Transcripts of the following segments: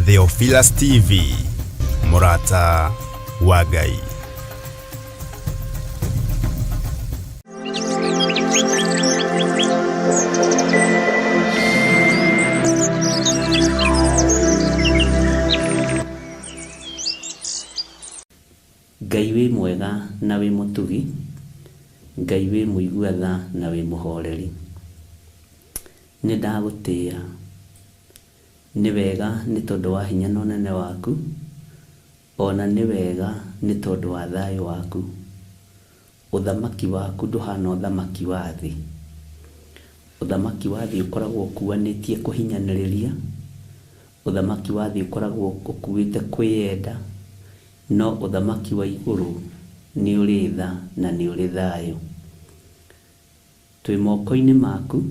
Theophilus TV, mũrata wa Ngai. Ngai wĩ mwega na wĩ mũtugi, Ngai wĩ mũigua tha na wĩ mũhoreri. Nĩ ndagũtĩĩa, nĩ wega nĩ tondũ wa hinya na ũnene waku, ona nĩ wega nĩ tondũ wa thayũ waku. Ũthamaki waku ndũhana ũthamaki wa thĩ. Ũthamaki wa thĩ ũkoragwo ũkuanĩtie kũhinyanĩrĩria, ũthamaki wa thĩ ũkoragwo ũkuĩte kwĩyenda, no ũthamaki wa igũrũ nĩ ũrĩ tha na nĩ ũrĩ thayũ. Twĩ moko-inĩ maku,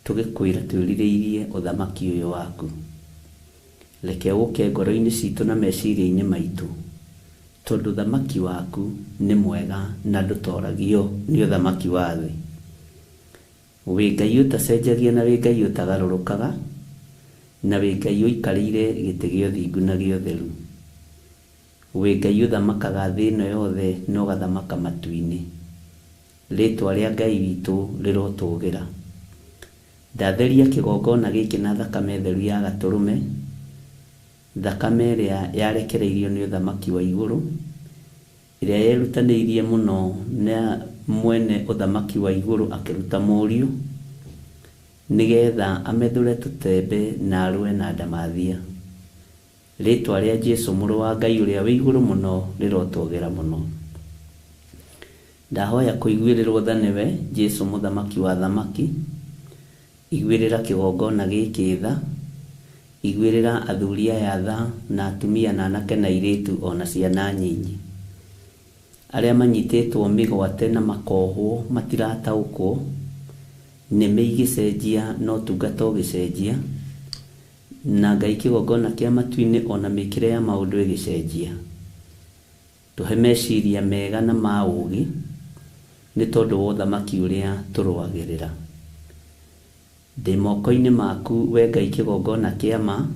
tũgĩkwĩra twĩrirĩirie ũthamaki ũyũ waku. Reke ũke ngoro-inĩ citũ na meciria-inĩ maitũ, tondũ ũthamaki waku nĩ mwega na ndũtoragio nĩ ũthamaki wa thĩ. Wĩ Ngai ũtacenjagia na wĩ Ngai ũtagarũrũkaga, na wĩ Ngai ũikarĩire gĩtĩ gĩa ũthingu na gĩa ũtheru. Wĩ Ngai ũthamakaga thĩ ĩno yothe na ũgathamaka matu-inĩ. Rĩtwa rĩa Ngai witũ rĩrotũgĩra. Ndatheria kĩgongona gĩkĩ na thakame theru ya gatũrũme, thakame ĩrĩa yarekereirio nĩ ũthamaki wa igũrũ, ĩrĩa yerutanĩirie mũno na mwene ũthamaki wa igũrũ akĩruta mũriũ, nĩgetha amethũre tũtembe na arũe na ndamathia. Rĩtwa rĩa Jesu mũrũ wa Ngai ũrĩa wĩ igũrũ mũno rĩrotũgĩra mũno. Ndahoya kũiguĩrĩrwo tha nĩwe, Jesu mũthamaki wa athamaki, iguĩrĩra kĩgongona gĩkĩ tha, iguĩrĩra athuri aya tha na atumia na anake na airĩtu ona ciana nyinyi. Arĩa manyitĩtwo mĩgwate na makohwo matirataũkwo, nĩmĩ igĩcenjia na ũtungata ũgĩcenjia, na Ngai kĩgongona kĩa matu-inĩ ona mĩkĩre ya maũndũ ĩgĩcenjia. Tũhe meciria mega na ma ũũgĩ, nĩ tondũ wa ũthamaki ũrĩa tũrũagĩrĩra. Ndĩ moko-inĩ maku we Ngai kĩgongona kĩa ma,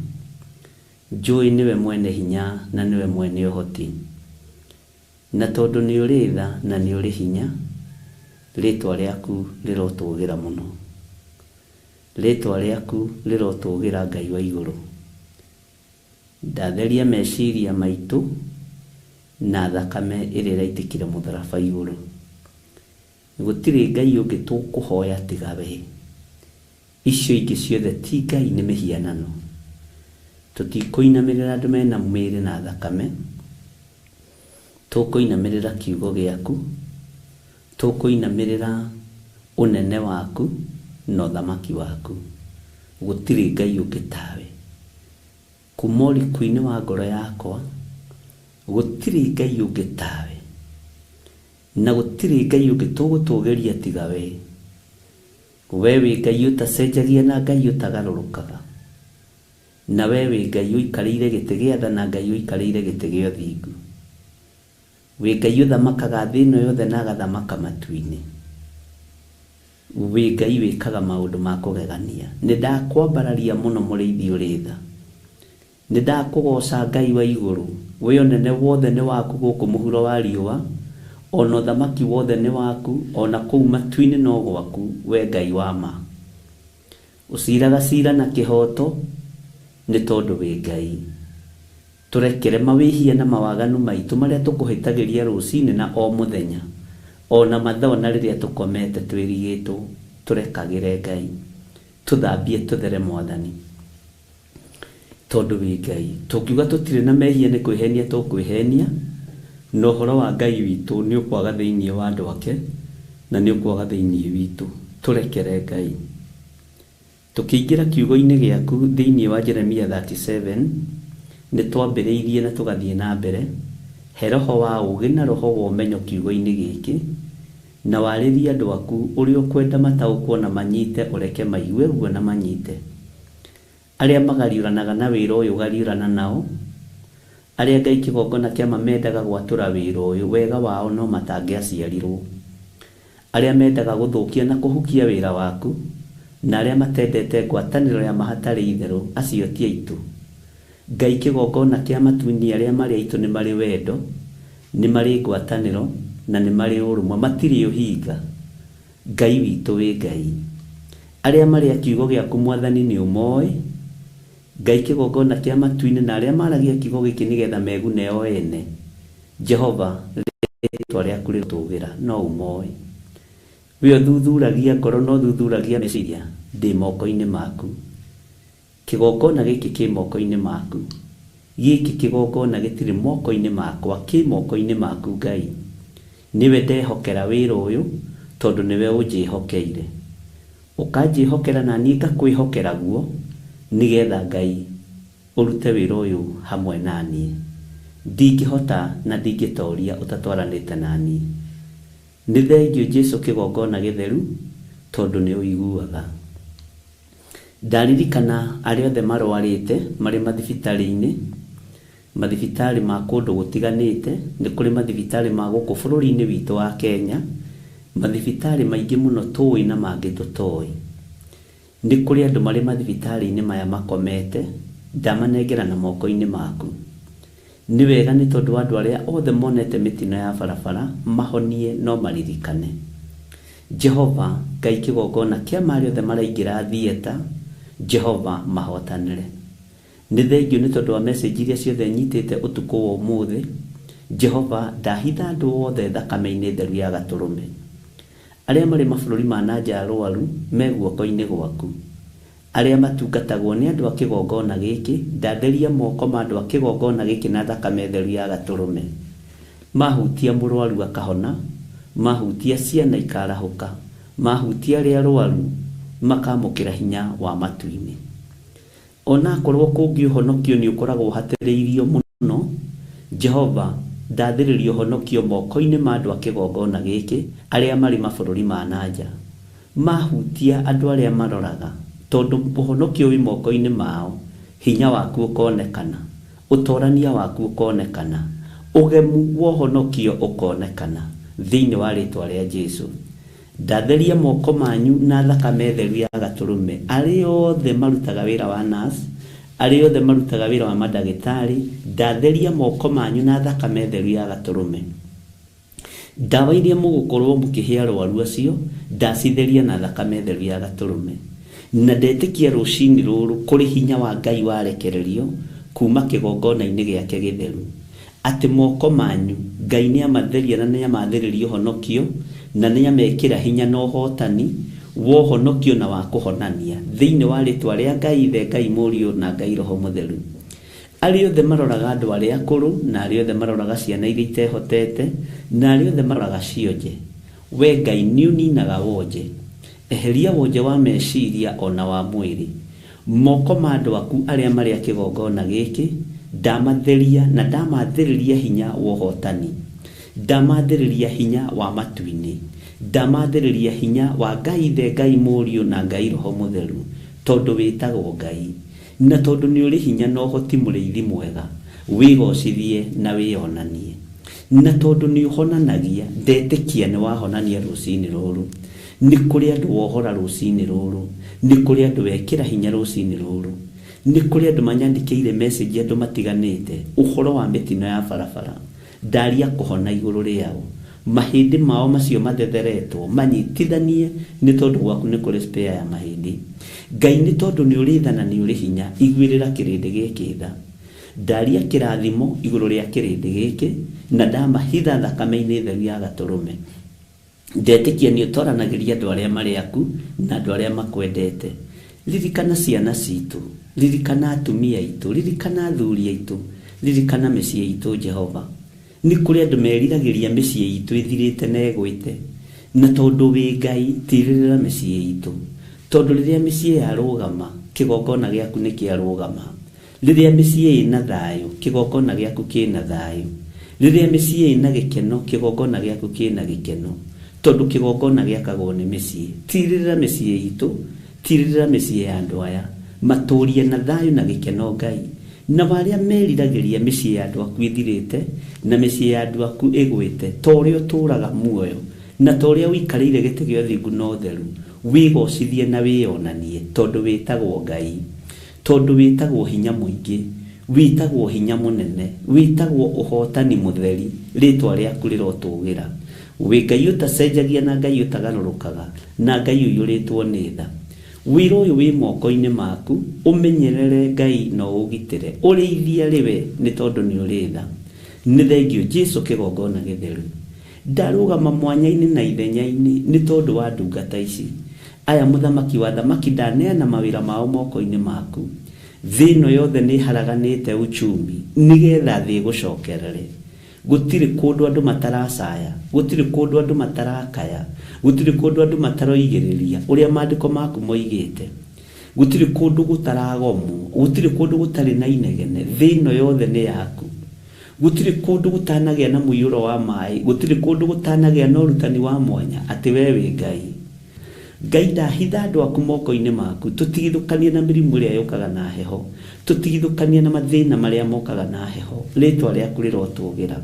njũĩ nĩwe mwene hinya na nĩwe mwene ũhoti. Na tondũ nĩ ũrĩ tha na nĩ ũrĩ hinya, rĩtwa rĩaku rĩrotũgĩra mũno. Rĩtwa rĩaku rĩrotũgĩra Ngai wa igũrũ. Ndatheria meciria maitũ na thakame ĩrĩa ĩraitĩkire mũtharaba igũrũ. Gũtirĩ Ngai ũngĩ tũkũhoya tiga we. Icio ingĩ ciothe ti Ngai nĩ mĩhianano. Tũtikũinamĩrĩra andũ mena mĩĩrĩ na thakame, tũkũinamĩrĩra kiugo gĩaku, tũkũinamĩrĩra ũnene waku na ũthamaki waku. Gũtirĩ Ngai ũngĩ tawe. Kuma ũriku-inĩ wa ngoro yakwa, gũtirĩ Ngai ũngĩ tawe. Na gũtirĩ Ngai ũngĩ tũgũtũgĩria tiga we. We wĩ Ngai ũtacenjagia na Ngai ũtagarũrũkaga. Na we wĩ Ngai ũikarĩire gĩtĩ gĩa tha na Ngai ũikarĩire gĩtĩ gĩa ũthingu. Wĩ Ngai ũthamakaga thĩ ĩno yothe na agathamaka matu-inĩ. Wĩ Ngai wĩkaga maũndũ ma kũgegania. Nĩ ndakwambararia mũno mũrĩithi ũrĩ tha. Nĩ ndakũgooca Ngai wa igũrũ. We ũnene wothe nĩ waku gũkũ mũhuro wa riũa, ona ũthamaki wothe nĩ waku, ona kũu matu-inĩ no gwaku, we Ngai wa ma. Ũciraga cira na kĩhooto, nĩ tondũ wĩ Ngai. Tũrekere mawĩhia na mawaganu maitũ marĩa tũkũhĩtagĩria rũcinĩ na o mũthenya, ona mathaa ona rĩrĩa tũkomete twĩrigĩtwo, tũrekagĩre Ngai. Tũthambie tũthere Mwathani. Tondũ wĩ Ngai. Tũngiuga tũtirĩ na mehia nĩ kwĩhenia tũkwĩhenia, na ũhoro wa Ngai witũ nĩ ũkwaga thĩinĩ wa andũ ake, na nĩ ũkwaga thĩinĩ witũ. Tũrekere Ngai. Tũkĩingĩra kiugo-inĩ gĩaku thĩinĩ wa Jeremia 37, nĩ twambĩrĩirie na tũgathiĩ na mbere, he roho wa ũũgĩ na roho wa ũmenyo kiugo-inĩ gĩkĩ, na warĩrie andũ aku ũrĩa ũkwenda mataũkwo na manyite ũreke maigue guo na manyite. Arĩa magariũranaga na wĩra ũyũ gariũrana nao, arĩa Ngai kĩgongona kĩa ma mendaga gwatũra wĩra ũyũ, wega wao no matangĩaciarirwo. Arĩa mendaga gũthũkia na kũhukia wĩra waku, na arĩa matendete ngwatanĩro ya ma hatarĩ itherũ, acio ti aitũ. Ngai kĩgongona kĩa matu-inĩ arĩa marĩ aitũ nĩ marĩ wendo, nĩ marĩ ngwatanĩro na nĩ marĩ ũrũmwe, matirĩ ũhinga. Ngai witũ wĩ Ngai. Arĩa marĩ a kiugo gĩaku Mwathani nĩ ũmoĩ. Ngai kĩgongona kĩa matu-inĩ na arĩa maragia kiugo gĩkĩ nĩgetha megune o ene. Jehova, rĩtwa rĩaku rĩrotũgĩra, no ũmoĩ. We ũthuthuragia ngoro na ũthuthuragia meciria, ndĩ moko-inĩ maku. Kĩgongona gĩkĩ kĩ moko-inĩ maku. Gĩkĩ kĩgongona gĩtirĩ moko-inĩ makwa, kĩ moko-inĩ maku Ngai. Nĩwe ndehokera wĩra ũyũ, tondũ nĩwe ũnjĩhokeire. Ũkanjĩhokera na niĩ ngakwĩhokera guo, nĩgetha Ngai ũrute wĩra ũyũ hamwe na niĩ. Ndingĩhota na ndingĩtoria ũtatwaranĩte na niĩ. Nĩ thengio Jesu kĩgongona gĩtheru, tondũ nĩ ũiguaga. Ndaririkana arĩa othe marwarĩte marĩ mathibitarĩ-inĩ, mathibitarĩ ma kũndũ gũtiganĩte, nĩ kũrĩ mathibitarĩ ma gũkũ bũrũri-inĩ witũ wa Kenya, mathibitarĩ maingĩ mũno tũĩ na mangĩ tũtoĩ. Nĩ kũrĩ andũ marĩ mathibitarĩ-inĩ maya makomete, ndamanengera na moko-inĩ maku. Nĩ wega nĩ tondũ wa andũ arĩa othe monete mĩtino ya barabara, mahonie no maririkane. Jehova, Ngai kĩgongona kĩa marĩa othe maraingĩra theatre, Jehova mahotanĩre. Nĩ thengio nĩ tondũ wa message iria ciothe nyitĩte ũtukũ wa ũmũthĩ. Jehova, ndahitha andũ othe thakame-inĩ theru ya gatũrũme. Arĩa marĩ mabũrũri ma na nja arwaru me guoko-inĩ gwaku. Arĩa matungatagwo nĩ andũ a kĩgongona gĩkĩ, ndatheria moko ma andũ a kĩgongona gĩkĩ na thakame theru ya gatũrũme. Mahutia mũrwaru akahona, mahutia ciana ikarahũka, mahutia arĩa arwaru makamũkĩra hinya wa matu-inĩ. Ona akorwo kũngĩ ũhonokio nĩ ũkoragwo ũhatĩrĩirio mũno, Jehova, ndathĩrĩria ũhonokio moko-inĩ ma andũ a kĩgongona gĩkĩ, arĩa marĩ mabũrũri ma na nja. Mahutia andũ arĩa maroraga, tondũ ũhonokio wĩ moko-inĩ mao, hinya waku ũkonekana, ũtorania waku ũkonekana, ũgemu wa ũhonokio ũkonekana, thĩinĩ wa rĩtwa rĩa Jesu. Ndatheria moko manyu na thakame theru ya gatũrũme. Arĩa othe marutaga wĩra wa nurse, arĩa othe marutaga wĩra wa mandagĩtarĩ, ndatheria moko manyu na thakame theru ya gatũrũme. Ndawa iria mũgũkorwo mũkĩhe arwaru acio, ndacitheria na thakame theru ya gatũrũme. Na ndetĩkia rũcinĩ rũrũ kũrĩ hinya wa Ngai warekererio kuma kĩgongona-inĩ gĩake gĩtheru. Atĩ moko manyu, Ngai nĩ amatheria na nĩ amathĩrĩria ũhonokio, na nĩ amekĩra hinya na ũhotani wa ũhonokio na wa kũhonania, thĩinĩ wa rĩtwa rĩa Ngai Ithe, Ngai Mũriũ na Ngai Roho Mũtheru. Arĩa othe maroraga andũ arĩa akũrũ, na arĩa othe maroraga ciana iria itehotete, na arĩa othe maroraga cionje, we Ngai nĩ ũninaga wonje. Eheria wonje wa meciria ona wa mwĩrĩ. Moko ma andũ aku arĩa marĩ a kĩgongona gĩkĩ, ndamatheria na ndamathĩrĩria hinya wa ũhotani. Ndamathĩrĩria hinya wa matu-inĩ. Ndamathĩrĩria hinya wa Ngai Ithe, Ngai Mũriũ na Ngai Roho Mũtheru, tondũ wĩtagwo Ngai. Na tondũ nĩ ũrĩ hinya na ũhoti mũrĩithi mwega, wĩgocithie na wĩonanie. Na tondũ nĩ ũhonanagia, ndetĩkia nĩ wahonania rũcinĩ rũrũ. Nĩ kũrĩ andũ wohora rũcinĩ rũrũ. Nĩ kũrĩ andũ wekĩra hinya rũcinĩ rũrũ. Nĩ kũrĩ andũ manyandĩkĩire message andũ matiganĩte ũhoro wa mĩtino ya barabara. Ndaria kũhona igũrũ rĩao. Mahĩndĩ mao macio mathetheretwo manyitithanie nĩ tondũ gwaku nĩ kũrĩ spare ya mahĩndĩ. Ngai nĩ tondũ nĩ ũrĩ tha na nĩ ũrĩ hinya, iguĩrĩra kĩrĩndĩ gĩkĩ tha. Ndaria kĩrathimo igũrũ rĩa kĩrĩndĩ gĩkĩ na ndamahitha thakame-inĩ theru ya gatũrũme. Ndetĩkia nĩ ũtwaranagĩria andũ arĩa marĩ aku na andũ arĩa makwendete. Ririkana ciana citũ, ririkana atumia aitũ, ririkana athuri aitũ, ririkana mĩciĩ itũ Jehova. Nĩ kũrĩ andũ meriragĩria mĩciĩ itũ ĩthirĩte na ĩgwĩte. Na tondũ wĩ Ngai, tirĩrĩra mĩciĩ itũ. Tondũ rĩrĩa mĩciĩ yarũgama, kĩgongona gĩaku nĩ kĩarũgama. Rĩrĩa mĩciĩ ĩna thayũ, kĩgongona gĩaku kĩna thayũ. Rĩrĩa mĩciĩ ĩna gĩkeno, kĩgongona gĩaku kĩna gĩkeno. Tondũ kĩgongona gĩakagwo nĩ mĩciĩ. Tirĩrĩra mĩciĩ itũ, tirĩrĩra mĩciĩ ya andũ aya. Matũrie na thayũ na gĩkeno Ngai. Na arĩa meriragĩria mĩciĩ ya andũ aku ĩthirĩte, na mĩciĩ ya andũ aku ĩgwĩte, ta ũrĩa ũtũũraga muoyo, na ta ũrĩa ũikarĩire gĩtĩ gĩa ũthingu na ũtheru, wĩgocithie na wĩonanie, tondũ wĩtagwo Ngai. Tondũ wĩtagwo hinya mũingĩ. Wĩtagwo hinya mũnene, wĩtagwo ũhotani mũtheri, rĩtwa rĩaku rĩrotũgĩra. Wĩ Ngai ũtacenjagia na Ngai ũtagarũrũkaga, na Ngai ũiyũrĩtwo nĩ tha. Wĩra ũyũ wĩ moko-inĩ maku, ũmenyerere Ngai na ũũgitĩre, ũrĩithie arĩ we nĩ tondũ nĩ ũrĩ tha. Nĩ thengiũ Jesu kĩgongona gĩtheru. Ndarũgama mwanya-inĩ na ithenya-inĩ nĩ tondũ wa ndungata ici. Aya mũthamaki wa athamaki ndaneana mawĩra mao moko-inĩ maku. Thĩ ĩno yothe nĩ ĩharaganĩte uchumi nĩgetha thĩ ĩgũcokerere. Gũtirĩ kũndũ andũ mataracaya, gũtirĩ kũndũ andũ matarakaya, gũtirĩ kũndũ andũ mataroigĩrĩria ũrĩa maandĩko maku moigĩte. Gũtirĩ kũndũ gũtaragomwo, gũtirĩ kũndũ gũtarĩ na inegene, thĩ ĩno yothe nĩ yaku. Gũtirĩ kũndũ gũtanagĩa na mũiyũro wa maĩ, gũtirĩ kũndũ gũtanagĩa na ũrutani wa mwanya atĩ we wĩ Ngai. Ngai ndahitha andũ aku moko-inĩ maku, tũtigithũkanie na mĩrimũ ĩrĩa yũkaga na heho, tũtigithũkanie na mathĩna marĩa mokaga na heho, rĩtwa rĩaku rĩrotũgĩra.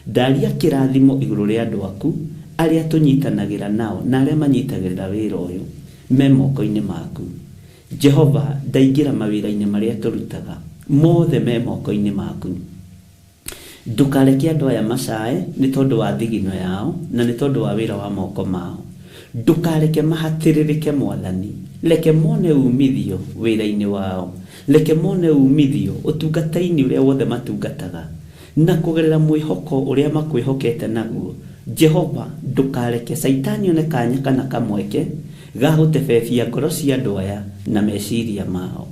Ndaria kĩrathimo igũrũ rĩa andũ aku, arĩa tũnyitanagĩra nao na arĩa manyitagĩrĩra wĩra ũyũ, me moko-inĩ maku. Jehova, ndaingĩra mawĩra-inĩ marĩa tũrutaga, mothe me moko-inĩ maku. Ndũkareke andũ aya macae nĩ tondũ wa thigino yao na nĩ tondũ wa wĩra wa moko mao. Ndũkareke mahatĩrĩrĩke Mwathani. Reke mone umithio wĩra-inĩ wao. Reke mone umithio ũtungata-inĩ ũrĩa wothe matungataga. Na kũgerera mwĩhoko ũrĩa makwĩhokete naguo. Jehova, ndũkareke Caitani one kanya kana kamweke ga gũtebebia ngoro cia andũ aya na meciria mao.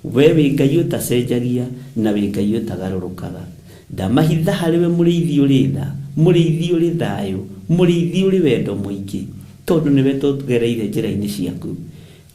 We wĩ Ngai ũtacenjagia na wĩ Ngai ũtagarũrũkaga. Ndamahitha harĩ we mũrĩithi ũrĩ tha, mũrĩithi ũrĩ thayũ, mũrĩithi ũrĩ wendo mũingĩ, tondũ nĩwe tũgereire njĩra-inĩ ciaku.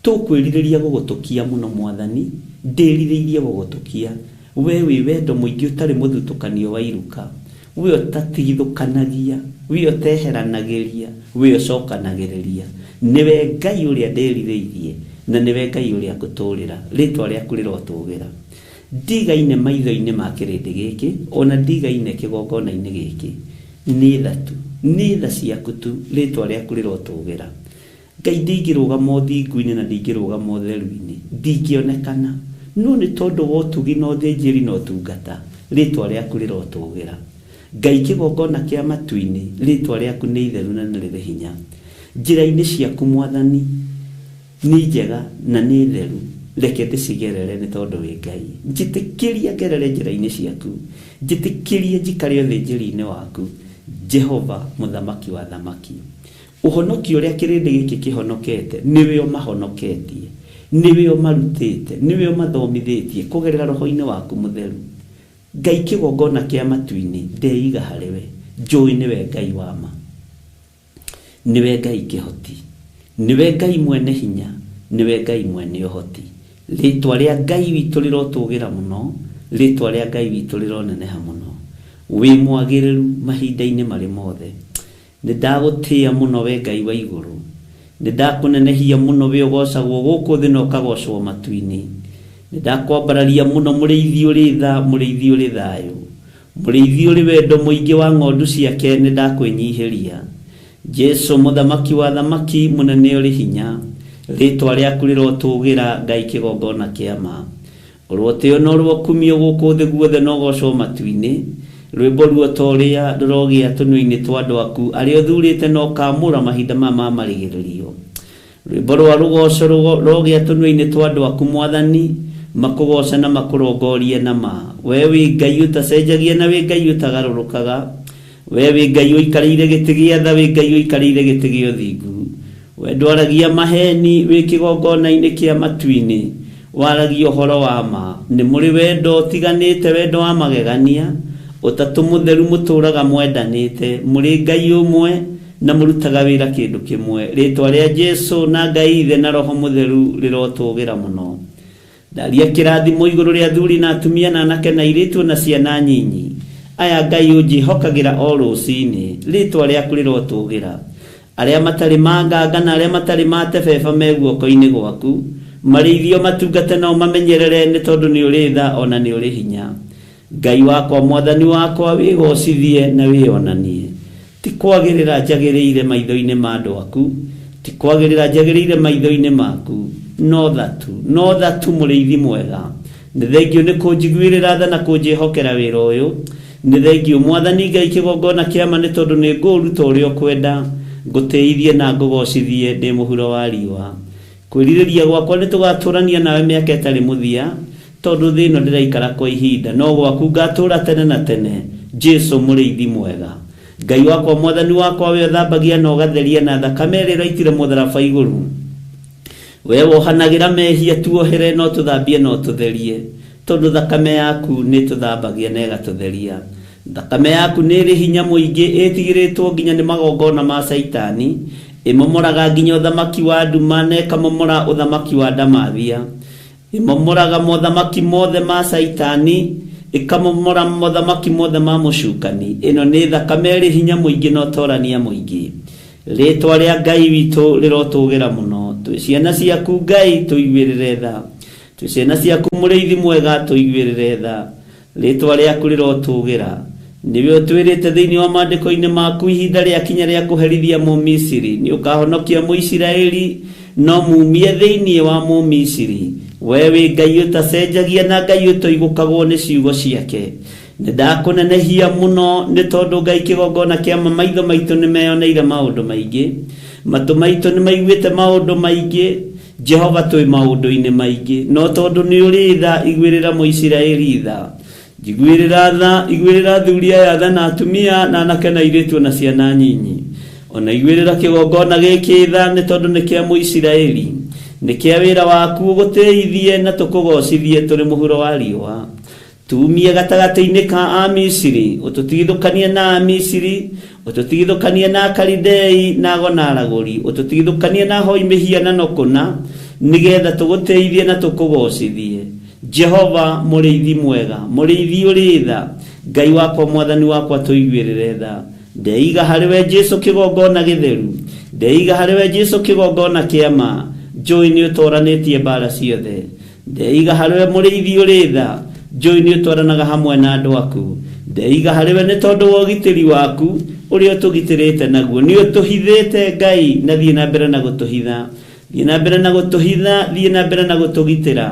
Tũkwĩrirĩria gũgũtũkia mũno Mwathani, ndĩrirĩirie gũgũtũkia. We wĩ wendo mũingĩ ũtarĩ mũthutũkanio wa iruka, we ũtatigithũkanagia, we ũteheranagĩria, we ũcokanagĩrĩria. Nĩwe Ngai ũrĩa ndĩrirĩirie, na nĩwe Ngai ũrĩa ngũtũũrĩra, rĩtwa rĩaku rĩrotũgĩra. Ndigaine maitho-inĩ ma kĩrĩndĩ gĩkĩ, o na ndigaine kĩgongona-inĩ gĩkĩ. Nĩ tha tu, nĩ tha ciaku tu, rĩtwa rĩaku rĩrotũgĩra. Ngai ndingĩrũgama ũthingu-inĩ na ndingĩrũgama ũtheru-inĩ, ndingĩonekana. No nĩ tondũ wa ũtugi na ũthĩnjĩri na ũtungata, rĩtwa rĩaku rĩrotũgĩra. Ngai kĩgongona kĩa matu-inĩ, rĩtwa rĩaku nĩ itheru na nĩ rĩrĩ hinya. Njĩra-inĩ ciaku Mwathani nĩ njega na nĩ theru, reke ndĩcigerere nĩ tondũ wĩ Ngai. Njĩtĩkĩria ngerere njĩra-inĩ ciaku, njĩtĩkĩria njikare ũthĩnjĩri-inĩ waku, Jehova mũthamaki wa athamaki. Ũhonokio ũrĩa kĩrĩndĩ gĩkĩ kĩhonokete nĩwe ũmahonoketie, nĩwe ũmarutĩte, nĩwe ũmathomithĩtie kũgerera roho-inĩ waku mũtheru. Ngai kĩgongona kĩa matu-inĩ, ndeiga harĩ we, njũĩ nĩwe Ngai wa ma. Nĩwe Ngai kĩhoti, nĩwe Ngai mwene hinya, nĩwe Ngai mwene ũhoti. Rĩtwa rĩa Ngai witũ rĩrotũgĩra mũno, rĩtwa rĩa Ngai witũ rĩroneneha mũno. Wĩ mwagĩrĩru mahinda-inĩ marĩ mothe. Nĩ ndagũtĩĩa mũno we Ngai wa igũrũ. Nĩ ndakũnenehia mũno we ũgoocagwo gũkũ thĩ na ũkagoocwo matu-inĩ. Nĩ ndakwambararia mũno mũrĩithi ũrĩ tha, mũrĩithi ũrĩ thayũ. Mũrĩithi ũrĩ wendo mũingĩ wa ng'ondu ciake nĩ ndakwĩnyihĩria. Jesu mũthamaki wa athamaki, mũnene ũrĩ hinya, rĩtwa rĩaku rĩrotũgĩra, Ngai kĩgongona kĩa ma. Ũrotĩo na ũrokumio gũkũ thĩ guothe na ũgoocwo matu-inĩ. Rwĩmbo ruo ta ũrĩa rũrogĩa tũnua-inĩ twa andũ aku arĩa ũthuurĩte na ũkaamũra mahinda maya ma marigĩrĩrio. Rwĩmbo rwa rũgooco rũrogĩa tũnua-inĩ twa andũ aku, Mwathani, makũgooce na makũrongorie na ma. Wee wĩ Ngai ũtacenjagia na wĩ Ngai ũtagarũrũkaga. Wee wĩ Ngai ũikarĩire gĩtĩ gĩa tha, wĩ Ngai ũikarĩire gĩtĩ gĩa ũthingu. We ndwaragia maheeni wĩ kĩgongona-inĩ kĩa matu-inĩ, waragia ũhoro wa ma. Nĩ mũrĩ wendo ũtiganĩte, wendo wa magegania, Ũtatũ Mũtheru mũtũũraga mwendanĩte. Mũrĩ Ngai ũmwe na mũrutaga wĩra kĩndũ kĩmwe. Rĩĩtwa rĩa Jesu na Ngai Ithe na Roho Mũtheru rĩrotũũgĩra mũno. Ndaria kĩrathimo igũrũ rĩa athuri na atumia na anake na airĩtu o na ciana nyinyi. Aya Ngai ũnjĩhokagĩra o rũcinĩ, rĩtwa rĩaku rĩrotũgĩra. Arĩa matarĩ manganga na arĩa matarĩ matebeba me guoko-inĩ gwaku. Marĩithie ũmatungate na ũmamenyerere nĩ tondũ nĩ ũrĩ tha o na nĩ ũrĩ hinya. Ngai wakwa, Mwathani wakwa, wĩgoocithie na wĩonanie. Ti kwagĩrĩra njagĩrĩire maitho-inĩ ma andũ aku, ti kwagĩrĩra njagĩrĩire maitho-inĩ maku, no tha tu, no tha tu, mũrĩithi mwega. Nĩ thengiũ nĩ kũnjiguĩrĩra tha na kũnjĩhokera wĩra ũyũ. Nĩ thengiũ Mwathani Ngai kĩgongona kĩa ma nĩ tondũ nĩ ngũũruta ũrĩa ũkwenda, ngũtĩithie na ngũgocithie ndĩ mũhuro wa riũa. Kwĩrirĩria gwakwa nĩ tũgatũrania nawe mĩaka ĩtarĩ mũthia, tondũ thĩ ĩno ndĩraikara kwa ihinda, no gwaku ngatũra tene na tene. Jesu mũrĩithi mwega. Ngai wakwa Mwathani wakwa we ũthambagia na ũgatheria na thakame ĩrĩa ũraitire mũtharaba igũrũ. We wohanagĩra mehia tuohere no tũthambie no tũtherie, tondũ thakame yaku nĩ tũthambagia na ĩgatũtheria. Thakame yaku nĩ ĩrĩ hinya mũingĩ, ĩtigĩrĩtwo nginya nĩ magongona ma Caitani, ĩmomoraga nginya ũthamaki wa nduma na ĩkamomora ũthamaki wa ndamathia. Ĩmomoraga mothamaki mothe ma Caitani, ĩkamomora mothamaki mothe ma mũcukani. Ĩno nĩ thakame ĩrĩ hinya mũingĩ na ũtorania mũingĩ. Rĩtwa rĩa Ngai witũ rĩrotũgĩra mũno. Twĩ ciana ciaku Ngai tũiguĩrĩre tha. Twĩ ciana ciaku mũrĩithi mwega tũiguĩrĩre tha. Rĩtwa rĩaku rĩrotũgĩra. Nĩwe ũtwĩrĩte thĩinĩ wa maandĩko-inĩ maku ihinda rĩakinya rĩa kũherithia Mũmisiri. Nĩ ũkahonokia Mũisiraeli no mumie thĩinĩ wa Mũmisiri. We wĩ Ngai ũtacenjagia na Ngai ũtoigũkagwo nĩ ciugo ciake. Nĩ ndakũnenehia mũno nĩ tondũ Ngai kĩgongona kĩa ma maitho maitũ nĩ meyoneire maũndũ maingĩ. Matũ maitũ nĩ maiguĩte maũndũ maingĩ. Jehova twĩ maũndũ-inĩ maingĩ, no tondũ nĩ ũrĩ tha, iguĩrĩra Mũisiraeli tha. Njiguĩrĩra tha, iguĩrĩra athuri aya tha na atumia na anake na airĩtu na ciana nyinyi. Ona iguĩrĩra kĩgongona gĩkĩ tha nĩ tondũ nĩ kĩa Mũisiraeli. Nĩ kĩa wĩra waku ũgũtĩithie na tũkũgocithie tũrĩ mũhuro wa riũa. Tumie gatagatĩ-inĩ ka Amisiri, ũtũtigithũkanie na Amisiri, ũtũtigithũkanie na Akalidei na ago na aragũri, ũtũtigithũkanie na ahoi mĩhianano kũna, nĩgetha tũgũtĩithie na tũkũgocithie. Jehova mũrĩithi mwega, mũrĩithi ũrĩ tha, Ngai wakwa Mwathani wakwa tũiguĩrĩre tha. Ndeiga harĩ we Jesu kĩgongona gĩtheru, ndeiga harĩ we Jesu kĩgongona kĩa ma, njũĩ nĩ ũtoranĩtie mbara ciothe. Ndeiga harĩ we mũrĩithi ũrĩ tha, njũĩ nĩ ũtwaranaga hamwe na andũ aku. Ndeiga harĩ we nĩ tondũ wa ũgitĩri waku ũrĩa ũtũgitĩrĩte naguo. Nĩ ũtũhithĩte Ngai na thiĩ na mbere na gũtũhitha. Thiĩ na mbere na gũtũhitha, thiĩ na mbere na gũtũgitĩra.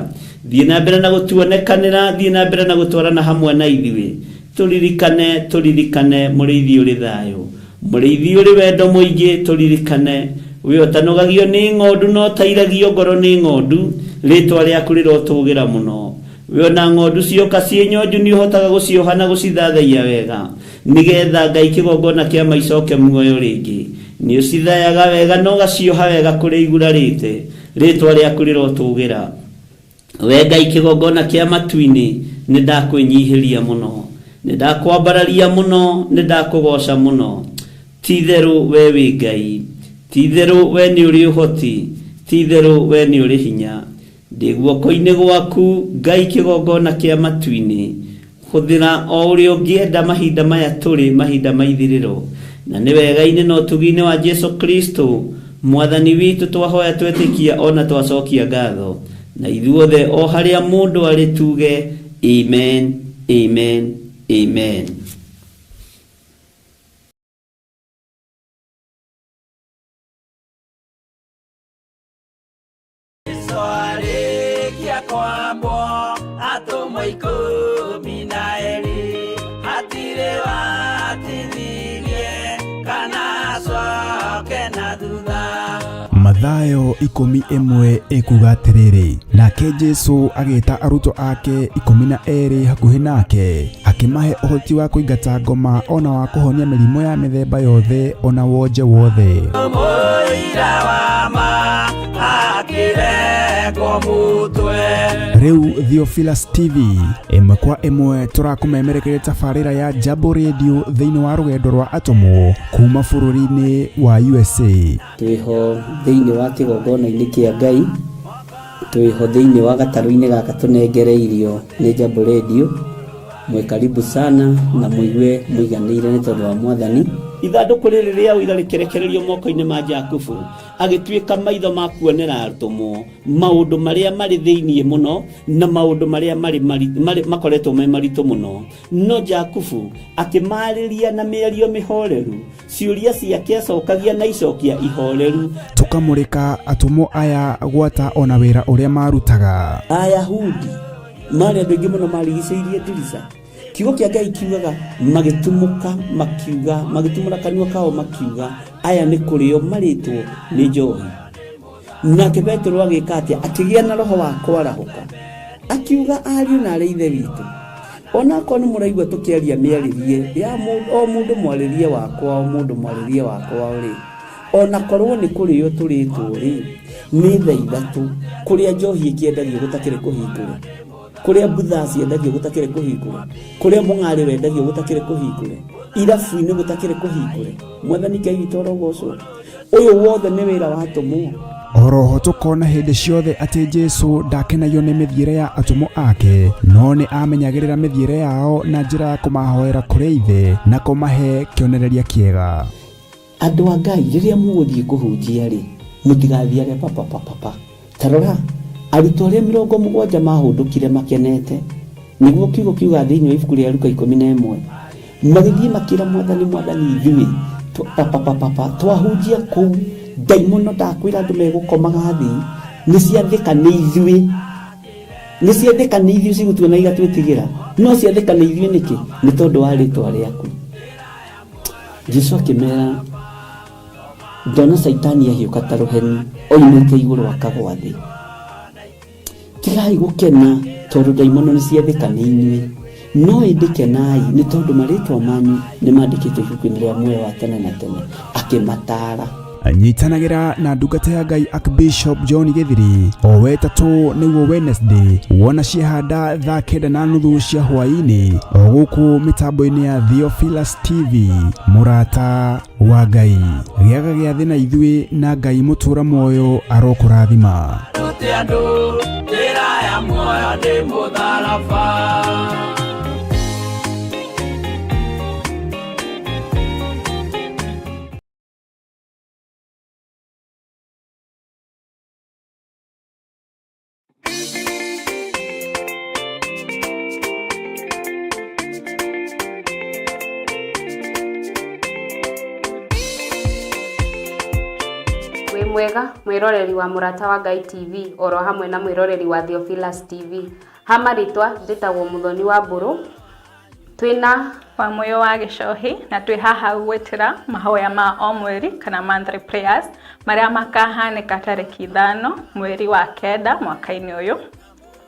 Thiĩ na mbere na gũtuonekanĩra, thiĩ na mbere na gũtwarana hamwe na ithuĩ. Tũririkane, tũririkane mũrĩithi ũrĩ thayũ. Mũrĩithi ũrĩ wendo mũingĩ, tũririkane. We ũtanogagio nĩ ng'ondu na ũtairagio ngoro nĩ ng'ondu, rĩtwa rĩaku rĩrotũgĩra mũno. We ona ng'ondu cioka ciĩ nyonju nĩ ũhotaga gũcioha na gũcithathaiya wega, nĩgetha Ngai kĩgongona kĩa ma icoke muoyo rĩngĩ. Nĩ ũcithayaga wega na ũgacioha wega kũrĩa igurarĩte, rĩtwa rĩaku rĩrotũgĩra. We Ngai kĩgongona kĩa matu-inĩ, nĩ ndakwĩnyihĩria mũno. Nĩ ndakwambararia mũno, nĩ ndakũgoca mũno. Ti-itherũ we wĩ Ngai. Ti-itherũ we nĩ ũrĩ ũhoti. Ti-itherũ we nĩ ũrĩ hinya. Ndĩ guoko-inĩ gwaku, Ngai kĩgongona kĩa matu-inĩ. Hũthĩra o ũrĩa ũngĩenda mahinda maya tũrĩ mahinda ma ithirĩro. Na nĩ wega-inĩ na ũtugi-inĩ wa Jesu Kristo, Mwathani witũ twahoya twetĩkia o na twacokia ngatho. Na ithuothe o harĩa mũndũ arĩ tuge, Amen, Amen, Amen. Arĩkia kwambwo atũmwo 12 hatirĩ watithirie kana acoke na thutha. Mathayo 11 ĩkuga atĩrĩrĩ, nake Jesu agĩta arutwo ake 12 hakuhĩ nake, akĩmahe ũhoti wa kũingata ngoma ona wa kũhonia mĩrimũ ya mĩthemba yothe ona wonje wothe. Mũira wa ma akĩrekwo mũtwe. Rĩu Theophilus TV ĩmwe kwa ĩmwe tũrakũmemerekeria tabarĩra ya Jambo Radio thĩinĩ wa rũgendo rwa atũmwo kuma bũrũri-inĩ wa USA. Twĩho thĩinĩ wa kĩgongona-inĩ kĩa Ngai, twĩho thĩinĩ wa gatarũ-inĩ gaka tũnengereirio nĩ Jambo Radio. Mwĩ karibu sana na mũigue mũiganĩire nĩ tondũ wa Mwathani. Ithandũkũ rĩrĩ rĩa ũira rĩkĩrekererio moko-inĩ ma Jakubu, agĩtuĩka maitho ma kuonera atũmwo maũndũ marĩa marĩ thĩinĩ mũno na maũndũ marĩa marĩ makoretwo me maritũ mũno. No Jakubu akĩmarĩria na mĩario mĩhoreru, ciũria ciake acokagia na icokia ihoreru. Tũkamũrĩka atũmwo aya gwata ona wĩra ũrĩa marutaga. Ayahudi Marĩ andũ aingĩ mũno marigicĩirie ndirica. Kiugo kĩa Ngai kiugaga magĩtumũka makiuga, magĩtumũra kanua kao makiuga, aya nĩ kũrĩo marĩtwo nĩ njohi. Nake Petero agĩka atĩa? Akĩgĩa na roho wa kwarahũka, akiuga, ariũ na arĩ ithe witũ, onakorwo nĩ mũraigua tũkĩaria mĩarĩrie ya o mũndũ mwarĩrie wakwa, o mũndũ mwarĩrie wakwa rĩ, onakorwo nĩ kũrĩo tũrĩtwo rĩ, nĩ thaa ithatũ, kũrĩa njohi ĩkĩendagio gũtakĩrĩ kũhingũre, kũrĩa mbutha ciendagio gũtakĩrĩ kũhingũre, kũrĩa mũng'arĩ wendagio gũtakĩrĩ kũhingũre, irabu-inĩ gũtakĩrĩ kũhingũre. Mwathani Ngai witũ arogocwo. Ũyũ wothe nĩ wĩra wa atũmwo. Oroho tũkona hĩndĩ ciothe atĩ Jesu ndakenagio nĩ mĩthiĩre ya atũmwo ake, no nĩ amenyagĩrĩra mĩthiĩre yao na njĩra ya kũmahoera kũrĩ Ithe na kũmahe kĩonereria kĩega. Andũ a Ngai, rĩrĩa mũgũthiĩ kũhunjia rĩ, mũtigathiage papapapapa. Ta rora, arutwo arĩa 70 mahũndũkire makenete, nĩguo kiugo kiugaga thĩinĩ wa ibuku rĩa Luka 11, magĩthiĩ makĩra Mwathani, Mwathani, ithuĩ papapapapa twahunjia kũu, ndaimono ndakwĩra andũ megũkomaga thĩ, nĩ ciathĩka nĩ ithuĩ, nĩ ciathĩka nĩ ithuĩ cigũtuona igatwĩtigĩra, no ciathĩka nĩ ithuĩ nĩkĩ? Nĩ tondũ wa rĩtwa rĩaku. Jesu akĩmera, ndona Caitani ahiũka ta rũheni oimĩte igũrũ akagwa thĩ. Tigai gũkena tondũ ndaimono nĩ ciathĩka nĩ inyuĩ, no ĩndĩ kenai nĩ tondũ marĩtwa manyu nĩ mandĩkĩtwo ibuku-inĩ rĩa muoyo wa tene na tene. Akĩmataara. Nyitanagĩra na ndungata ya Ngai Archbishop John Gĩthiri o wetatũ nĩguo Wednesday, wona ciehanda thaa 9:30 cia hwaĩ-inĩ o gũkũ mĩtambo-inĩ ya Theophilus TV. Mũrata wa Ngai, gĩaga gĩathĩ na ithuĩ, na Ngai mũtũra muoyo arokũrathima. Rute andũ njĩra ya muoyo nĩ mũtharaba. Wĩ mwega mwĩroreri wa Mũrata wa Ngai TV oro hamwe na mwĩroreri wa Theophilus TV. Ha marĩtwa njĩtagwo Mũthoni wa Mbũrũ, twĩna wa Mũyũ wa Gĩcohi, na twĩ haha gwĩtĩra mahoya ma o mweri kana monthly prayers marĩa makahanĩka tarĩki 5 mweri wa 9 mwaka-inĩ ũyũ,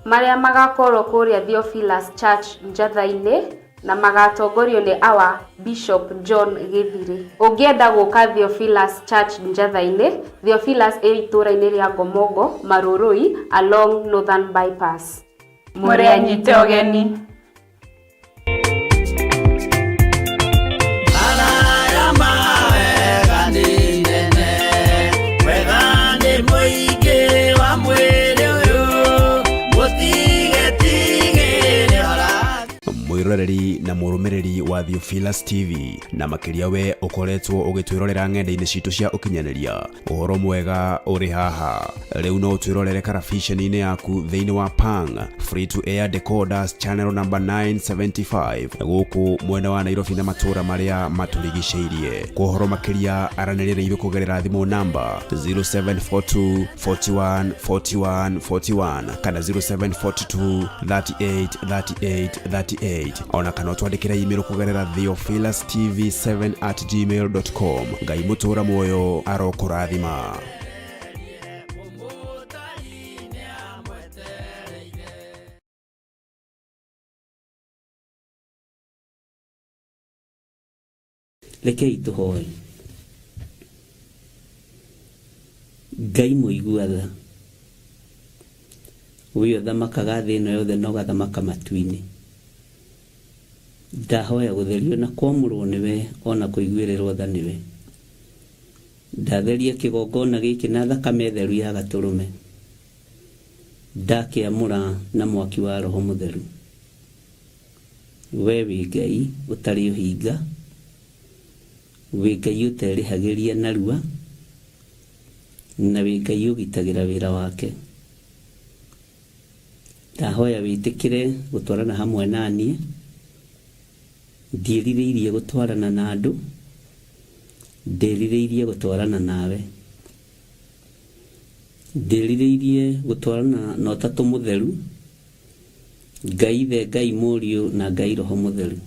marĩa magakorwo kũrĩa Theophilus Church Njatha-inĩ na magatongorio nĩ our Bishop John Gĩthiri. Ũngĩenda gũka Theophilus Church Njatha-inĩ, Theophilus ĩ itũũra-inĩ rĩa Ngomongo, Marurui, along Northern Bypass. Mũrĩ anyite ũgeni. Araya mawega nĩ nene, wega nĩ mũingĩ wa mwĩrĩ ũyũ, mũtigetigĩre ũrathi. Mwĩroreri na mũrũmĩrĩri wa Theophilus TV, na makĩria we ũkoretwo ũgĩtwĩrorera ng'enda-inĩ citũ cia ũkinyanĩria, ũhoro mwega ũrĩ haha. Rĩu no ũtwĩrorere karabiceni-inĩ yaku thĩinĩ wa Pang Free to Air Decoders channel number 975 gũkũ mwena wa Nairobi na matũũra marĩa matũrigicĩirie. Kwa ũhoro makĩria aranĩria na ithuĩ kũgerera thimũ namba 0742 41 41 41 kana 0742 38 38 38, ona kana ũtwandĩkĩre email kũgerera theophilustv7@gmail.com. Ngai mũtũũra muoyo arokũrathima. Rekei tũhoe. Ngai mũigua tha, we ũthamakaga thĩ ĩno yothe na ũgathamaka matu-inĩ, ndahoya gũtherio na kwamũrwo nĩwe ona kũiguĩrĩrwo tha nĩwe. Ndatheria kĩgongona gĩkĩ na thakame theru ya gatũrũme, ndakĩamũra na mwaki wa Roho Mũtheru. We wĩ Ngai ũtarĩ ũhinga, wĩ Ngai ũterĩhagĩria narua, na wĩ Ngai ũgitagĩra wĩra wake. Ndahoya wĩtĩkĩre gũtwarana hamwe na niĩ, ndiĩrirĩirie gũtwarana na andũ, ndĩrirĩirie gũtwarana nawe. Ndĩrirĩirie gũtwarana na Ũtatũ Mũtheru, Ngai Ithe, Ngai Mũriũ na Ngai Roho Mũtheru.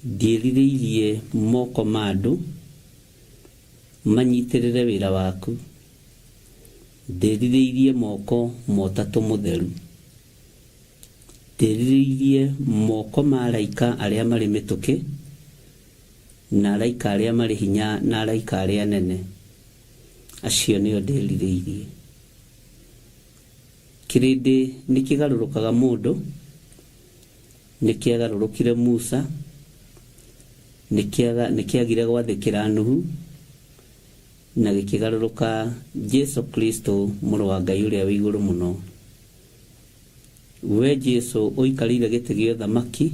Ndiĩrirĩirie moko ma andũ manyitĩrĩre wĩra waku, ndĩrirĩirie moko ma Ũtatũ Mũtheru. Ndĩrirĩirie moko ma araika arĩa marĩ mĩtũkĩ, na araika arĩa marĩ hinya na araika arĩa anene. Acio nĩo ndĩrirĩirie. Kĩrĩndĩ nĩ kĩgarũrũkaga mũndũ, nĩ kĩagarũrũkire Musa, nĩ kĩagire gwathĩkĩra Nuhu, na gĩkĩgarũrũka Jesu Kristo mũrũ wa Ngai ũrĩa wĩ igũrũ mũno. We Jesu ũikarĩire gĩtĩ gĩa ũthamaki,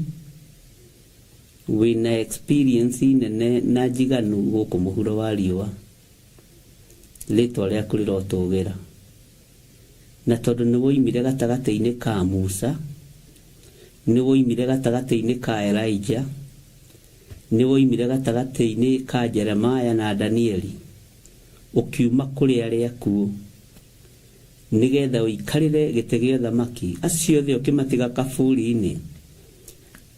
wĩna experience nene na njiganu gũkũ mũhuro wa riũa. Rĩtwa rĩaku rĩrotũgĩra. Na tondũ nĩ woimire gatagatĩ-inĩ ka Musa, nĩ woimire gatagatĩ-inĩ ka Elijah, nĩ woimire gatagatĩ-inĩ ka Jeremiah na Danieli, ũkiuma kũrĩ arĩa akuũ, nĩgetha ũikarĩre gĩtĩ gĩa ũthamaki, acio othe ũkĩmatiga kaburi-inĩ,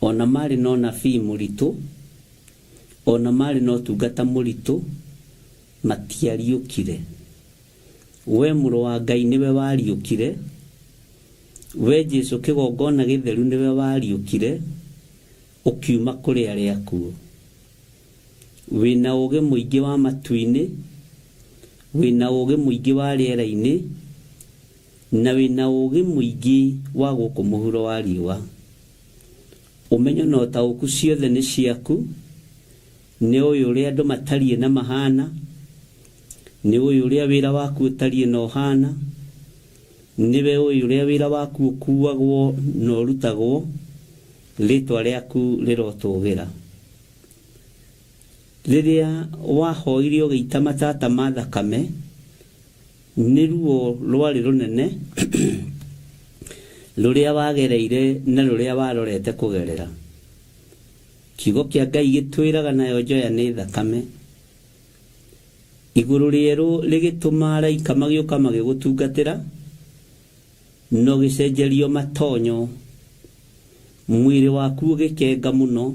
o na marĩ na ũnabii mũritũ, o na marĩ na ũtungata mũritũ, matiariũkire. We Mũrũ wa Ngai nĩwe wariũkire, we Jesu kĩgongona gĩtheru nĩwe wariũkire, ũkiuma kũrĩ arĩa akuũ. Wĩna ũũgĩ mũingĩ wa matu-inĩ, wĩna ũũgĩ mũingĩ wa rĩera-inĩ, na wĩna ũũgĩ mũingĩ wa gũkũ mũhuro wa riũa. Ũmenyo na ũtaũku ciothe nĩ ciaku, nĩ ũĩ ũrĩa andũ matariĩ na mahana, nĩ ũĩ ũrĩa wĩra waku ũtariĩ na ũhana, nĩwe ũĩ ũrĩa wĩra waku ũkuagwo na ũrutagwo, rĩtwa rĩaku rĩrotũgĩra. Rĩrĩa wahoire ũgĩita matata ma thakame, nĩ ruo rwarĩ rũnene rũrĩa wagereire na rũrĩa warorete kũgerera. Kiugo kĩa Ngai gĩtwĩraga nayo njoya nĩ thakame. Igũrũ rĩerũ rĩgĩtũma araika magĩũka magĩgũtungatĩra, na ũgĩcenjerio matonyo, mwĩrĩ waku ũgĩkenga mũno,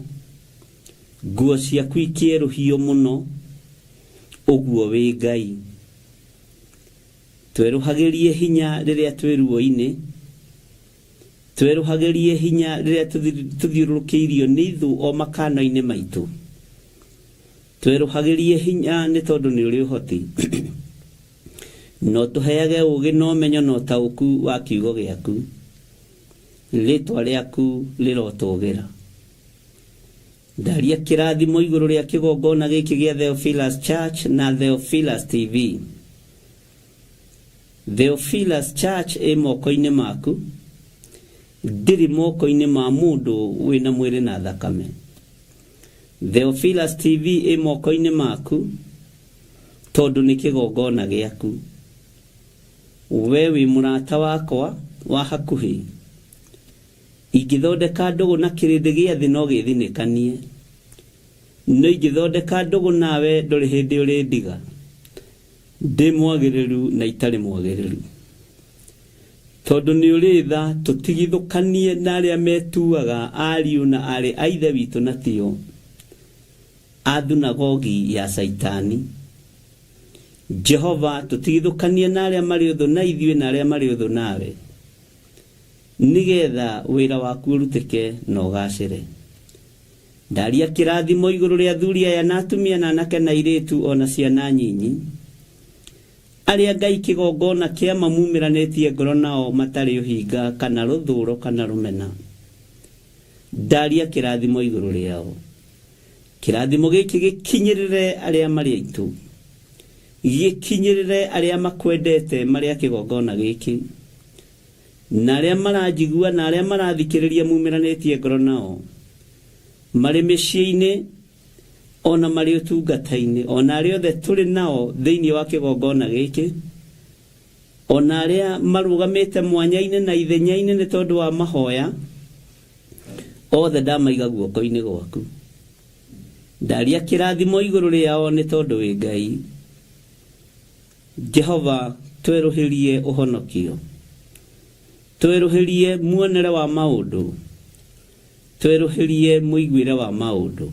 nguo ciaku ikĩerũhio mũno, ũguo wĩ Ngai. Twerũhagĩrie hinya rĩrĩa twĩ ruo-inĩ, Twerũhagĩrie hinya rĩrĩa tũthiũrũrũkĩirio nĩ ithũ o makano-inĩ maitũ. Twerũhagĩrie hinya nĩ tondũ nĩ ũrĩ ũhoti. Na ũtũheage ũũgĩ na ũmenyo na ũtaũku wa kiugo gĩaku. Rĩĩtwa rĩaku rĩrotũgĩra. Ndaria kĩrathimo igũrũ rĩa kĩgongona gĩkĩ gĩa Theophilus Church na Theophilus TV. Theophilus Church ĩ moko-inĩ maku, ndĩrĩ moko-inĩ ma mũndũ wĩna mwĩrĩ na thakame. Theophilus TV ĩ moko-inĩ maku tondũ nĩ kĩgongona gĩaku. We wĩ mũrata wakwa wa hakuhĩ. Ingĩthondeka ndũgũ na kĩrĩndĩ gĩa thĩ no gĩthinĩkanie. No ingĩthondeka ndũgũ nawe ndũrĩ hĩndĩ ũrĩndiga. Ndĩ mwagĩrĩru na itarĩ mwagĩrĩru. Tondũ nĩ ũrĩ tha, tũtigithũkanie na arĩa metuaga ariũ na aarĩ a Ithe witũ na tio, a thunagogi ya Caitani. Jehova, tũtigithũkanie na arĩa marĩ ũthũ na ithuĩ na arĩa marĩ ũthũ nawe, nĩ getha wĩra waku ũrutĩke na ũgaacĩre. Ndaria kĩrathimo igũrũ rĩa athuri aya na atumia na anake na airĩtu o na ciana nyinyi, arĩa Ngai kĩgongona kĩa mamumĩranĩtie ngoro nao matarĩ ũhinga kana rũthũũro kana rũmena. Ndaria kĩrathimo igũrũ rĩao. Kĩrathimo gĩkĩ gĩkinyĩrĩre arĩa marĩ aitũ, gĩkinyĩrĩre arĩa makwendete marĩ a kĩgongona gĩkĩ, na arĩa maranjigua na arĩa marathikĩrĩria mumĩranĩtie ngoro nao, marĩ mĩciĩ-inĩ o na marĩ ũtungata-inĩ, o na arĩa othe tũrĩ nao thĩinĩ wa kĩgongona gĩkĩ, o na arĩa marũgamĩte mwanya-inĩ na ithenya-inĩ nĩ tondũ wa mahoya, othe ndamaiga guoko-inĩ gwaku. Ndaria kĩrathimo igũrũ rĩao nĩ tondũ wĩ Ngai. Jehova, twerũhĩrie ũhonokio. Twerũhĩrie muonere wa maũndũ, twerũhĩrie mũiguĩre wa maũndũ,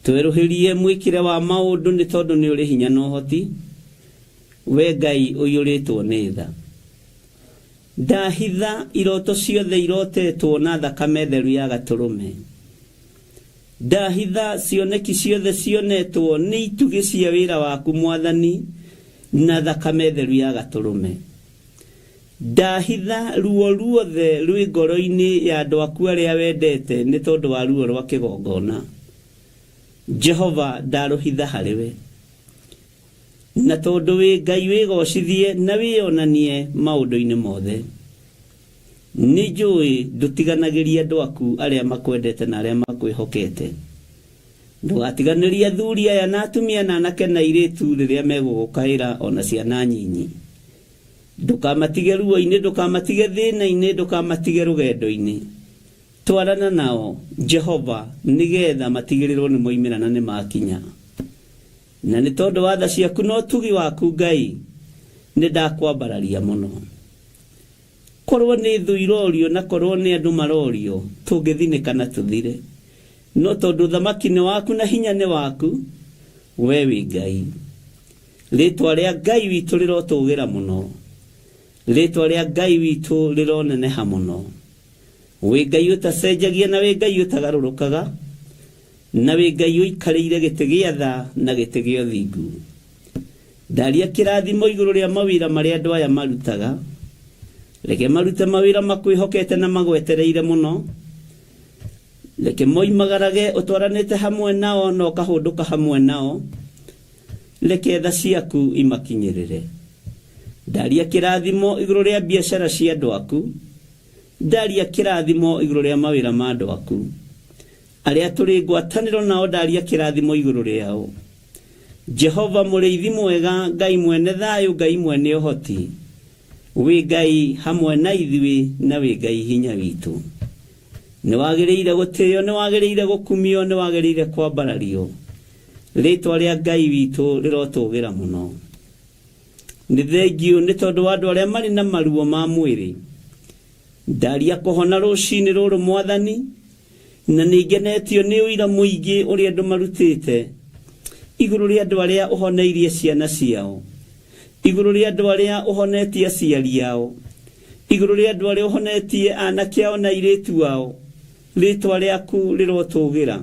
twerũhĩrie mwĩkĩre wa maũndũ nĩ tondũ nĩ ũrĩ hinya na ũhoti, we Ngai ũiyũrĩtwo nĩ tha. Ndahitha iroto ciothe irotetwo na thakame theru ya Gatũrũme. Ndahitha cioneki ciothe cionetwo nĩ itugĩ cia wĩra waku Mwathani na thakame theru ya Gatũrũme. Ndahitha ruo ruothe rwĩ ngoro-inĩ ya andũ aku arĩa wendete nĩ tondũ wa ruo rwa kĩgongona. Jehova, ndarũhitha harĩ we. Na tondũ wĩ Ngai wĩgocithie na wĩyonanie maũndũ-inĩ mothe. Nĩ njũĩ ndũtiganagĩria andũ aku arĩa makwendete na arĩa makwĩhokete. Ndũgatiganĩrie athuri aya na atumia na anake na airĩtu rĩrĩa megũgũkaĩra o na ciana nyinyi. Ndũkamatige ruo-inĩ, ndũkamatige thĩna-inĩ, ndũkamatige rũgendo-inĩ. Twarana nao, Jehova, nĩgetha matigĩrĩrwo nĩ moimĩra na nĩ makinya. Na nĩ tondũ wa tha ciaku na ũtugi waku, Ngai, nĩ ndakwambararia mũno. Korwo nĩ thũ irorio na korwo nĩ andũ marorio, tũngĩthinĩka na tũthire. No tondũ ũthamaki nĩ waku na hinya nĩ waku, we wĩ Ngai. Rĩĩtwa rĩa Ngai witũ rĩrotũũgĩra mũno, rĩĩtwa rĩa Ngai witũ rĩroneneha mũno. Wĩ Ngai ũtacenjagia na wĩ Ngai ũtagarũrũkaga, na wĩ Ngai ũikarĩire gĩtĩ gĩa tha na gĩtĩ gĩa ũthingu. Ndaria kĩrathimo igũrũ rĩa mawĩra marĩa andũ aya marutaga. Reke marute mawĩra makwĩhokete na magwetereire mũno. Reke moimagarage ũtwaranĩte hamwe nao na ũkahũndũka hamwe nao. Reke tha ciaku imakinyĩrĩre. Ndaria kĩrathimo igũrũ rĩa biacara cia andũ aku. Ndaria kĩrathimo igũrũ rĩa mawĩra ma andũ aku. Arĩa tũrĩ ngwatanĩro nao ndaria kĩrathimo igũrũ rĩao. Jehova mũrĩithi mwega, Ngai mwene thayũ, Ngai mwene ũhoti, wĩ Ngai hamwe na ithuĩ na wĩ Ngai hinya witũ. Nĩ wagĩrĩire gũtĩo, nĩ wagĩrĩire gũkumio, nĩ wagĩrĩire kwambarario. Rĩĩtwa rĩa Ngai witũ rĩrotũgĩra mũno. Nĩ thengiũ nĩ tondũ wa andũ arĩa marĩ na maruo ma mwĩrĩ. Ndaria kũhona rũcinĩ rũrũ Mwathani, na nĩ ngenetio nĩ ũira mũingĩ ũrĩa andũ marutĩte igũrũ rĩa andũ arĩa ũhoneirie ciana ciao, igũrũ rĩa andũ arĩa ũhonetie aciari ao, igũrũ rĩa andũ arĩa ũhonetie anake ao na airĩtu ao. Rĩĩtwa rĩaku rĩrotũgĩra.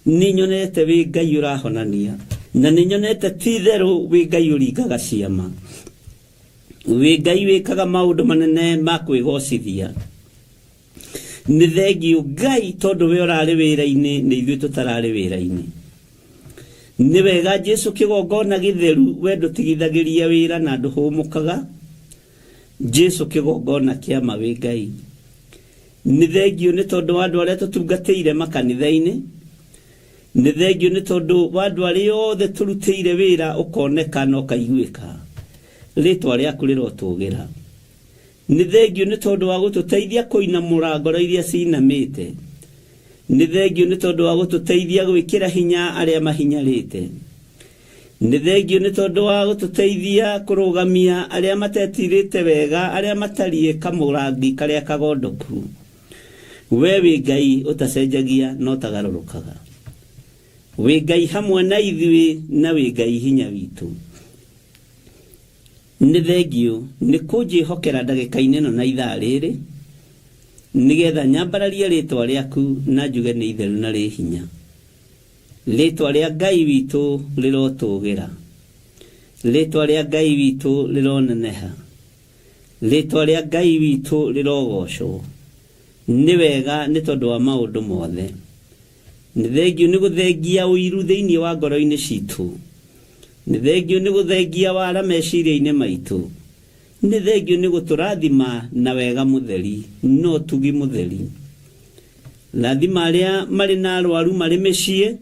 Nĩ nyonete wĩ Ngai ũrahonania, na nĩ nyonete ti itherũ wĩ Ngai ũringaga ciama. Wĩ Ngai wĩkaga maũndũ manene ma kwĩgocithia. Nĩ thengiũ Ngai tondũ we ũrarĩ wĩra-inĩ nĩ ithuĩ tũtararĩ wĩra-inĩ. Nĩ wega Jesu kĩgongona gĩtheru we ndũtigithagĩria wĩra na ndũhũmũkaga. Jesu kĩgongona kĩa ma wĩ Ngai. Nĩ thengiũ nĩ tondũ wa andũ arĩa tũtungatĩire makanitha-inĩ. Nĩ thengiũ nĩ tondũ wa andũ arĩa othe tũrutĩire wĩra ũkoneka na ũkaiguĩka. Rĩtwa rĩaku rĩrotũgĩra. Nĩ thengiũ nĩ tondũ wa gũtũteithia kũinamũra ngoro iria cinamĩte. Nĩ thengiũ nĩ tondũ wa gũtũteithia gwĩkĩra hinya arĩa mahinyarĩte. Nĩ thengiũ nĩ tondũ wa gũtũteithia kũrũgamia arĩa matetirĩte wega, arĩa matariĩ kamũrangi karĩa kagondoku. We wĩ Ngai ũtacenjagia na ũtagarũrũkaga. Wĩ Ngai hamwe na ithuĩ na wĩ Ngai hinya witũ. Nĩ thengiũ nĩ kũnjĩhokera ndagĩka-inĩ ĩno na ithaa rĩrĩ, nĩgetha nyambararie rĩtwa rĩaku na njuge nĩ itheru na rĩ hinya. Rĩtwa rĩa Ngai witũ rĩrotũgĩra. Rĩtwa rĩa Ngai witũ rĩroneneha. Rĩtwa rĩa Ngai witũ rĩrogocwo. Nĩ wega nĩ tondũ wa maũndũ mothe. Nĩ thengiũ nĩ gũthengia ũiru thĩinĩ wa ngoro-inĩ citũ. Nĩ thengiũ nĩ gũthengia wara meciria-inĩ maitũ. Nĩ thengiũ nĩ gũtũrathima na wega mũtheri na ũtugi mũtheri. Rathima arĩa marĩ na arwaru marĩ mĩciĩ,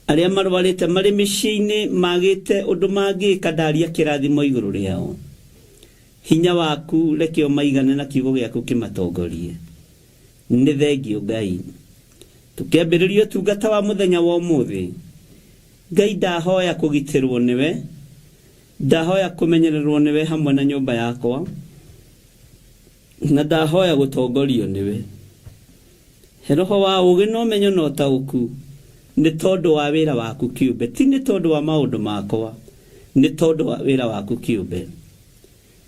arĩa marwarĩte marĩ mĩciĩ-inĩ magĩte ũndũ mangĩka, ndaria kĩrathimo igũrũ rĩao. Hinya waku reke ũmaigane na kiugo gĩaku kĩmatongorie. Nĩ thengiũ Ngai. Tũkĩambĩrĩria ũtungata wa mũthenya wa ũmũthĩ, Ngai ndahoya kũgitĩrwo nĩwe, ndahoya kũmenyererwo nĩwe hamwe na nyũmba yakwa. Na ndahoya gũtongorio nĩwe. He roho wa ũũgĩ na ũmenyo na ũtaũku, nĩ tondũ wa wĩra waku kĩũmbe, ti nĩ tondũ wa maũndũ makwa, nĩ tondũ wa wĩra waku kĩũmbe.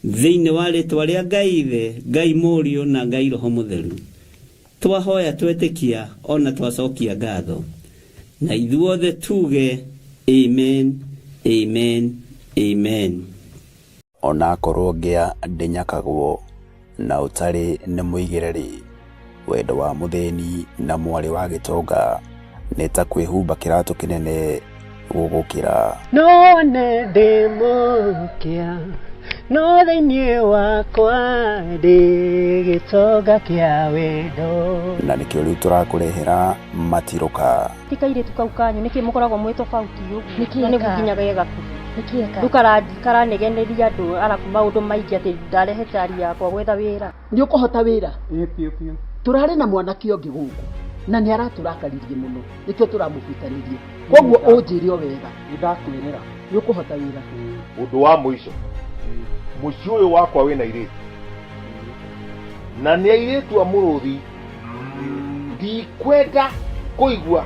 Thĩinĩ wa rĩtwa rĩa Ngai Ithe, Ngai Mũriũ, na Ngai Roho Mũtheru, twahoya twetĩkia o na twacokia ngatho. Na ithuothe tuge, Amen, Amen, Amen. Onakorwo ngĩa ndĩnyakagwo na ũtarĩ nĩ mũigĩre-rĩ, wendo wa mũthĩni na mwarĩ wa gĩtonga nĩ ta kwĩhumba kĩratũ kĩnene gũgũkĩra. No wone ndĩ mũkĩa, no thĩinĩ wakwa ndĩ gĩtonga kĩa wendo. Na nĩkĩo rĩu tũrakũrehera Matirũka. Ti kairĩtu kau kanyu nĩkĩ mũkoragwo mwĩ tofauti ũguo Nĩkĩ na nĩ eka? nginya ge gakuhĩ Nĩkĩ eka? rĩu karanegeneria andũ arabu maũndũ maingĩ atĩ ndarehe cari yakwa gwetha wĩra. Nĩ ũkũhota wĩra? Ĩĩ biũ biũ. Tũrarĩ na mwanake ũngĩ gũkũ na nĩ aratũrakaririe mũno nĩkĩo tũramũbutanirie. Koguo ũnjĩre o wega. Nĩ ndakwĩrĩra. Nĩ ũkũhota wĩra? Ũndũ wa mũico, mũciĩ ũyũ wakwa wĩna airĩtu na nĩ airĩtu a mũrũthi ndikwenda kũigua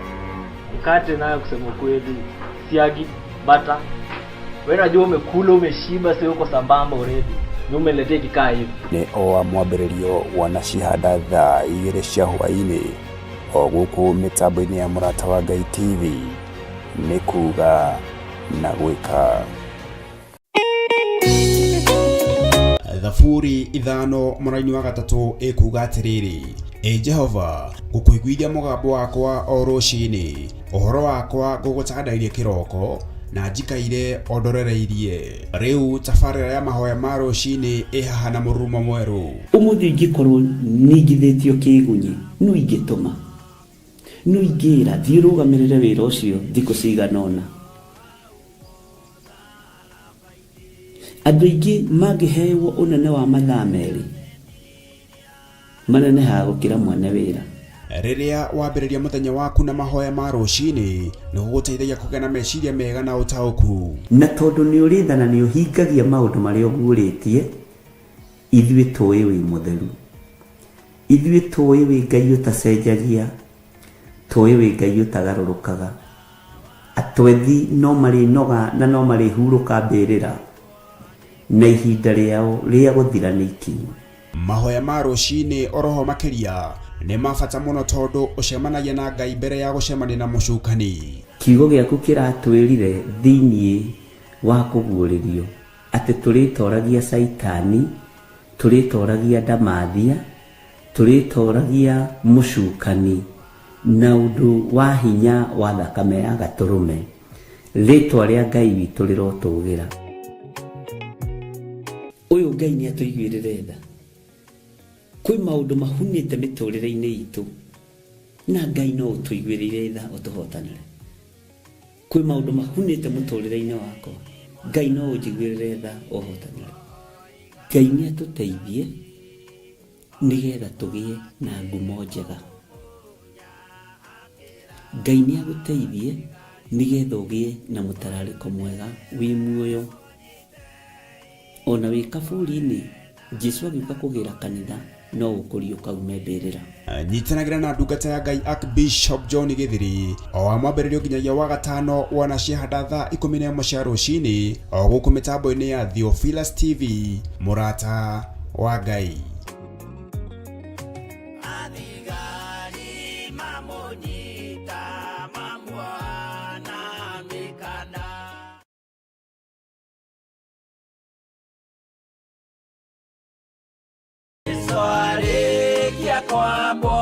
Mkate nayo kusema ukweli, siagi, bata. Wewe unajua umekula umeshiba, sio uko sambamba already. Ni umeletea kikaa hivi. Nĩ o wa mwambĩrĩrio wanacihanda thaa igĩrĩ cia hwaĩ-inĩ o gũkũ mĩtambo-inĩ ya Mũrata wa Ngai TV nĩ kuga na gwĩka. Thaburi ithano mũraini wa gatatũ ĩkuga atĩrĩrĩ, Ĩ Jehova, ngũkũiguithia mũgambo wakwa o rũcinĩ, ũhoro wakwa ngũgũtandairie kĩroko, na njikaire o ndorereirie. Rĩu tabarĩra ya mahoya ma rũcinĩ ĩ haha na mũrurumo mwerũ. Ũmũthĩ ingĩkorwo ningithĩtio kĩĩgunyĩ, nũ ingĩtũma? Nũ ingĩĩra, 'Thiĩ ũrũgamĩrĩre wĩra ũcio thikũ cigana ũna'? Andũ aingĩ mangĩhewo ũnene wa mathaa merĩ, manenehaga gũkĩra mwene wĩra. Rĩrĩa wambĩrĩria mũthenya waku na mahoya ma rũcinĩ, nĩ gũgũteithagia kũgĩa na meciria mega na ũtaũku. Na tondũ nĩ ũrĩ tha na nĩ ũhingagia maũndũ marĩa ũguũrĩtie, ithuĩ tũũĩ wĩ mũtheru. Ithuĩ tũũĩ wĩ Ngai ũtacenjagia, Tũĩ wĩ Ngai ũtagarũrũkaga. Atwethi no marĩnoga na no marĩhurũka mbĩrĩra, na ihinda rĩao rĩa gũthira nĩ ikinyu. Mahoya ma rũcinĩ oroho makĩria nĩ ma bata mũno tondũ ũcemanagia na Ngai mbere ya gũcemania na mũcukani. Kiugo gĩaku kĩratwĩrire thĩinĩ wa kũguũrĩrio atĩ tũrĩtoragia Caitani, tũrĩtoragia ndamathia, Tũrĩtooragia mũcukani na ũndũ wa hinya wa thakame ya Gatũrũme. Rĩĩtwa rĩa Ngai witũ rĩrotũũgĩra. Ũyũ Ngai nĩ atũiguĩrĩre tha. Kwĩ maũndũ mahunĩte mĩtũrĩre-inĩ itũ na Ngai no ũtũiguĩrĩire tha ũtũhotanĩre. Kwĩ maũndũ mahunĩte mũtũrĩre-inĩ wakwa, Ngai no ũnjiguĩrĩre tha ũhotanĩre. Ngai nĩ atũteithie nĩgetha tũgĩe na ngumo njega. Ngai nĩ agũteithie nĩgetha ũgĩe na mũtararĩko mwega wĩ muoyo. Ona wĩ kaburi-inĩ, Jesu agĩũka kũgĩra kanitha no ũkũriũka ume mbĩrĩra. Nyitanagĩra na ndungata ya Ngai Archbishop John Gĩthiri o wa mwambĩrĩrio nginyagia wa gatano wanacihanda thaa 11 cia rũcinĩ o gũkũ mĩtambo-inĩ ya Theophilus TV mũrata wa Ngai. Athigari mamũnyita mamuoha na mĩkanda. Jesu arĩkia kwambwo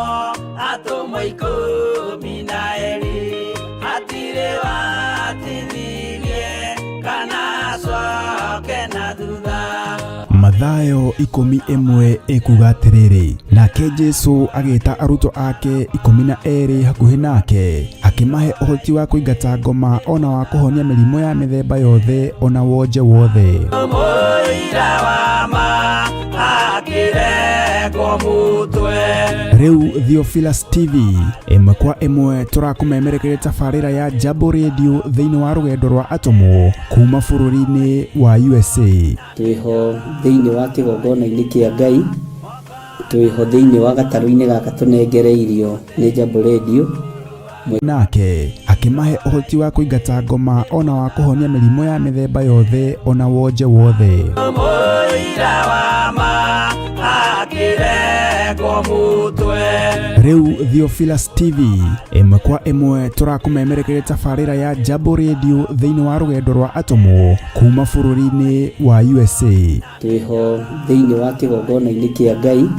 atũmwo 12 hatirĩ watithirie kana acoke na thutha. Mathayo ikũmi ĩmwe ĩkuga atĩrĩrĩ, nake Jesu agĩta arutwo ake 12 hakuhĩ nake, akĩmahe ũhoti wa kũingata ngoma o na wa kũhonia mĩrimũ ya mĩthemba yothe o na wonje wothe. Mũira wa ma akĩrengwo mũtwe. Rĩu Theophilus TV ĩmwe kwa ĩmwe tũrakũmemerekeria tabarĩra ya Jambo Radio thĩinĩ wa rũgendo rwa atũmwo kuma bũrũri-inĩ wa USA. Twĩho thĩinĩ wa kĩgongona-inĩ kĩa Ngai. Twĩho thĩinĩ wa gatarũ-inĩ gaka tũnengereirio nĩ Jambo Radio. Nake akĩmahe ũhoti wa kũingata ngoma ona wa kũhonia mĩrimũ ya mĩthemba yothe ona wonje wothe. Mũira wa ma akĩrengwo mũtwe. Rĩu Theophilus TV ĩmwe kwa ĩmwe tũrakũmemerekeria tabarĩra ya Jambo Radio thĩinĩ wa rũgendo rwa atũmwo kuma bũrũri-inĩ wa USA. Twĩho thĩinĩ wa kĩgongona-inĩ kĩa Ngai,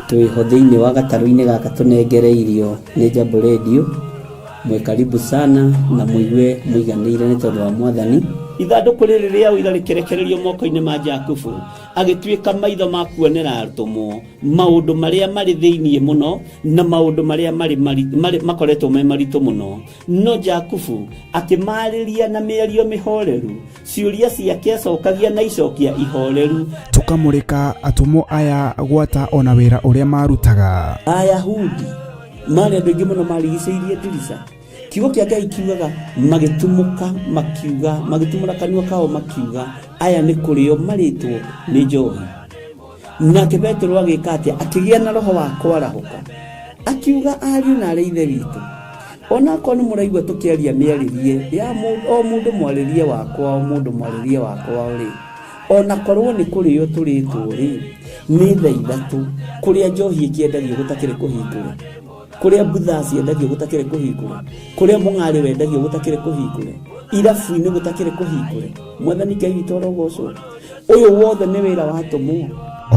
twĩho thĩinĩ wa gatarũ-inĩ gaka tũnengereirio nĩ Jambo Radio. Mwĩ karibu sana na mũigue mũiganĩire nĩ tondũ wa Mwathani. Ithandũkũ rĩrĩ rĩa ũira rĩkĩrekererio moko-inĩ ma Jakubu, agĩtuĩka maitho ma kuonera atũmwo maũndũ marĩa marĩ thĩinĩ mũno na maũndũ marĩa marĩ makoretwo me maritũ mũno. No Jakubu akĩmarĩria na mĩario mĩhoreru, ciũria ciake acokagia na icokia ihoreru. Tũkamũrĩka atũmwo aya gwata ona wĩra ũrĩa marutaga. Ayahudi marĩ andũ aingĩ mũno marigicĩirie ndirica. Kiugo kĩa Ngai kiugaga magĩtumũka makiuga, magĩtumũra kanua kao makiuga, aya nĩ kũrĩo marĩtwo nĩ njohi. Nake Petero agĩka atĩa? Akĩgĩa na roho wa kwarahũka, akiuga ariũ na arĩ ithe witũ, onakorwo nĩ mũraigua tũkĩaria mĩarĩrie ya o mũndũ mwarĩrie wakwa, o mũndũ mwarĩrie wakwa rĩ, onakorwo nĩ kũrĩo tũrĩtwo rĩ, nĩ thaa ithatũ kũrĩa njohi ĩkĩendagio gũtakĩrĩ kũhingũre, kũrĩa mbutha ciendagio gũtakĩrĩ kũhingũre, kũrĩa mũng'arĩ wendagio gũtakĩrĩ kũhingũre, irabu-inĩ gũtakĩrĩ kũhingũre. Mwathani Ngai witũ arogocwo. Ũyũ wothe nĩ wĩra wa atũmwo.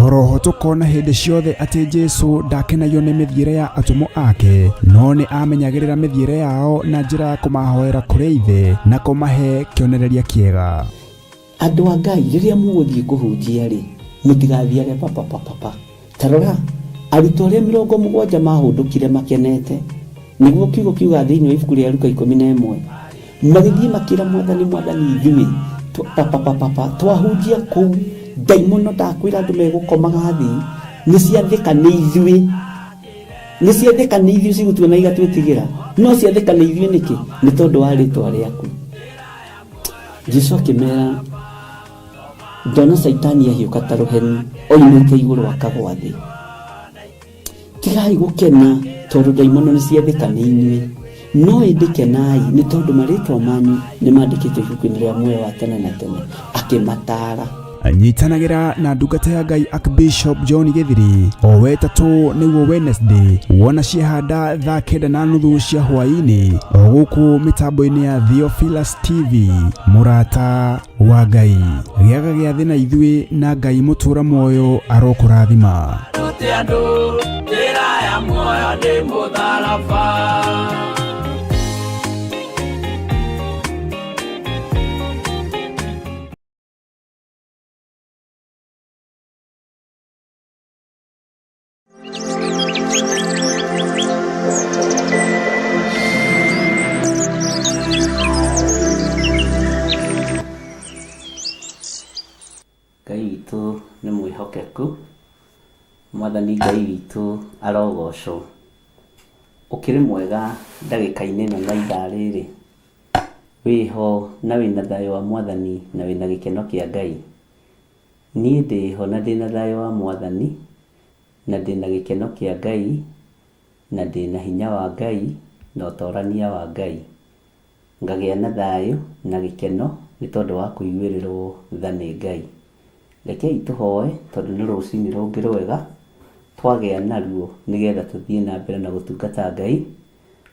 Oroho tũkona hĩndĩ ciothe atĩ Jesu ndakenagio nĩ mĩthiĩre ya atũmwo ake, no nĩ amenyagĩrĩra mĩthiĩre yao na njĩra ya kũmahoera kũrĩ Ithe na kũmahe kĩonereria kĩega. Andũ a Ngai, rĩrĩa mũgũthiĩ kũhunjia rĩ, mũtigathiage papapapapa. Ta rora, arutwo arĩa 70 mahũndũkire makenete, nĩguo kiugo kiugaga thĩinĩ wa ibuku rĩa Luka 11, magĩthiĩ makĩra Mwathani, Mwathani, ithuĩ papapapapa twahunjia kũu, ndaimono ndakwĩra andũ megũkomaga thĩ, nĩ ciathĩka nĩ ithuĩ, nĩ ciathĩka nĩ ithuĩ cigũtuona igatwĩtigĩra, no ciathĩka nĩ ithuĩ nĩkĩ? Nĩ tondũ wa rĩtwa rĩaku. Jesu akĩmera, ndona Caitani ahiũka ta rũheni oimĩte igũrũ akagwa thĩ. Tigai gũkena tondũ ndaimono nĩ ciathĩka nĩ inyuĩ, no ĩndĩ kenai nĩ tondũ marĩtwa manyu nĩ mandĩkĩtwo ibuku-inĩ rĩa muoyo wa tene na tene. Akĩmataara. Nyitanagĩra na ndungata ya Ngai Archbishop John Gĩthiri o wetatũ nĩguo Wednesday wona ciehanda thaa 9:30 cia hwaĩ-inĩ o gũkũ mĩtambo-inĩ ya Theophilus TV. Mũrata wa Ngai, gĩaga gĩathĩ na ithuĩ na Ngai mũtũra muoyo arokũrathima. Rute andũ njĩra ya muoyo nĩ mũtharaba. Ngai witũ nĩ mwĩhokeku, Mwathani Ngai witũ arogocwo. Ũkĩrĩ mwega ndagĩka-inĩ ĩno na ithaa rĩrĩ, wĩho na wĩna thayũ wa Mwathani na wĩna gĩkeno kĩa Ngai. Niĩ ndĩho na ndĩna thayũ wa Mwathani na ndĩna gĩkeno kĩa Ngai na ndĩna hinya wa Ngai na ũtorania wa Ngai. Ngagĩa na thayũ na gĩkeno nĩ tondũ wa kũiguĩrĩrwo tha nĩ Ngai. Rekei tũhoe tondũ nĩ rũcinĩ rũngĩ rwega twagĩa naruo nĩgetha tũthiĩ na mbere na gũtungata Ngai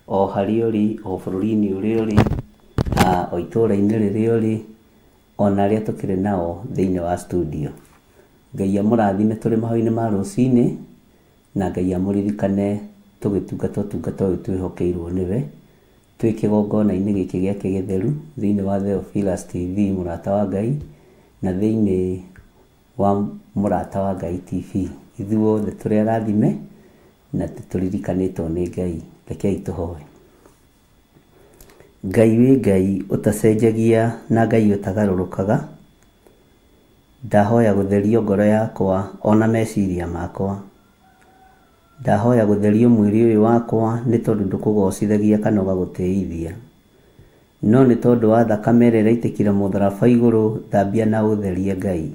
o harĩa ũrĩ, o bũrũri-inĩ ũrĩa ũrĩ, o itũũra-inĩ rĩrĩa ũrĩ, ona arĩa tũkĩrĩ nao thĩinĩ wa studio. Ngai amũrathime tũrĩ mahoya-inĩ ma rũcinĩ na Ngai amũririkane tũgĩtungata ũtungata ũyũ twĩhokeirwo nĩwe, twĩ kĩgongona-inĩ gĩkĩ gĩake gĩtheru thĩinĩ wa Theophilus TV mũrata wa Ngai na thĩinĩ wa mũrata wa Ngai TV. Ithuothe tũrĩ arathime na tũririkanĩtwo nĩ Ngai. Rekei tũhoe. Ngai wĩ Ngai ũtacenjagia na Ngai ũtagarũrũkaga, ndahoya gũtherio ngoro yakwa ona meciria makwa. Ndahoya gũtherio mwĩrĩ ũyũ wakwa nĩ tondũ ndũkũgocithagia kana ũgagũtĩithia, no nĩ tondũ wa thakame ĩrĩa ĩraitĩkire mũtharaba igũrũ, thambia na ũtherie Ngai.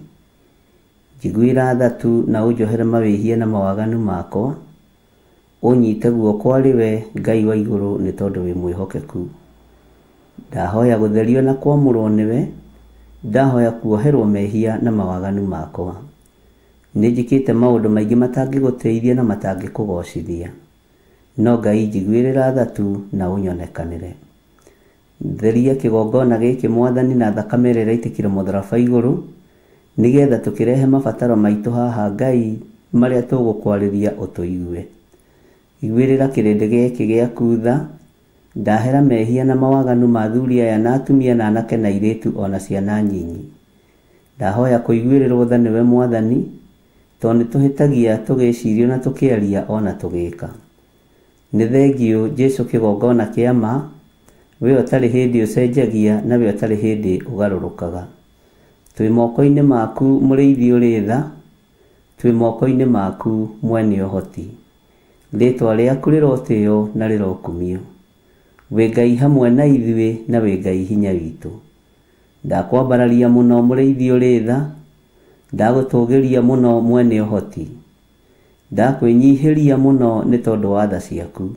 Njiguĩra tha tu na ũnjohere mawĩhia na mawaganu makwa, ũnyite guoko arĩ we Ngai wa igũrũ nĩ tondũ wĩ mwĩhokeku. Ndahoya gũtherio na kwamũrwo nĩwe, ndahoya kuoherwo mehia na mawaganu makwa. Nĩ njĩkĩte maũndũ maingĩ matangĩgũtĩithia na matangĩkũgocithia. No Ngai njiguĩrĩra tha tu na ũnyonekanĩre. Theria kĩgongona gĩkĩ Mwathani na thakame ĩrĩa ĩraitĩkire mũtharaba igũrũ, nĩgetha tũkĩrehe mabataro maitũ haha Ngai marĩa tũgũkwarĩria ũtũigue. Iguĩrĩra kĩrĩndĩ gĩkĩ gĩaku tha, ndahera mehia na mawaganu ma athuri aya na atumia na anake na airĩtu ona ciana nyinyi. Ndahoya kũiguĩrĩrwo tha nĩwe Mwathani, tondũ nĩtũhĩtagia tũgĩciria na tũkĩaria ona tũgĩka. Nĩ thengiũ Jesu kĩgongona kĩa ma, we ũtarĩ hĩndĩ ũcenjagia na we ũtarĩ hĩndĩ ũgarũrũkaga. Twĩ moko-inĩ maku mũrĩithi ũrĩ tha, twĩ moko-inĩ maku mwene ũhoti. Rĩtwa rĩaku rĩrotĩo na rĩrokumio. Wĩ Ngai hamwe na ithuĩ na wĩ Ngai hinya witũ. Ndakwambararia mũno mũrĩithi ũrĩ tha, ndagũtũgĩria mũno mwene ũhoti. Ndakwĩnyihĩria mũno nĩ tondũ wa tha ciaku.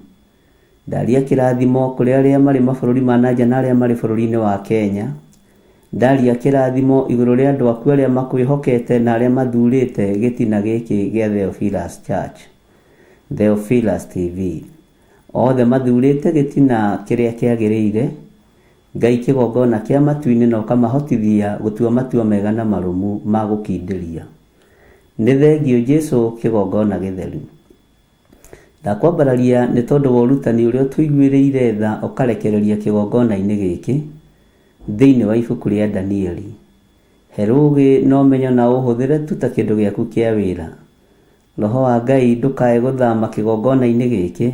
Ndaria kĩrathimo kũrĩ arĩa marĩ mabũrũri ma na nja na arĩa marĩ bũrũri-inĩ wa Kenya. Ndaria kĩrathimo igũrũ rĩa andũ aku arĩa makwĩhokete na arĩa mathurĩte gĩtina gĩkĩ gĩa Theophilus Church, Theophilus TV. Othe mathurĩte gĩtina kĩrĩa kĩagĩrĩire, Ngai kĩgongona kĩa matu-inĩ na ũkamahotithia gũtua matua mega na marũmu ma gũkindĩria. Nĩ thengiũ Jesu kĩgongona gĩtheru. Ndakwambararia nĩ tondũ wa ũrutani ũrĩa ũtũiguĩrĩire tha ũkarekereria kĩgongona-inĩ gĩkĩ, thĩinĩ wa ibuku rĩa Danieli. He rũũgĩ na ũmenyo na ũũhũthĩre tu ta kĩndũ gĩaku kĩa wĩra. Roho wa Ngai ndũkae gũthama kĩgongona-inĩ gĩkĩ,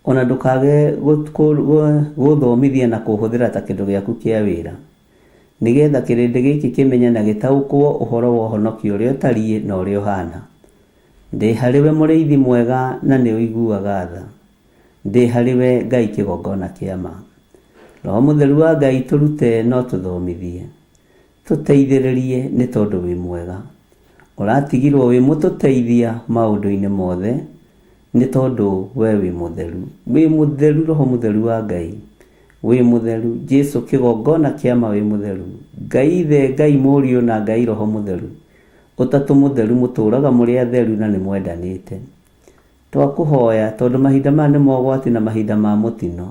o na ndũkage gũthomithia na kũũhũthĩra ta kĩndũ gĩaku kĩa wĩra, nĩgetha kĩrĩndĩ gĩkĩ kĩmenye na gĩtaũkwo ũhoro wa ũhonokio ũrĩa ũtariĩ na ũrĩa ũhaana. Ndĩ harĩ we mũrĩithi mwega na nĩ ũiguaga tha. Ndĩ harĩ we Ngai kĩgongona kĩa ma. Roho mũtheru wa Ngai tũrute na ũtũthomithie. Tũteithĩrĩrie nĩ tondũ wĩ mwega. Ũratigirwo wĩ mũtũteithia maũndũ-inĩ mothe nĩ tondũ we wĩ mũtheru. Wĩ mũtheru Roho mũtheru wa Ngai. Wĩ mũtheru Jesu kĩgongona kĩa ma wĩ mũtheru. Ngai Ithe, Ngai Mũriũ na Ngai Roho mũtheru. Ũtatũ mũtheru mũtũũraga mũrĩ atheru na nĩ mwendanĩte. Twakũhoya tondũ mahinda maya nĩ mogwati na mahinda ma mũtino.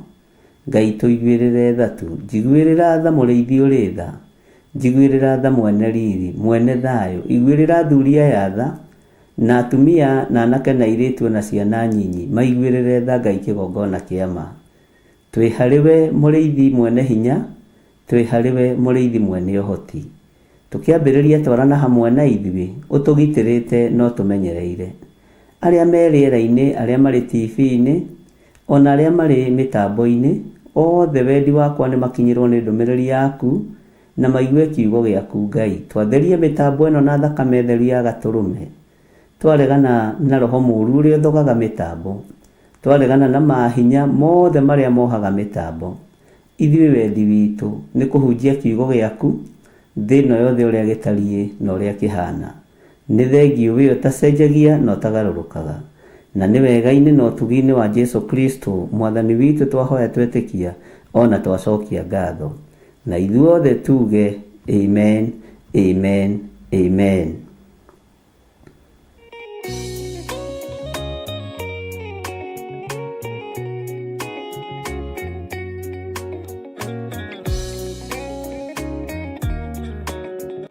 Ngai tũiguĩrĩre tha tu. Njiguĩrĩra tha mũrĩithi ũrĩ tha. Njiguĩrĩra tha mwene riri, mwene thayũ. Iguĩrĩra athuri aya tha, na atumia na anake na airĩtu ona ciana nyinyi. Maiguĩrĩre tha Ngai kĩgongona kĩa ma. Twĩ harĩ we mũrĩithi mwene hinya, twĩ harĩ we mũrĩithi mwene ũhoti. Tũkĩambĩrĩria twarana hamwe na ithuĩ, ũtũgitĩrĩte na ũtũmenyereire. Arĩa me rĩera-inĩ, arĩa marĩ TV-inĩ, o na arĩa marĩ mĩtambo-inĩ, othe wendi wakwa nĩ makinyĩrwo nĩ ndũmĩrĩri yaku na maigue kiugo gĩaku Ngai. Twatheria mĩtambo ĩno na thakame theru ya Gatũrũme. Twaregana na roho mũũru ũrĩa ũthogaga mĩtambo. Twaregana na mahinya mothe marĩa mohaga mĩtambo. Ithuĩ wendi witũ nĩ kũhunjia kiugo gĩaku thĩ ĩno yothe ũrĩa gĩtariĩ na ũrĩa kĩhana. Nĩ thengiũ wee ũtacenjagia na ũtagarũrũkaga. Na nĩ wega-inĩ na ũtugi-inĩ wa Jesu Kristo Mwathani witũ twahoya twetĩkia o na twacokia ngatho. Na ithuothe tuge Amen, Amen, Amen.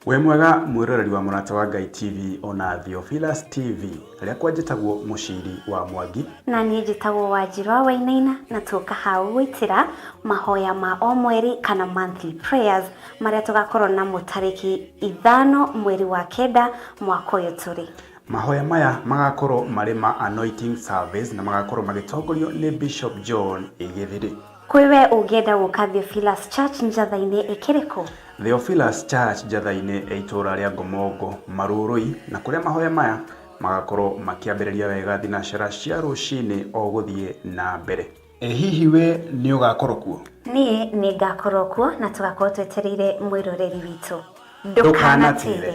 Wĩ mwega mwĩroreri wa Mũrata wa Ngai TV ona Theophilus TV. Rĩakwa njĩtagwo Mũciri wa Mwangi. Na niĩ njĩtagwo Wanjirũ wa Wainaina na tũka hau gwĩtĩra mahoya ma o mweri kana monthly prayers marĩa tũgakorwo namo tarĩki 5 mweri wa 9 mwaka ũyũ tũrĩ. Mahoya maya magakorwo marĩ ma anointing service na magakorwo magĩtongorio nĩ Bishop John Gĩthiri. Kwĩ we ũngĩenda gũka Theophilus Church Njatha-inĩ ĩkĩrĩ kũ? Theophilus Church Njatha-inĩ ĩ itũũra rĩa Ngomongo, Marurui, na kũrĩa mahoya maya magakorwo makĩambĩrĩria wega thinacara cia rũcinĩ o gũthiĩ na mbere. Ĩ hihi we nĩ ũgakorwo kuo? Niĩ nĩ ngakorwo kuo na tũgakorwo twetereire mwĩroreri witũ. Ndũkanatĩre.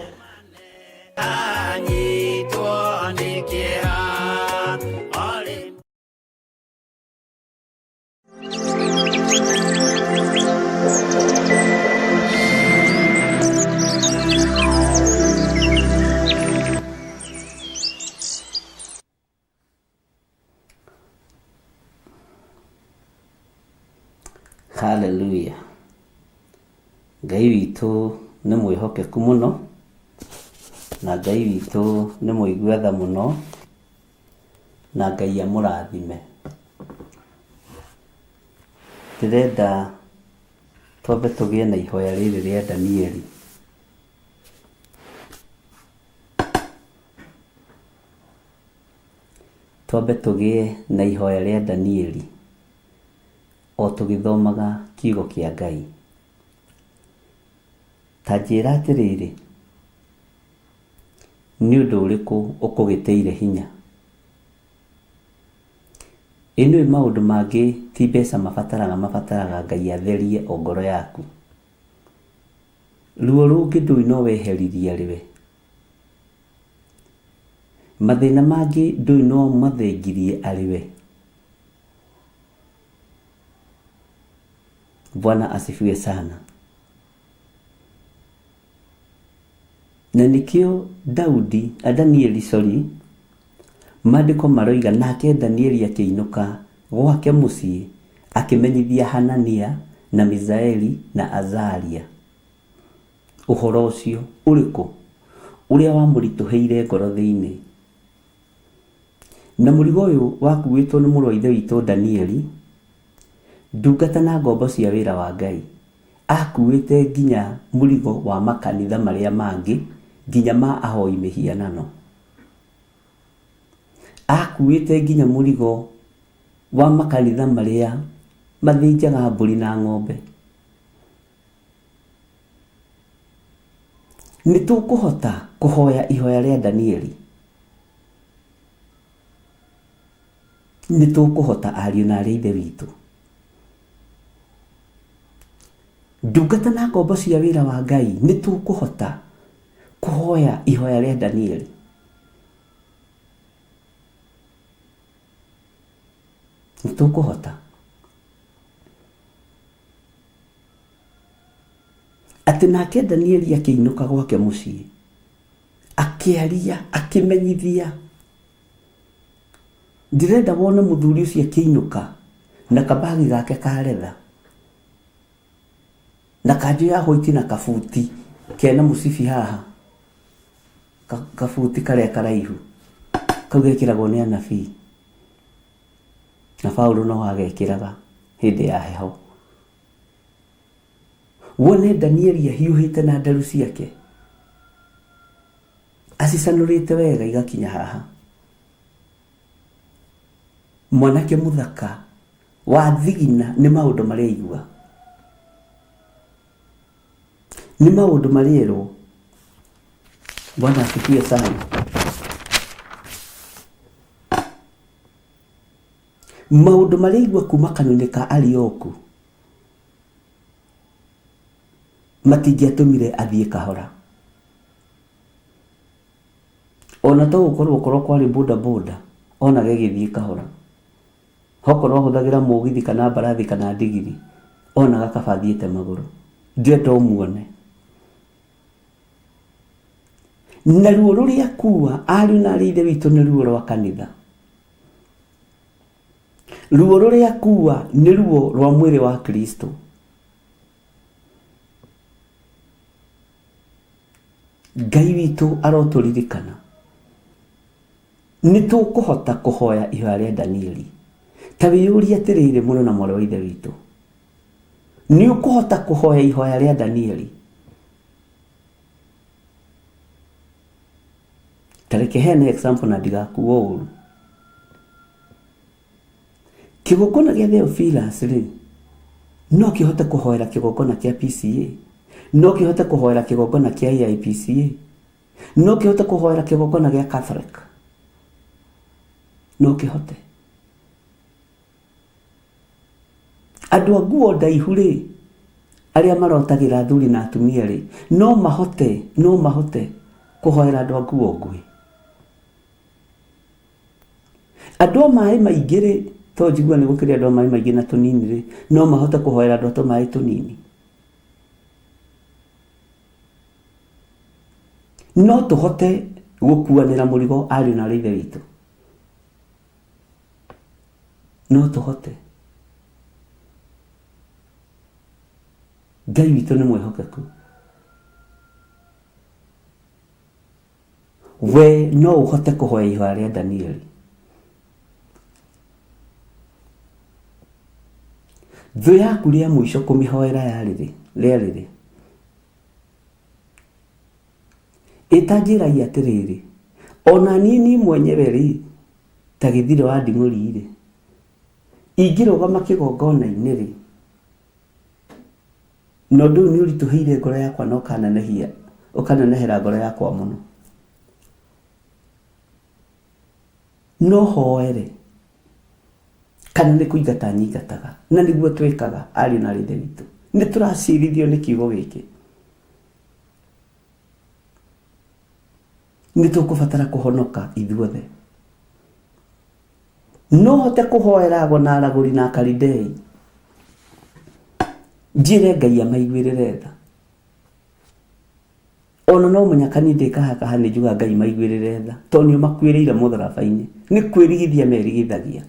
Anyitwo nĩ kĩeha arĩ Haleluya. Ngai witũ nĩ mwĩhokeku mũno na Ngai witũ nĩ mũigua tha mũno na Ngai amũrathime. Ndĩrenda twambe tũgĩe na ihoya rĩrĩ rĩa Danieli. Twambe tũgĩe na ihoya rĩa Danieli o tũgĩthomaga kiugo kĩa Ngai. Ta njĩra atĩrĩrĩ, nĩ ũndũ ũrĩkũ ũkũgĩtĩire hinya? Ĩ nĩũĩ maũndũ mangĩ ti mbeca mabataraga mabataraga Ngai atherie o ngoro yaku. Ruo rũngĩ ndũĩ no weheririe arĩ we. Mathĩna mangĩ ndũĩ no mathengirie arĩ we. Bwana asifiwe sana. Na nĩkĩo Daudi, a Danieli sorry, maandĩko maroiga nake Danieli akĩinũka gwake mũciĩ akĩmenyithia Hanania na Misaeli na Azaria ũhoro ũcio ũrĩkũ ũrĩa wamũritũhĩire ngoro thĩinĩ. Na mũrigo ũyũ wakuĩtwo nĩ mũrũ wa ithe witũ Danieli, ndungata na ngombo cia wĩra wa Ngai. Akuĩte nginya mũrigo wa makanitha marĩa mangĩ, nginya ma ahoi mĩhianano. Akuĩte nginya mũrigo wa makanitha marĩa mathĩnjaga mbũri na ng'ombe. Nĩ tũkũhota kũhoya ihoya rĩa Danieli? Nĩ tũkũhota ariũ na arĩ a Ithe witũ? Ndungata na ngombo cia wĩra wa Ngai, nĩ tũkũhota kũhoya ihoya rĩa Danieli? Nĩ tũkũhota? Atĩ nake Danieli akĩinũka gwake mũciĩ, akĩaria, akĩmenyithia. Ndĩrenda wone mũthuri ũcio akĩinũka na kabagi gake ka retha, na kanjũ ya white na kabuti kena mũcibi haha, kabuti karĩa karaihu, kau gekĩragwo nĩ anabii, na Paulo no agekĩraga hĩndĩ ya heho. Wone Danieli ahiũhĩte na nderu ciake, acicanũrĩte wega igakinya haha. Mwanake mũthaka wa thigina nĩ maũndũ marĩa aigua. Nĩ maũndũ marĩa erwo. Bwana asifiwe sana. Maũndũ marĩa aigua kuma kanua-inĩ ka Arioku matingĩatũmire athiĩ kahora. Ona to gũkorwo okorwo kwarĩ boda boda onaga ĩgĩthiĩ kahora. Okorwo ahũthagĩra mũgithi kana mbarathi kana ndigiri onaga kaba athiĩte magũrũ. Ndĩrenda ũmuone. Na ruo rũrĩa akua ariũ na arĩ ithe witũ nĩ ruo rwa kanitha. Ruo rũrĩa akua nĩ ruo rwa mwĩrĩ wa Kristo. Ngai witũ arotũririkana. Nĩ tũkũhota kũhoya ihoya rĩa Danieli. Ta wĩyũrie atĩrĩrĩ mũrũ na mwarĩ wa ithe witũ. Nĩ ũkũhota kũhoya ihoya rĩa Danieli? Ta reke heane example na ndigakuo ũru. Kĩgongona gĩa Theophilus rĩ, no kĩhote kũhoera kĩgongona kĩa PCA, no kĩhote kũhoera kĩgongona kĩa AIPCA, no kĩhote kũhoera kĩgongona gĩa Catholic, no kĩhote. Andũ a nguo ndaihu rĩ, arĩa marotagĩra athuri na atumia rĩ, no mahote, no mahote. Kũhoera andũ a nguo nguhĩ? Andũ a maĩ maingĩ rĩ, to njigua nĩ gũkĩrĩ andũ a maĩ maingĩ na tũnini rĩ, no mahote kũhoera andũ a tũmaĩ tũnini? No tũhote gũkuanĩra mũrigo ariũ na aarĩ a Ithe witũ? No tũhote. Ngai witũ nĩ mwĩhokeku. We no ũhote kũhoya ihoya rĩa Danieli. Thũ yaku rĩa mũico kũmĩhoera yarĩ rĩ? Rĩarĩ rĩ? Ĩtanjĩrai atĩrĩrĩ, ona niĩ niĩ mwenyewe rĩ, ta gĩthirĩ wa nding'ũri rĩ, ingĩrũgama kĩgongona-inĩ rĩ, Na ũndũ ũyũ nĩ ũritũhĩire ngoro yakwa na ũkanenehia, ũkanenehera ngoro yakwa mũno. No hoere kana nĩ kũingata nyingataga, na nĩguo twĩkaga ariũ na aarĩ a Ithe witũ. Nĩ tũracirithio nĩ kiugo gĩkĩ. Nĩ tũkũbatara kũhonoka ithuothe. No hote kũhoera ago na aragũri na Akalidei, njĩre Ngai amaiguĩrĩre tha. Ona no mũnyaka niĩ ndĩkahakaha nĩ njugaga Ngai maiguĩrĩre tha, tondũ nĩo makuĩrĩire mũtharaba-inĩ. Nĩ kwĩrigithia merigithagia.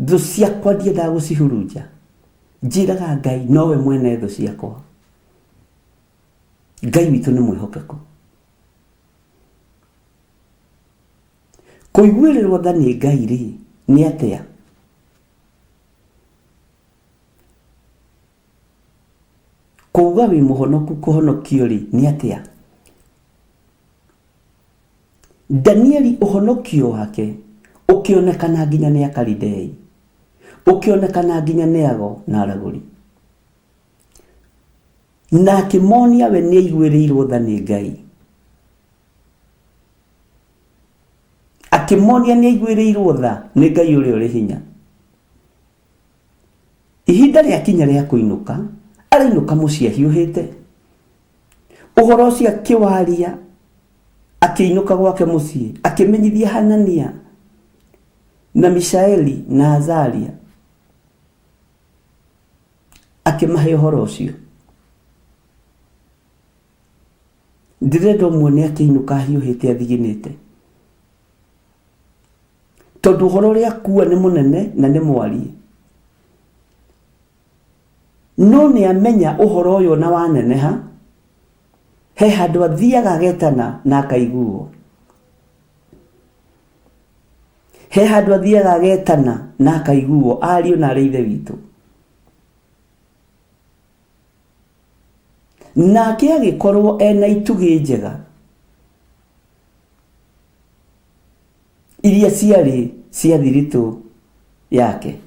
Thũ ciakwa ndiendaga gũcihurunja, njĩraga Ngai nowe mwene thũ ciakwa. Ngai witũ nĩ mwĩhokeku. Kũiguĩrĩrwo tha nĩ Ngai rĩ, nĩ atĩa? Kuuga wĩ mũhonoku kũhonokio rĩ, nĩ atĩa? Danieli ũhonokio wake ũkĩonekana nginya nĩ Akalidei, ũkĩonekana nginya nĩ ago na aragũri. Na akĩmonia we nĩaiguĩrĩirwo tha nĩ Ngai. Akĩmonia nĩaiguĩrĩirwo tha nĩ Ngai ũrĩa ũrĩ hinya. Ihinda rĩakinya rĩa kũinũka, arainũka mũciĩ ahiũhĩte. Ũhoro ũcio akĩwaria, akĩinũka gwake mũciĩ, akĩmenyithia Hanania na Mishaeli na Azaria. Akĩmahe ũhoro ũcio. Ndĩrenda ũmuone akĩinũka ahiũhĩte athiginĩte. Tondũ ũhoro ũrĩa akua nĩ mũnene na nĩ mwariĩ. No nĩ amenya ũhoro ũyũ ona waneneha, he handũ athiaga agetana na akaiguo. He handũ athiaga agetana na akaiguo, ariũ na arĩ ithe witũ. Nake agĩkorwo ena itugĩ njega iria ciarĩ cia thiritũ yake.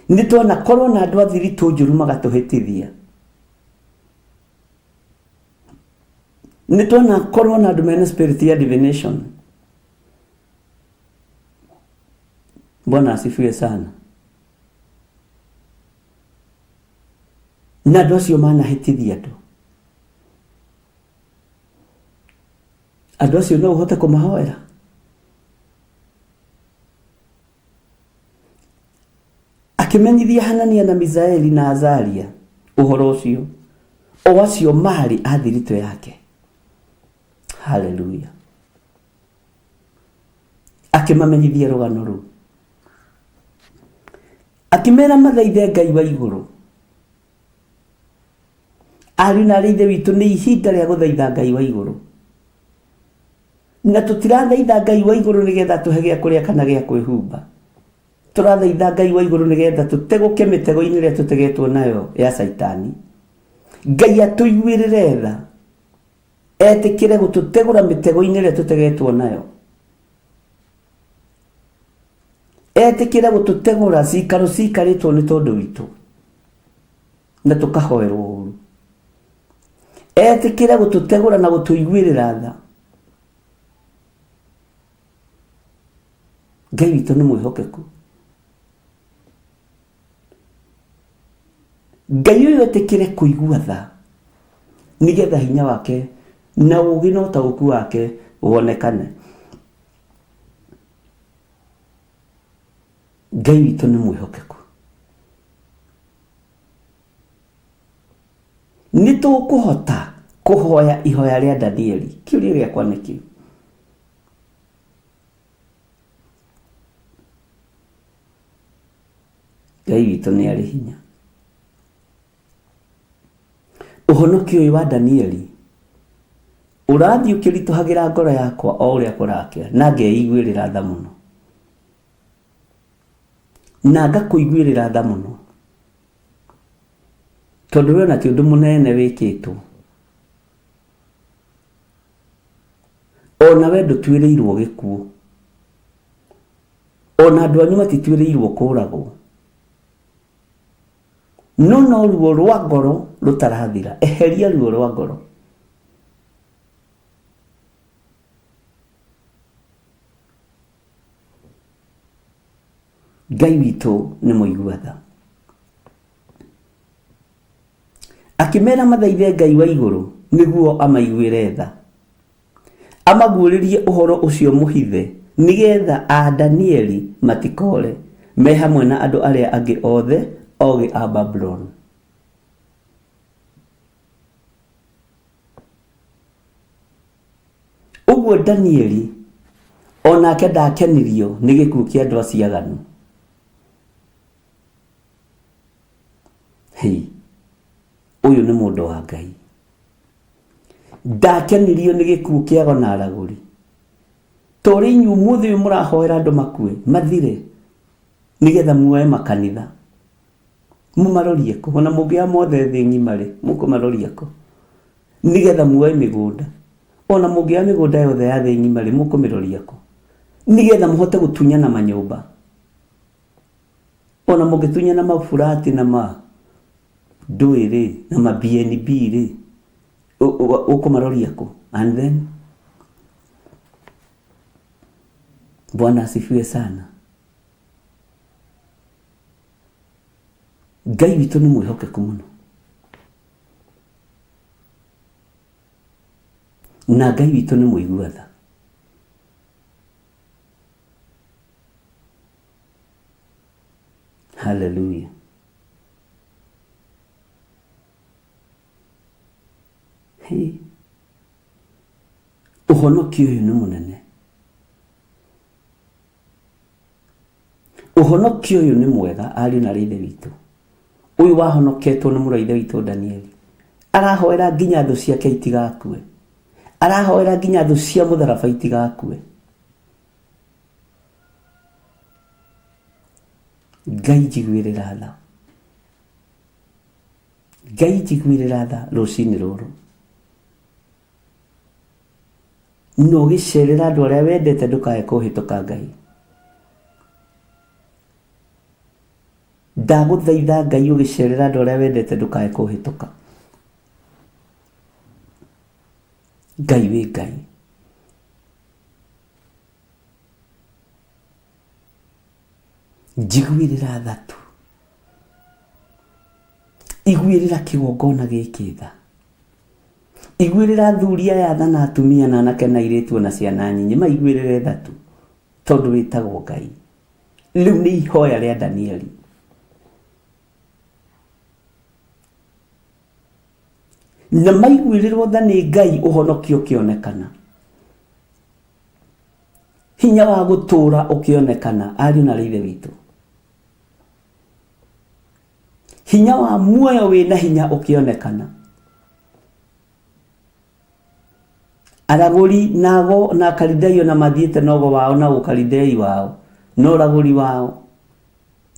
Nĩ twanakorwo na andũ a thiritũ njũru magatũhĩtithia. Nĩ twanakorwo na andũ mena spirit ya divination. Bwana asifiwe sana. Na andũ acio manahĩtithia andũ. Andũ acio no ũhote kũmahoera? Akĩmenyithia Hanania na Misaeli na Azaria ũhoro ũcio, o acio maarĩ a thiritũ yake. Haleluya! Akĩmamenyithia rũgano rũu, akĩmera mathaithe Ngai wa igũrũ. Ariũ na aarĩ a Ithe witũ, nĩ ihinda rĩa gũthaitha Ngai wa igũrũ. Na tũtirathaitha Ngai wa igũrũ nĩgetha atũhe gĩa kũrĩa kana gĩa kwĩhumba. Tũrathaitha Ngai wa igũrũ nĩgetha tũtegũke mĩtego-inĩ ĩrĩa tũtegetwo nayo ya Caitani. Ngai atũiguĩrĩre tha, etĩkĩre gũtũtegũra mĩtego-inĩ ĩrĩa tũtegetwo nayo. Etĩkĩre gũtũtegũra cikaro cikarĩtwo nĩ tondũ witũ na tũkahoerwo ũru. Etĩkĩre gũtũtegũra na gũtũiguĩrĩra tha. Ngai witũ nĩ mwĩhokeku. Ngai ũyũ etĩkĩre kũigua tha nĩgetha hinya wake na ũũgĩ na ũtaũku wake wonekane. Ngai witũ nĩ mwĩhokeku. Nĩ tũkũhota kũhoya ihoya rĩa Danieli? Kĩũria gĩakwa nĩ kĩu. Ngai witũ nĩ arĩ hinya. Ũhonokio ũyũ wa Danieli ũrathiĩ ũkĩritũhagĩra ngoro yakwa o ũrĩa kũrakĩa, na ngeiguĩrĩra tha mũno, na ngakũiguĩrĩra tha mũno, tondũ we ona ti ũndũ mũnene wĩkĩtwo, ona we ndũtuĩrĩirwo gĩkuũ, ona andũ anyu matituĩrĩirwo kũragwo. No no ruo rwa ngoro rũtarathira. Eheria ruo rwa ngoro. Ngai witũ nĩ mũigua tha. Akĩmera mathaithe Ngai wa igũrũ nĩguo amaiguĩre tha. Amaguũrĩrie ũhoro ũcio mũhithe, nĩgeetha aa Danieli matikoore, me hamwe na andũ arĩa angĩ othe oogĩ a Babuloni. Ũguo Danieli o nake ndaakenirio nĩ gĩkuũ kĩa andũ acio aganu. Hĩ, ũyũ nĩ mũndũ wa Ngai. Ndakenirio nĩ gĩkuũ kĩa ago na aragũri. Ta ũrĩa inyuĩ ũmũthĩ ũyũ mũrahoera andũ makue, mathire, nĩgetha muoe makanitha. Mũmarorie kũ? Ona mũngĩoya mothe thĩ ng'ima-rĩ, mũkũmaroria kũ? Nĩgetha muoe mĩgũnda. Ona mũngĩoya mĩgũnda yothe ya thĩ ng'ima-rĩ, mũkũmĩroria kũ? Nĩgetha mũhote gũtunyana manyũmba. Ona mũngĩtunyana maburati na ma ndũĩ rĩ, na ma BNB rĩ, ũkũmaroria kũ? And then Bwana asifiwe sana. Ngai witũ nĩ mwĩhokeku mũno. Na Ngai witũ nĩ mũigua tha. Hallelujah. Hey. Ũhonokio ũyũ nĩ mũnene. Ũhonokio ũyũ nĩ mwega ariũ na aarĩ a Ithe witũ. Ũyũ wahonoketwo nĩ mũrũ wa Ithe witũ Danieli. Arahoera nginya thũ ciake itigakue. Arahoera nginya thũ cia mũtharaba itigakue. Ngai njiguĩrĩra tha. Ngai njiguĩrĩra tha rũcinĩ rũrũ. Na ũgĩcerera andũ arĩa wendete ndũkae kũhĩtũka Ngai. Ndagũthaitha Ngai ũgĩcerera andũ arĩa wendete ndũkae kũhĩtũka. Ngai wĩ Ngai. Njiguĩrĩra tha tu. Iguĩrĩra kĩgongona gĩkĩ tha. Iguĩrĩra athuri aya tha na atumia na anake na airĩtu ona ciana nyinyi maiguĩrĩre tha tu tondũ wĩtagwo Ngai. Rĩu nĩ ihoya rĩa Danieli. Na maiguĩrĩrwo tha nĩ Ngai ũhonokio ũkĩonekana. Hinya wa gũtũũra ũkĩonekana ariũ na ithe witũ. Hinya wa muoyo wĩna hinya ũkĩonekana. Aragũri na ago na Akalidei ona mathiĩte na ũgo wao na ũkalidei wao na ũragũri wao.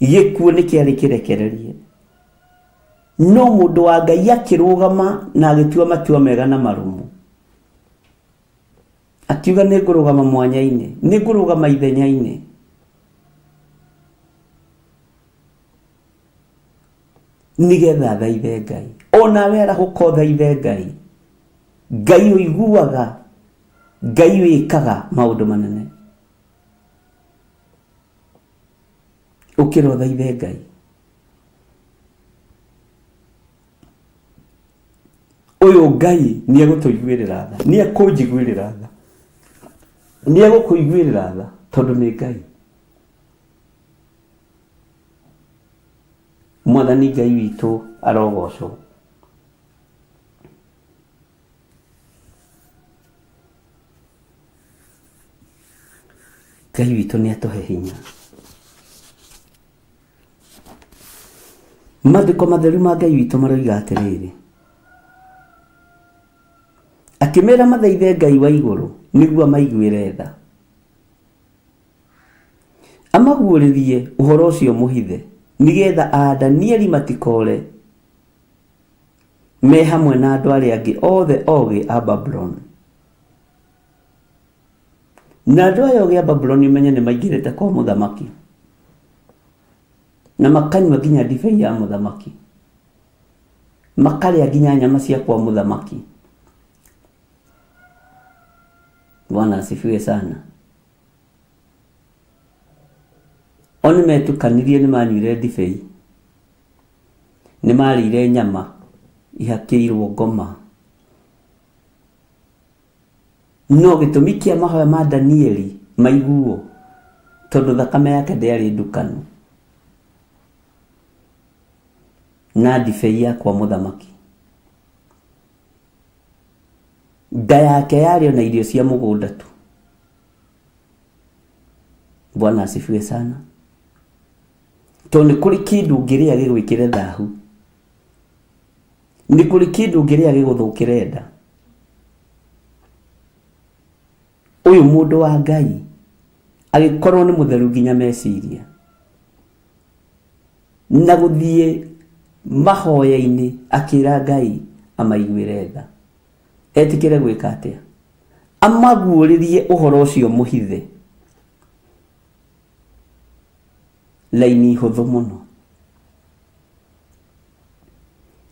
Gĩkuũ nĩ kĩarĩ kĩrekererie. No mũndũ wa Ngai akĩrũgama na agĩtua matua mega na marũmu. Akiuga nĩ ngũrũgama mwanya-inĩ, nĩ ngũrũgama ithenya-inĩ. Nĩgetha thaithe Ngai. O nawe arahũka ũthaithe Ngai. Ngai ũiguaga, Ngai wĩkaga maũndũ manene. Ũkĩra ũthaithe Ngai. Ũyũ Ngai nĩ egũtũiguĩrĩra tha, nĩ ekũnjiguĩrĩra tha, nĩ egũkũiguĩrĩra tha tondũ nĩ Ngai. Mwathani Ngai witũ arogocwo. Ngai witũ nĩ atũhe hinya. Maandĩko matheru ma Ngai witũ maroiga atĩrĩrĩ, akĩmera mathaithe Ngai wa igũrũ nĩguo amaiguĩre tha, amaguũrĩrie ũhoro ũcio mũhithe, nĩgetha a Danieli matikoore me hamwe na andũ arĩa angĩ othe ogĩ a Babuloni. Na andũ aya ogĩ a Babuloni ũmenye nĩ maingĩrĩte kwa mũthamaki na makanyua nginya ndibei ya mũthamaki, makarĩa nginya nyama cia kwa mũthamaki. Bwana asifiwe sana. O nĩ metukanirie, nĩ manyuire ndibei, nĩ marĩire nyama ihakĩirwo ngoma. No gĩtũmi kĩa mahoya ma Danieli maiguo tondũ thakame yake ndĩarĩ ndukanu na ndibei ya kwa mũthamaki. Nda yake yarĩ o na irio cia mũgũnda tu. Bwana asifiwe sana. Tondũ nĩ kũrĩ kĩndũ ũngĩrĩa gĩgwĩkĩre thahu. Nĩ kũrĩ kĩndũ ũngĩrĩa gĩgũthũkĩre nda. Ũyũ mũndũ wa Ngai agĩkorwo nĩ mũtheru nginya meciria na gũthiĩ mahoya-inĩ akĩra Ngai amaiguĩre tha. Etĩkĩre gwĩka atĩa? Amaguũrĩrie ũhoro ũcio mũhithe. Laini hũthũ mũno.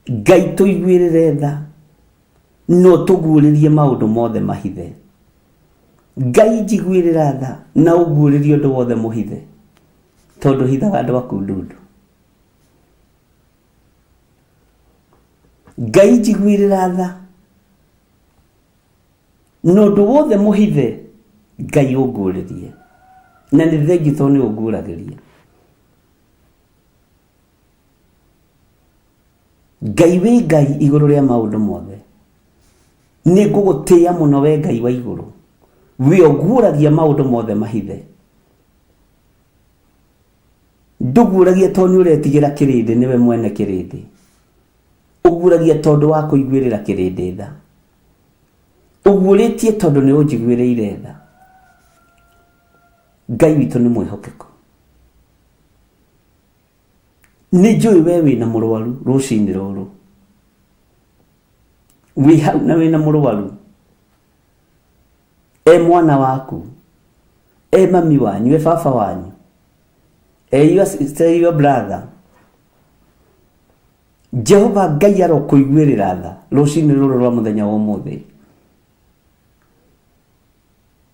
Ngai tũiguĩrĩre tha na ũtũguũrĩrie maũndũ mothe mahithe. Ngai njiguĩrĩra tha na ũguũrĩrie ũndũ wothe mũhithe, tondũ hithaga andũ aku ndundu. Ngai njiguĩrĩra tha na ũndũ wothe mũhithe Ngai ũnguũrĩrie, na nĩ thengiũ tondũ nĩ ũnguũragĩria. Ngai wĩ Ngai igũrũ rĩa maũndũ mothe. Nĩ ngũgũtĩĩa mũno we Ngai wa igũrũ, we ũguũragia maũndũ mothe mahithe. Ndũguũragia tondũ nĩ ũretigĩra kĩrĩndĩ, nĩwe mwene kĩrĩndĩ. Ũguũragia tondũ wa kũiguĩrĩra kĩrĩndĩ tha. Ũguũrĩtie tondũ nĩ ũnjiguĩrĩire tha. Ngai witũ nĩ mwĩhokeku. Nĩ njũĩ we wĩna mũrwaru rũcinĩ rũrũ. Wĩ hau na wĩna mũrwaru. E mwana waku, e mami wanyu, e baba wanyu, e your sister, e your brother. Jehova Ngai arokũiguĩrĩra tha rũcinĩ rũrũ rwa mũthenya wa ũmũthĩ.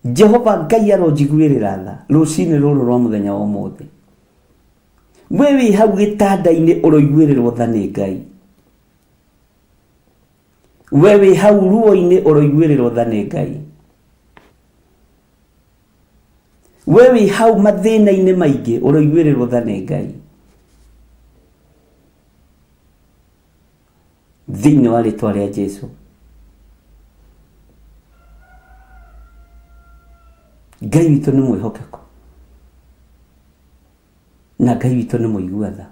Jehova Ngai aronjiguĩrĩra tha rũcinĩ rũrũ rwa mũthenya wa ũmũthĩ. We wĩ hau gĩtanda-inĩ ũroiguĩrĩrwo tha nĩ Ngai. We wĩ hau ruo-inĩ ũroiguĩrĩrwo tha nĩ Ngai. We wĩ hau mathĩna-inĩ maingĩ ũroiguĩrĩrwo tha nĩ Ngai. Thĩinĩ wa rĩtwa rĩa Jesu. Ngai witũ nĩ mwĩhokeku na Ngai witũ nĩ mũigua tha.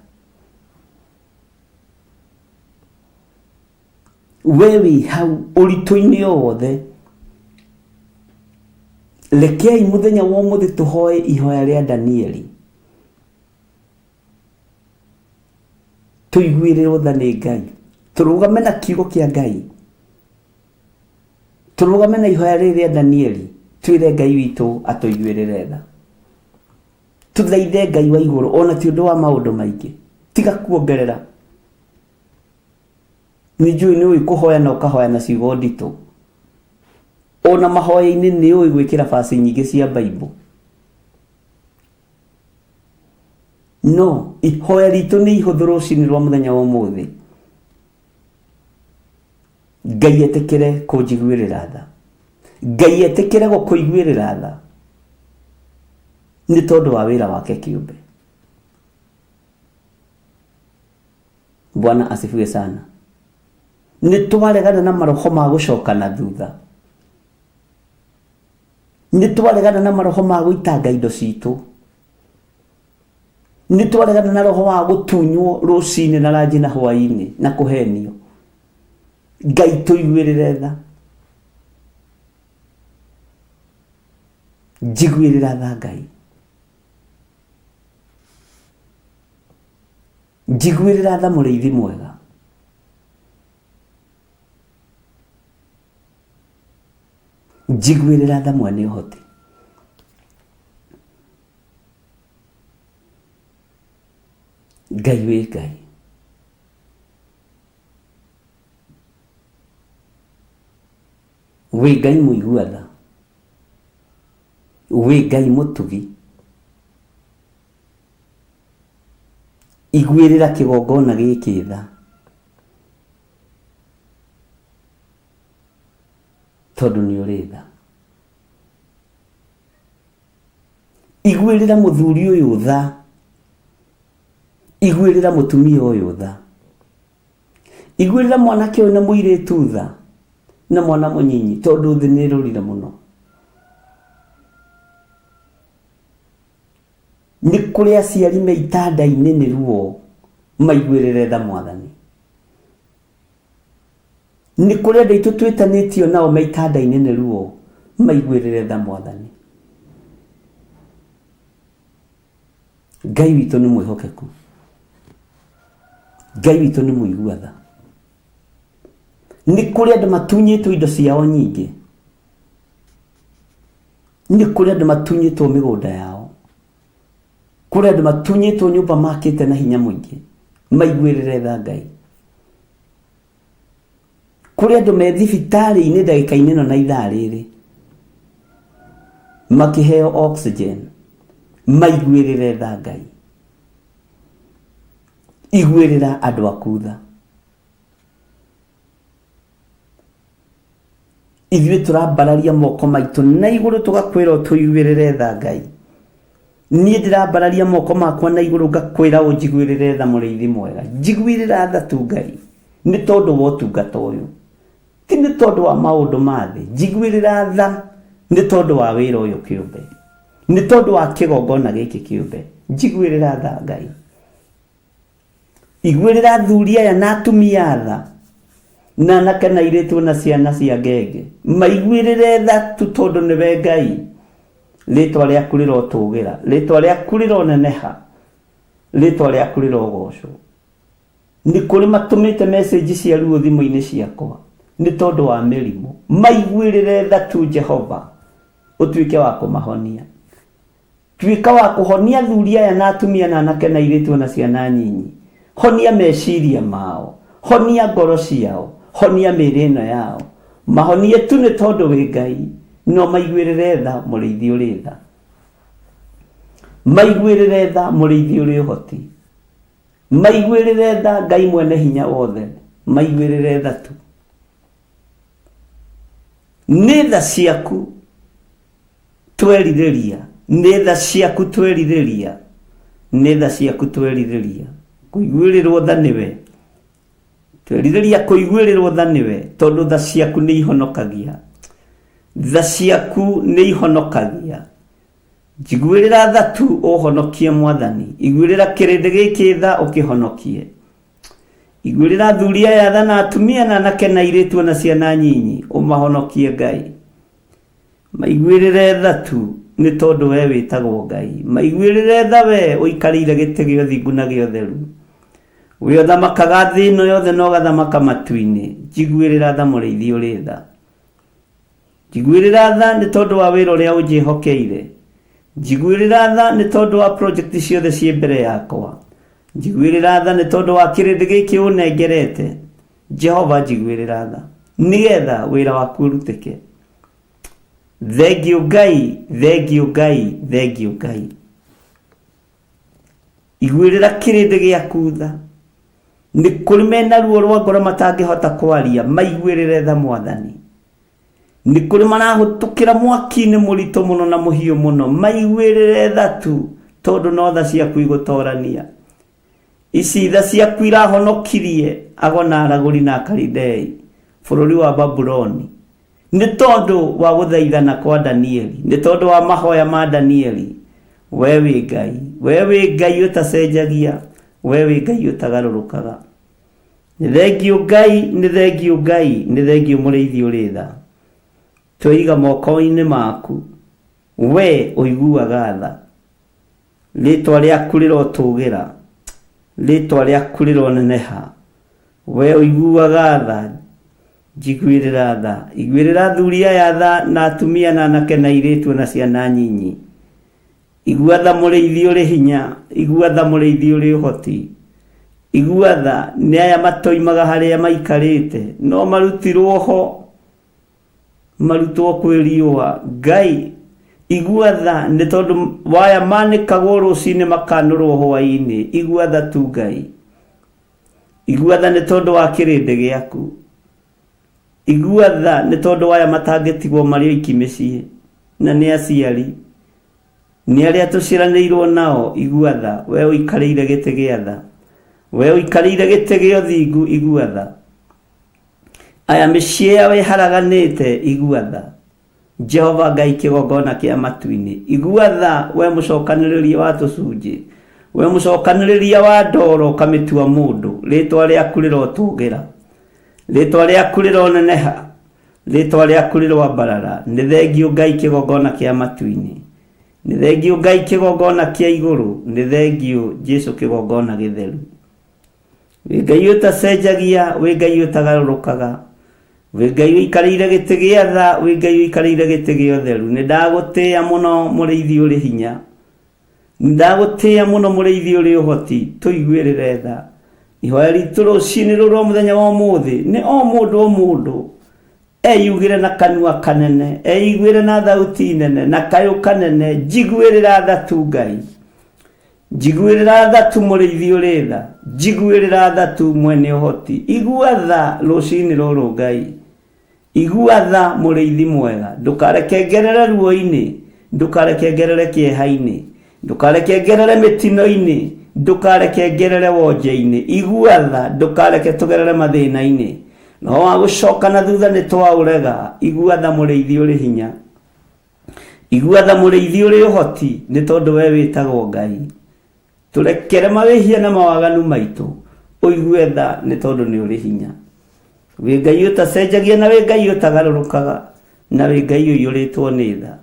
We wĩ hau ũritũ-inĩ o wothe, rekei mũthenya wa ũmũthĩ tũhoe ihoya rĩa Danieli. Tũiguĩrĩrwo tha nĩ Ngai, tũrũgame na kiugo kĩa Ngai, tũrũgame na ihoya rĩrĩ rĩa Danieli, twĩre Ngai witũ atũiguĩrĩre tha. Tũthaithe Ngai wa igũrũ ona ti ũndũ wa maũndũ maingĩ, tiga kuongerera. Nĩ njũĩ nĩ ũĩ kũhoya na ũkahoya na ciugo nditũ. Ona mahoya-inĩ nĩ ũĩ gwĩkĩra baci nyingĩ cia Bible. No ihoya ritũ nĩ ihũthũ rũcinĩ rwa mũthenya wa ũmũthĩ. Ngai etĩkĩre kũnjiguĩrĩra tha. Ngai etĩkĩre gũkũiguĩrĩra tha nĩ tondũ wa wĩra wake kĩũmbe. Bwana asifiwe sana. Nĩ twaregana na maroho ma gũcoka na thutha. Nĩ twaregana na maroho ma gũitanga indo citũ. Nĩ twaregana na roho wa gũtunywo rũcinĩ na ranji na hwaĩ-inĩ na kũhenio. Ngai tũiguĩrĩre tha. Njiguĩrĩra tha Ngai. Njiguĩrĩra tha mũrĩithi mwega. Njiguĩrĩra tha mwene ũhoti. Ngai wĩ Ngai. Wĩ Ngai mũigua tha. Wĩ Ngai mũtugi. Iguĩrĩra kĩgongona gĩkĩ tha. Tondũ nĩ ũrĩ tha. Iguĩrĩra mũthuri ũyũ tha. Iguĩrĩra mũtumia ũyũ tha. Iguĩrĩra mwanake ũyũ na mũirĩtu tha. Na mwana mũnyinyi tondũ thĩ nĩ ĩrũrire mũno. Nĩ kũrĩ aciari me itanda-inĩ nĩ ruo maiguĩrĩre tha Mwathani. Nĩ kũrĩ andũ aitũ twĩtanĩtio nao me itanda-inĩ nĩ ruo maiguĩrĩre tha Mwathani. Ngai witũ nĩ mwĩhokeku. Ngai witũ nĩ mũigua tha. Nĩ kũrĩ andũ matunyĩtwo indo ciao nyingĩ. Nĩ kũrĩ andũ matunyĩtwo mĩgũnda yao. Kũrĩ andũ matunyĩtwo nyũmba makĩte na hinya mũingĩ. Maiguĩrĩre tha Ngai. Kũrĩ andũ me thibitarĩ-inĩ ndagĩka-inĩ ĩno na ithaa rĩrĩ makĩheo oxygen. Maiguĩrĩre tha Ngai. Iguĩrĩra andũ aku tha. Ithuĩ tũrambararia moko maitũ na igũrũ tũgakwĩra ũtũiguĩrĩre tha Ngai. Niĩ ndĩrambararia moko makwa na igũrũ ngakwĩra ũnjiguĩrĩre tha mũrĩithi mwega. Njiguĩrĩra tha tu Ngai nĩ tondũ wa ũtungata ũyũ. Ti nĩ tondũ wa maũndũ ma thĩ. Njiguĩrĩra tha nĩ tondũ wa wĩra ũyũ kĩũmbe. Nĩ tondũ wa kĩgongona gĩkĩ kĩũmbe. Njiguĩrĩra tha Ngai. Iguĩrĩra athuri aya na atumia tha, na anake na airĩtu na ciana cia ngenge. Maiguĩrĩre tha tu tondũ nĩwe Ngai. Rĩtwa rĩaku rĩrotũgĩra, rĩtwa rĩaku rĩroneneha, rĩtwa rĩaku rĩrogocwo. Nĩ kũrĩ matũmĩte message cia ruo thimũ-inĩ ciakwa nĩ tondũ wa mĩrimũ. Maiguĩrĩre tha tu Jehova, ũtuĩke wa kũmahonia. Tuĩka wa kũhonia athuri aya na atumia na anake na airĩtu o na ciana nyinyi. Honia meciria mao. Honia ngoro ciao. Honia mĩĩrĩ ĩno yao. Mahonie tu nĩ tondũ wĩ Ngai. Na ũmaiguĩrĩre tha, Mũrĩithi ũrĩ tha. Maiguĩrĩre tha, Mũrĩithi ũrĩ ũhoti. Maiguĩrĩre tha, Ngai mwene hinya wothe. Maiguĩrĩre tha tu. Nĩ tha ciaku twerirĩria nĩ tha ciaku twerirĩria nĩ tha ciaku twerirĩria kũiguĩrĩrwo tha nĩwe twerirĩria kũiguĩrĩrwo tha nĩwe tondũ tha ciaku nĩ ihonokagia tha ciaku nĩ ihonokagia njiguĩrĩra tha tu ũhonokie mwathani iguĩrĩra kĩrĩndĩ gĩkĩ tha ũkĩhonokie iguĩrĩra athuri aya tha na atumia na anake na airĩtu na ciana nyinyi ũmahonokie ngai Maiguĩrĩre tha tu, nĩ tondũ wee wĩtagwo Ngai. Maiguĩrĩre tha wee ũikarĩire gĩtĩ gĩa ũthingu na gĩa ũtheru. Wee ũthamakaga thĩ ĩno yothe na ũgathamaka matu-inĩ. Njiguĩrĩra tha mũrĩithi ũrĩ tha. Njiguĩrĩra tha nĩ tondũ wa wĩra ũrĩa ũnjĩhokeire. Njiguĩrĩra tha nĩ tondũ wa project ciothe ciĩ mbere yakwa. Njiguĩrĩra tha nĩ tondũ wa kĩrĩndĩ gĩkĩ ũnengerete. Jehova njiguĩrĩra tha nĩgetha wĩra waku ũrutĩke. Thengiũ Ngai, thengiũ Ngai, thengiũ Ngai. Iguĩrĩra kĩrĩndĩ gĩaku tha. Nĩ kũrĩ mena ruo rwa ngoro matangĩhota kwaria, maiguĩrĩre tha Mwathani. Nĩ kũrĩ marahũtũkĩra mwaki-inĩ mũritũ mũno na mũhiũ mũno, maiguĩrĩre tha tu, tondũ no tha ciaku igũtorania. Ici tha ciaku irahonokirie ago na aragũri na Akalidei bũrũri wa Babuloni, nĩ tondũ wa gũthaithana kwa Danieli, nĩ tondũ wa mahoya ma Danieli. We wĩ Ngai, we wĩ Ngai ũtacenjagia, we wĩ Ngai ũtagarũrũkaga. Nĩ thengiũ Ngai, nĩ thengiũ Ngai, nĩ thengiũ mũrĩithi ũrĩ tha. Tweiga moko-inĩ maku, we ũiguaga tha. Rĩĩtwa rĩaku rĩrotũgĩra, rĩĩtwa rĩaku rĩroneneha. We ũiguaga tha, njiguĩrĩra tha. Iguĩrĩra athuri aya tha, na atumia na anake na airĩtu na ciana nyinyi. Igua tha mũrĩithi ũrĩ hinya, igua tha mũrĩithi ũrĩ ũhoti. Igua tha nĩ aya matoimaga harĩa maikarĩte, no marutirwo ho, marutwo kwĩ riũa. Ngai, igua tha nĩ tondũ waya manĩkagwo rũcinĩ makanũrwo hwaĩ-inĩ. Igua tha tu Ngai. Igua tha nĩ tondũ wa kĩrĩndĩ gĩaku. Igua tha nĩ tondũ wa aya matangĩtigwo marĩ oiki mĩciĩ, na nĩ aciari, nĩ arĩa tũciaranĩirwo nao, igua tha, wee ũikarĩire gĩtĩ gĩa tha, wee ũikarĩire gĩtĩ gĩa ũthingu, igua tha. Aya mĩciĩ yao ĩharaganĩte, igua tha. Jehova Ngai kĩgongona kĩa matu-inĩ, igua tha, we mũcokanĩrĩria wa tũcunjĩ, we mũcokanĩrĩria wa ndoro ũkamĩtua mũndũ, rĩtwa rĩaku rĩrotũgĩra, rĩtwa rĩaku rĩroneneha, rĩtwa rĩaku rĩroambarara. Nĩ thengiũ Ngai kĩgongona kĩa matu-inĩ, nĩ thengiũ Ngai kĩgongona kĩa igũrũ, nĩ thengiũ Jesu kĩgongona gĩtheru. Wĩ Ngai ũtacenjagia, wĩ Ngai ũtagarũrũkaga, wĩ Ngai ũikarĩire gĩtĩ gĩa tha, wĩ Ngai ũikarĩire gĩtĩ gĩa ũtheru. Nĩ ndagũtĩĩa mũno mũrĩithi ũrĩ hinya, nĩ ndagũtĩĩa mũno mũrĩithi ũrĩ ũhoti, tũiguĩrĩre tha. Ihoya ritũ rũcinĩ rũrũ rwa mũthenya wa ũmũthĩ nĩ o mũndũ o mũndũ eyugĩre na kanua kanene, eiguĩre na thauti nene na kayũ kanene, njiguĩrĩra tha tu Ngai. Njiguĩrĩra tha tu mũrĩithi ũrĩ tha, njiguĩrĩra tha tu mwene ũhoti, igua tha rũcinĩ rũrũ Ngai, igua tha mũrĩithi mwega, ndũkareke ngerere ruo-inĩ, ndũkareke ngerere kĩeha-inĩ, ndũkareke ngerere mĩtino-inĩ, ndũkareke ngerere wonje-inĩ, igua tha, ndũkareke tũgerere mathĩna-inĩ, roho wa gũcoka na thutha nĩ twaũrega, igua tha mũrĩithi ũrĩ hinya. Igua tha mũrĩithi ũrĩ ũhoti, nĩ tondũ we wĩtagwo Ngai. Tũrekere mawĩhia na mawaganu maitũ, ũigue tha nĩ tondũ nĩ ũrĩ hinya. Wĩ Ngai ũtacenjagia na wĩ Ngai ũtagarũrũkaga, na wĩ Ngai ũiyũrĩtwo nĩ tha.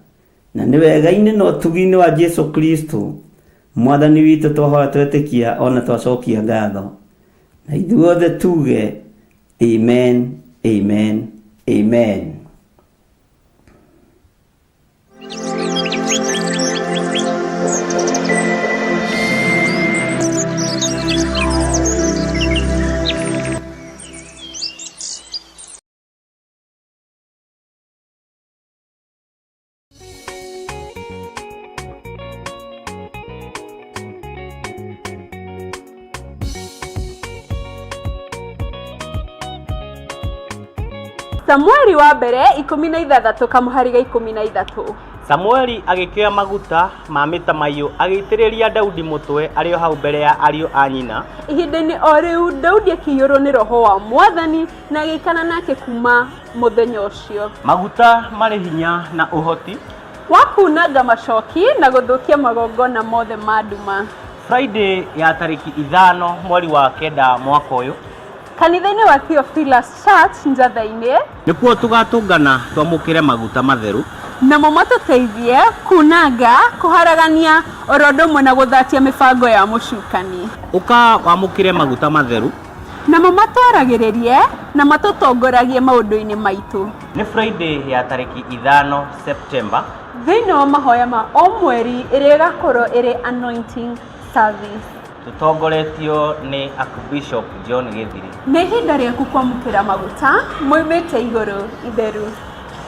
Na nĩ wega-inĩ na ũtugi-inĩ wa Jesu Kristo, Mwathani witũ twahoya twetĩkia o na twacokia ngatho. Na ithuothe tuge, Amen, Amen, Amen. Samueli wa mbere 16 kamũhari ga 13. Samueli agĩkĩoya maguta ma mĩtamaiyũ agĩitĩrĩria Daudi mũtwe arĩ o hau mbere ya ariũ a nyina. Ihinda-inĩ o rĩu Daudi akĩiyũrwo nĩ roho wa Mwathani na agĩikara nake kuuma mũthenya ũcio. Maguta marĩ hinya na ũhoti. Wa kuunanga macoki na gũthũkia magongona mothe ma nduma. Friday ya tarĩki ithano mweri wa kenda mwaka ũyũ. Kanitha-inĩ wa Theophilus Church Njatha-inĩ. Nĩkuo tũgatũngana twamũkĩre maguta matheru. Namo matũteithie kuunanga, kũharagania, oro ũndũ ũmwe na gũthatia mĩbango ya mũcukani. Ũka wamũkĩre maguta matheru. Namo matwaragĩrĩrie na matũtongoragie maũndũ-inĩ maitũ. Nĩ Friday ya tarĩki ithano September. Thĩinĩ wa mahoya ma o mweri ĩrĩa ĩgakorwo ĩrĩ Anointing Service. Tũtongoretio nĩ Archbishop John Gĩthiri. Nĩ ihinda rĩaku kwamũkĩra maguta moimĩte igũrũ itheru.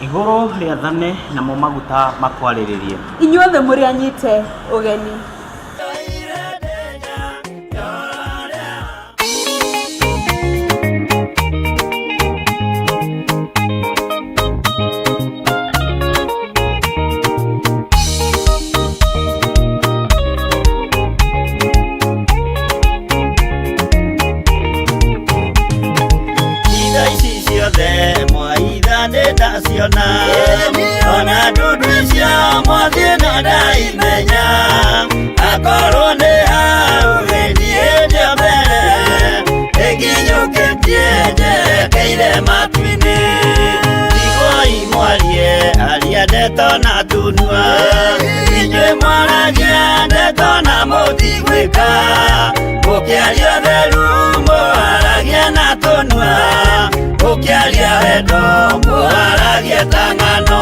Igũrũ rĩathane namo maguta makwarĩrĩrie. Inyuothe mũrĩ anyite ũgeni. ndaciona ona ndundu icio mwathiĩ no ndaimenya akorwo nĩ hau gĩthiĩ ndio mbere ĩkinyũkĩtie njerekeire matu-inĩ tigoi mwarie aria ndeto na tunua inyuĩ mwaragia ndeto na mũtigwĩka mũkĩaria ũtheru mũharagia na tũnua mũkĩaria wendo mũharagia ta ng'ano.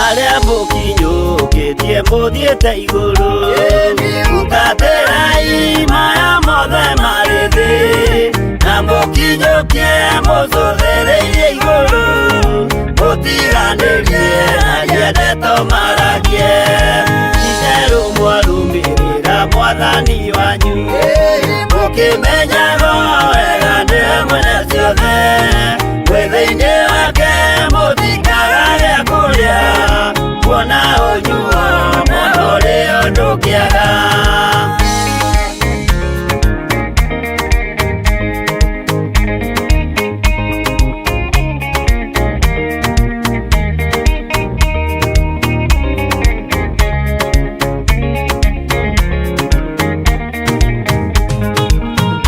Arĩa mũkinyũkĩtie mũthiĩte igũrũ hutatĩrai maya mothe marĩ thĩ na mũkinyũkie mũcũthĩrĩirie igũrũ mũtiganĩrie aria ndeto maragie itherũ mwarũmĩrĩra mwathani wanyu mũkĩmenyaga wega nĩwe mwene ciothe mwĩ thĩinĩ wake mũtikaga gĩa kũrĩa kuona ũnyuo mũno ũrĩ ũndũ kĩaga.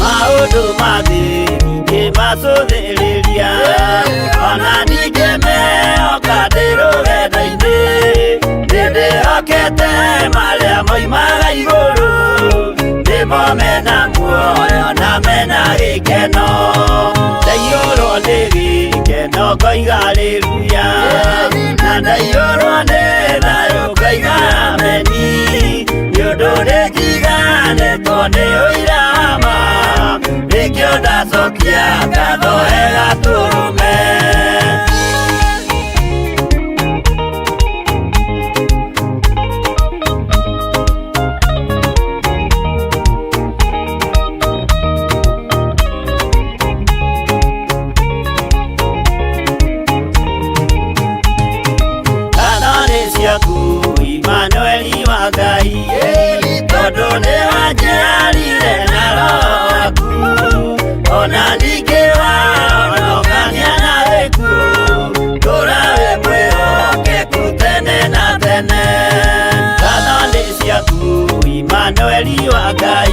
Maũndũ ma thĩ ndingĩmacũthĩrĩria ona ndingĩmehoka ndĩ rũgendo-inĩ nĩndĩhokete marĩa moimaga igũrũ nĩmo mena muoyo na mena gĩkeno ndaiyũrwo nĩ gĩkeno ngoiga haleluya na ndaiyũrwo nĩ thayũ ngoiga ameni nĩ ũndũ nĩnjiganĩtwo nĩ ũira wa ma nĩkĩo ndacokia ngatho he Gatũrũme. Ngatho nĩ ciaku Imanueli wa Ngai tondũ nĩ wanjiarire na roho waku ona ningĩ wahonokania na gĩkuũ ndũra wĩ mwĩhokeku tene na tene. Ngatho nĩ ciaku Imanueli wa Ngai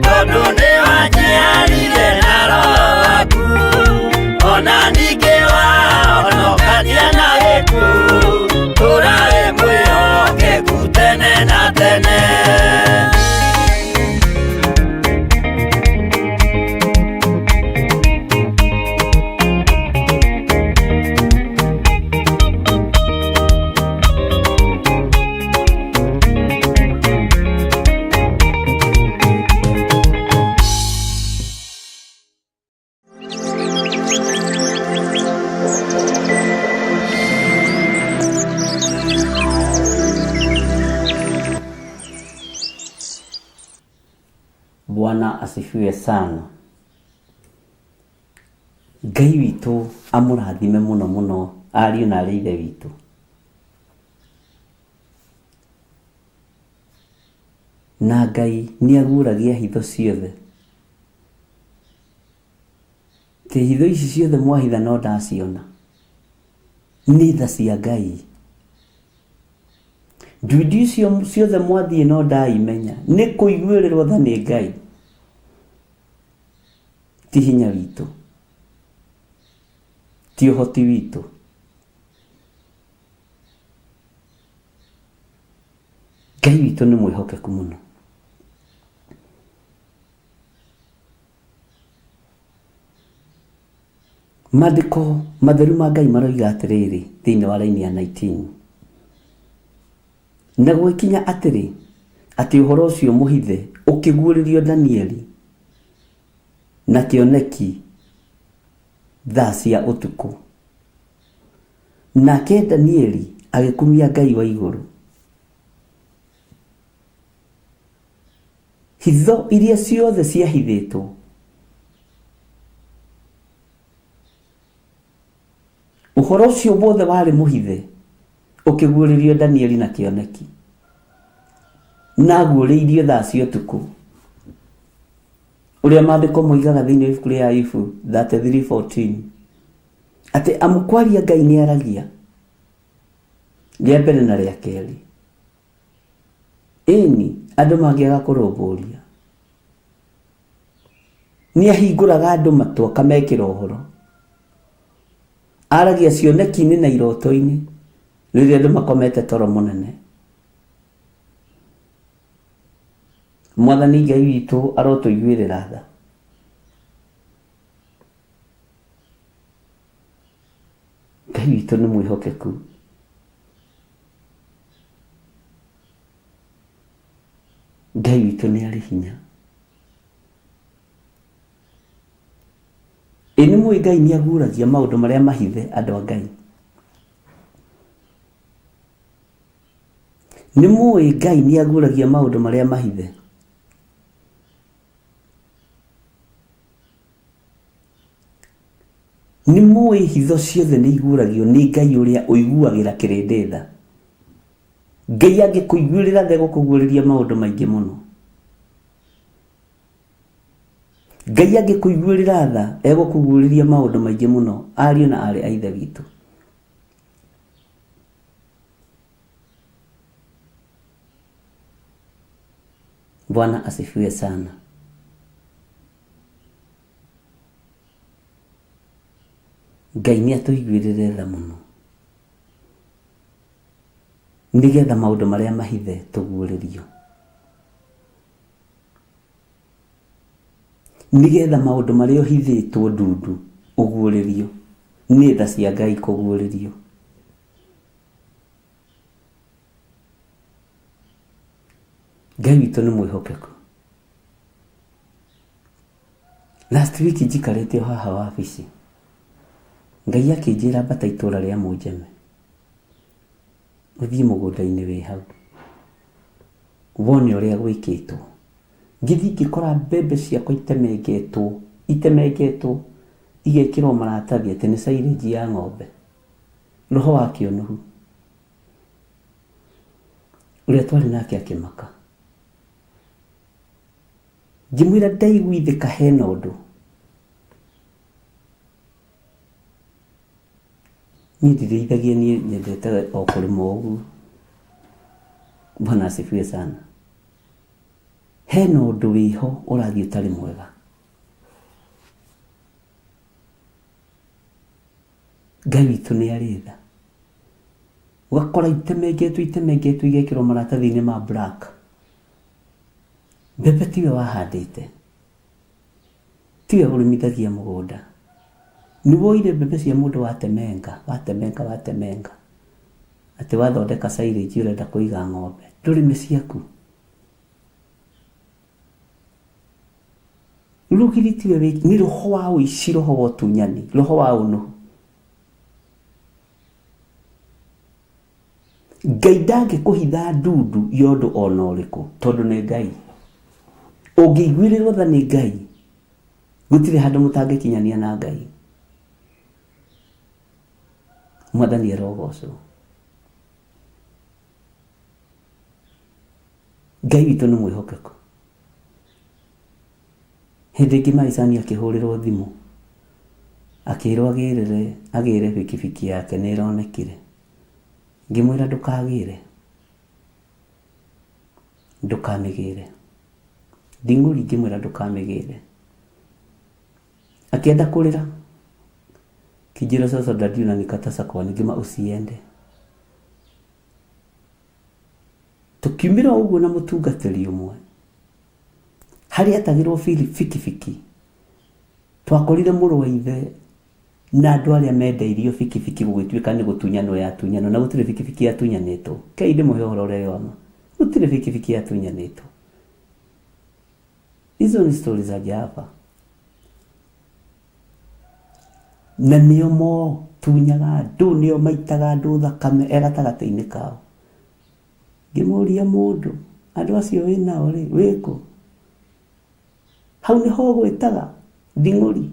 tondũ nĩ wanjiarire na roho waku ona ningĩ wahonokania na gĩkuũ ndũra wĩ mwĩhokeku tene na tene. Bwana asifiwe sana. Ngai witũ amũrathime mũno mũno ariũ na arĩ ithe witũ. Na Ngai nĩ aguũragia hitho ciothe. Ti hitho ici ciothe mwahitha no ndaciona. Nĩ tha cia Ngai. Ndundu icio ciothe mwathiĩ no ndaimenya. Nĩ kũiguĩrĩrwo tha nĩ Ngai. Ti hinya witũ. Ti ũhoti witũ. Ngai witũ nĩ mwĩhokeku mũno. Maandĩko matheru ma Ngai maroiga atĩrĩrĩ thĩinĩ wa raini ya 19. Na gwĩkinya atĩrĩ atĩ ũhoro ũcio mũhithe ũkĩguũrĩrio Danieli na kĩoneki thaa cia ũtukũ. Nake Danieli agĩkumia Ngai wa igũrũ. Hitho iria ciothe ciahithĩtwo Ũhoro ũcio wothe warĩ mũhithe ũkĩguũrĩrio Danieli na kĩoneki. Na aguũrĩirio thaa cia ũtukũ. Ũrĩa maandĩko moigaga thĩinĩ wa ibuku rĩa Ayubu 33:14 atĩ amu kwaria Ngai nĩ aragia rĩa mbere na rĩa kerĩ. Ĩni, andũ mangĩaga kũrũmbũria. Nĩ ahingũraga andũ matũ akamekĩra ũhoro. Aragia cioneki-inĩ na iroto-inĩ rĩrĩa andũ makomete toro mũnene. Mwathani Ngai witũ arotũiguĩrĩra tha. Ngai witũ nĩ mwĩhokeku. Ngai witũ nĩ arĩ hinya. Ĩ nĩ mũĩ Ngai nĩ aguũragia maũndũ marĩa mahithe andũ a Ngai. Nĩ mũĩ Ngai nĩ aguũragia maũndũ marĩa mahithe. Nĩ mũĩ hitho ciothe nĩ iguũragio nĩ Ngai ũrĩa ũiguagĩra kĩrĩndĩ tha. Ngai angĩkũiguĩrĩra tha egũkũguũrĩria maũndũ maingĩ mũno. Ngai angĩkũiguĩrĩra tha egũkũguũrĩria maũndũ maingĩ mũno ariũ na aarĩ a Ithe witũ. Bwana asifiwe sana. Ngai nĩ atũiguĩrĩre tha mũno nĩgetha maũndũ marĩa mahithe tũguũrĩrio. Nĩgetha maũndũ marĩa ũhithĩtwo ndundu ũguũrĩrio. Nĩ tha cia Ngai kũguũrĩrio. Ngai witũ nĩ mwĩhokeku. Last week njikarĩte o haha wabici, Ngai akĩnjĩra ambata itũra rĩa Mũnjeme, ũthiĩ mũgũnda-inĩ wĩ hau, wone ũrĩa gwĩkĩtwo. Ngĩthiĩ ngĩkora mbembe ciakwa itemengetwo, itemengetwo, igekĩrwo maratathi atĩ nĩ silage ya ng'ombe. Roho wa kĩũnũhu. Ũrĩa twarĩ nake akĩmaka. Ngĩmwĩra ndaiguithĩka hena ũndũ. Niĩ ndirĩithagia niĩ nyendete o kũrĩma o ũguo. Bwana asifiwe sana. Hena ũndũ wĩho ũrathiĩ ũtarĩ mwega. Ngai witũ nĩ arĩ tha. Ũgakora itemengetwo itemengetwo igekĩrwo maratathi-inĩ ma black. Mbembe tiwe wahandĩte, tiwe ũrĩmithagia mũgũnda. Nĩ woire mbembe cia mũndũ watemenga, watemenga, watemenga, atĩ wathondeka silage ũrenda kũiga ng'ombe. Ndũrĩme ciaku. Rũgiri tiwe wĩ, nĩ roho wa ũici, roho wa ũtunyani, roho wa ũnũhu. Ngai ndangĩkũhitha ndundu ya ũndũ ona ũrĩkũ tondũ nĩ Ngai. Ũngĩiguĩrĩrwo tha nĩ Ngai, gũtirĩ handũ mũtangĩkinyania na Ngai. Mwathani arogocwo. Ngai witũ nĩ mwĩhokeku. Hĩndĩ ĩngĩ Maicani akĩhũrĩrwo thimũ akĩrwo agĩrĩre agĩre bikibiki yake nĩ ĩronekire. Ngĩmwĩra ndũkagĩre, ndũkamĩgĩre. Nding'ũri ngĩmwĩra ndũkamĩgĩre. Akĩenda kũrĩra, kĩnjĩra sasa daddy unanikataza kwani? Ngĩmwĩra usiende. Tũkiumĩra o ũguo na mũtungatĩri ũmwe harĩa etagĩrwo bikibiki, twakorire mũrũ wa ithe na andũ arĩa mendeirio bikibiki gũgĩtuĩka nĩ gũtunyanwo yatunyanwo na gũtirĩ bikibiki yatunyanĩtwo. Rekei ndĩmũhe ũhoro ũrĩa wĩ wa ma, gũtirĩ bikibiki yatunyanĩtwo. Hizo ni stori za Java. Na nĩo motunyaga andũ, nĩo maitaga andũ thakame e gatagatĩ-inĩ kao. Ngĩmũria mũndũ, andũ acio wĩ nao rĩ, wĩ kũ? Hau nĩho ũgwĩtaga nding'ũri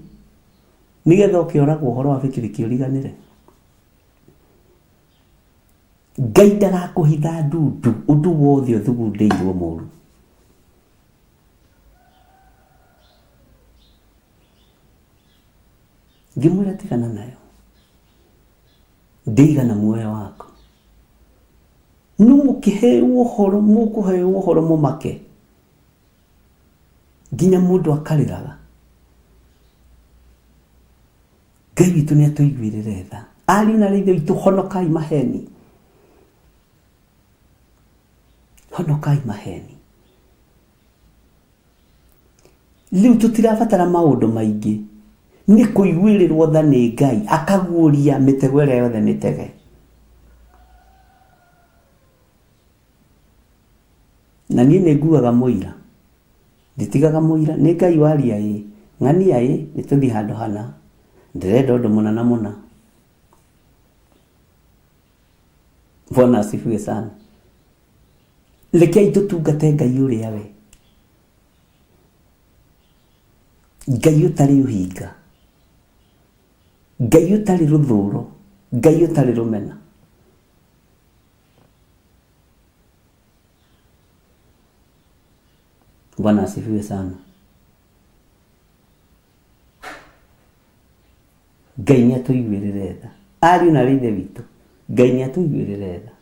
nĩgetha ũkĩoragwo ũhoro wa bikibiki ũriganĩre. Ngai ndagakũhitha ndundu ũndũ wothe ũthugundĩirwo mũru. Ngĩmwĩra tigana nayo, ndĩigana muoyo waku. No mũkĩheo ũhoro, mũkũheo ũhoro mũmake nginya mũndũ akarĩraga. Ngai witũ nĩ atũiguĩrĩre tha. Ariũ na aarĩ a Ithe witũ, honokai maheni. Honokai maheni. Rĩu tũtirabatara maũndũ maingĩ, nĩ kũiguĩrĩrwo tha nĩ Ngai, akaguũria mĩtego ĩrĩa yothe mĩtege. Na niĩ nĩ nguaga mũira, nditigaga mũira, nĩ Ngai waria ĩ, ng'ania ĩ, nĩ tũthiĩ handũ hana, ndĩrenda ũndũ mũna na mũna. Bwana asifiwe sana. Rekei tũtungate Ngai ũrĩa we, Ngai ũtarĩ ũhinga, Ngai ũtarĩ rũthũro, Ngai ũtarĩ rũmena. Bwana asifiwe sana. Ngai nĩ atũiguĩrĩre tha. Ariũ na aarĩ a Ithe witũ, Ngai nĩ atũiguĩrĩre tha.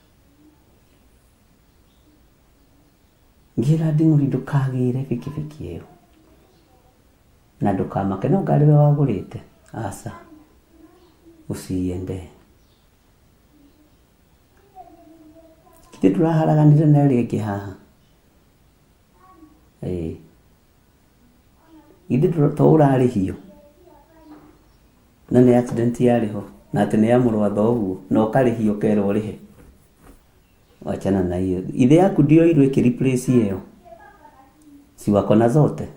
Ngĩra Nding'ũri ndũkagĩre bikibiki ĩyo na ndũkamake no ngarĩ we wagũrĩte, aca usiiendee. Githĩ ndũraharaganire na ĩrĩa ĩngĩ haha? Ĩĩ. Githĩ to ũrarĩhio? Na nĩ accident yarĩ ho na atĩ nĩ ya mũrũ wa thoguo na ũkarĩhio ũkerwo ũrĩhe. Wachana na hiyo. Ithe yaku ndioirwo ĩkĩ replace ĩyo. Si wako na zote?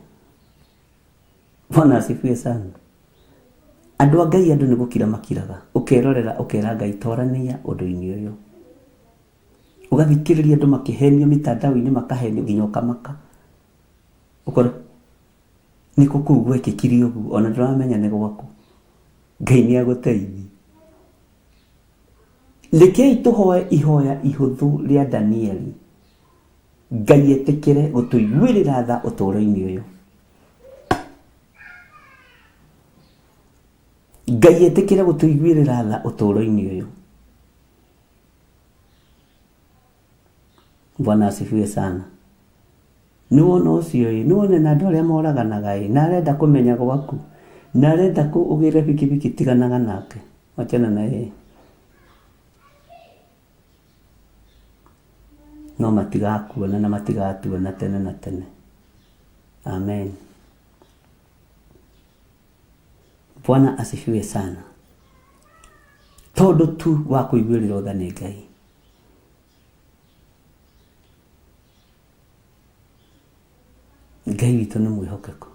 Bwana asifiwe sana. Andũ a Ngai andũ nĩ gũkira makiraga. Ũkerorera ũkera Ngai torania ũndũ-inĩ ũyũ. Ũgathikĩrĩria andũ makĩhenio mitandao-inĩ makahenio nginya ũkamaka. Ũkona nĩkũ kũu gwekĩkire ũguo ona ndũramenya nĩ gwaku. Ngai nĩ agũteithie. Rekei tũhoe ihoya ihũthũ rĩa Danieli, Ngai etĩkĩre gũtũiguĩrĩra tha ũtũũro-inĩ ũyũ. Ngai etĩkĩre gũtũiguĩrĩra tha ũtũũro-inĩ ũyũ. Bwana asifiwe sana. Nĩ wona ũcio ĩ, nĩ wona na andũ arĩa moraganaga ĩ, na arenda kũmenya gwaku, na arenda ũgĩre bikibiki tiganaga nake. Wachana na yeye. No matigakuona na matigatuona tene na tene. Amen. Bwana asifiwe sana. Tondũ tu wa kũiguĩrĩrwo tha nĩ Ngai. Ngai witũ nĩ mwĩhokeku.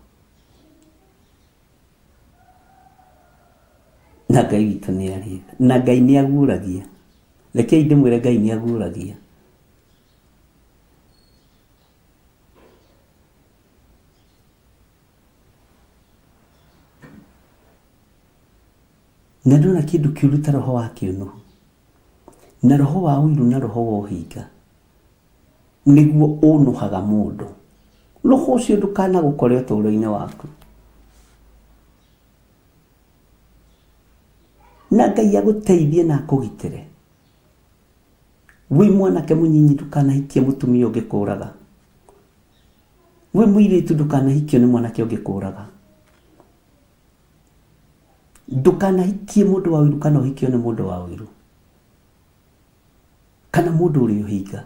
Na Ngai witũ nĩ arĩ tha. Na Ngai nĩ aguũragia. Rekei ndĩmwĩre Ngai nĩ aguũragia. Na ndona kĩndũ kĩũru ta roho wa kĩũnũhu, na roho wa ũiru na roho wa ũhinga, nĩguo ũnũhaga mũndũ. Roho ũcio ndũkanagũkore ũtũũro-inĩ waku. Na Ngai agũteithie na akũgitĩre. Wĩ mwanake mũnyinyi ndũkanahikie mũtumia ũngĩkũraga. Wĩ mũirĩtu ndũkanahikio nĩ mwanake ũngĩkũraga. Ndũkanahikie mũndũ wa ũiru kana ũhikio nĩ mũndũ wa ũiru. Kana mũndũ ũrĩ ũhinga.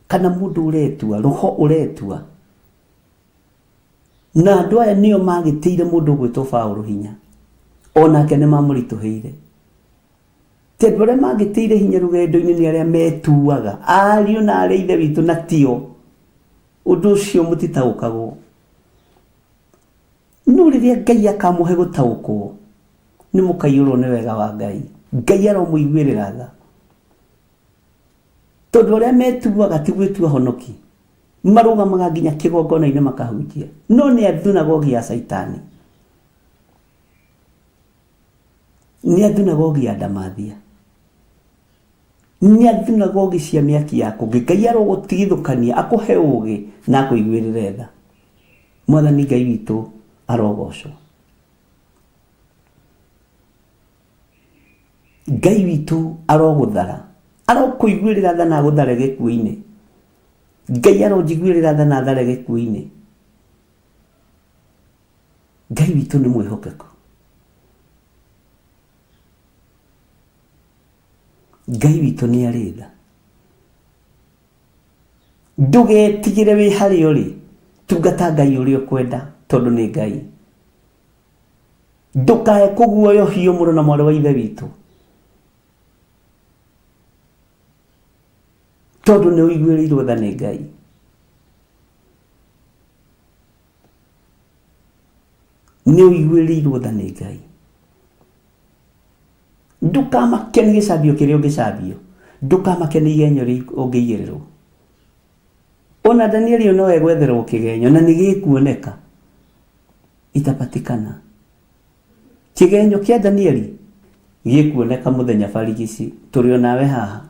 Kana mũndũ ũretua, roho ũretua. Na andũ aya nĩo magĩtĩire mũndũ ũgwĩtwo Paũlũ hinya. Onake nĩ mamũritũhĩire. Ti andũ arĩa mangĩtĩire hinya rũgendo-inĩ nĩ arĩa metuaga ariũ na arĩ ithe witũ na tio. Ũndũ ũcio mũtitaũkagwo. No rĩrĩa Ngai akamũhe gũtaũkwo, nĩ mũkaiyũrwo nĩ wega wa Ngai. Ngai aromũiguĩrĩra tha. Tondũ arĩa metuaga ti gwĩtua honoki, marũgamaga nginya kĩgongona-inĩ makahunjia, no nĩ a thunagogi ya Caitani. Nĩ a thunagogi ya Ndamathia. Nĩ thunagogi cia mĩaki ya kũngĩ. Ngai arogũtigithũkania akũhe ũgĩ na akũiguĩrĩre tha. Mwathani Ngai witũ arogocwo. Ngai witũ arogũthara, arokũiguĩrĩra tha na agũthare gĩkuũ-inĩ. Ngai aronjiguĩrĩra tha na athare gĩkuũ-inĩ. Ngai witũ nĩ mwĩhokeku. Ngai witũ nĩ arĩ tha. Ndũgetigĩre wĩ harĩa ũrĩ, tungata Ngai ũrĩa ũkwenda tondũ nĩ Ngai. Ndũkae kũguoyohio mũrũ na mwarĩ wa ithe witũ tondũ nĩ ũiguĩrĩirwo tha nĩ Ngai. Nĩ ũiguĩrĩirwo tha nĩ Ngai. Ndũkamake nĩ gĩcambio kĩrĩa ũngĩcambio, ndũkamake nĩ igenyo rĩu ũngĩigĩrĩrwo. Ona Danieli no egwetherwo kĩgenyo na nĩ gĩkuoneka itapatikana. Kĩgenyo kĩa Danieli gĩkuoneka mũthenya barigici tũrĩ o nawe haha.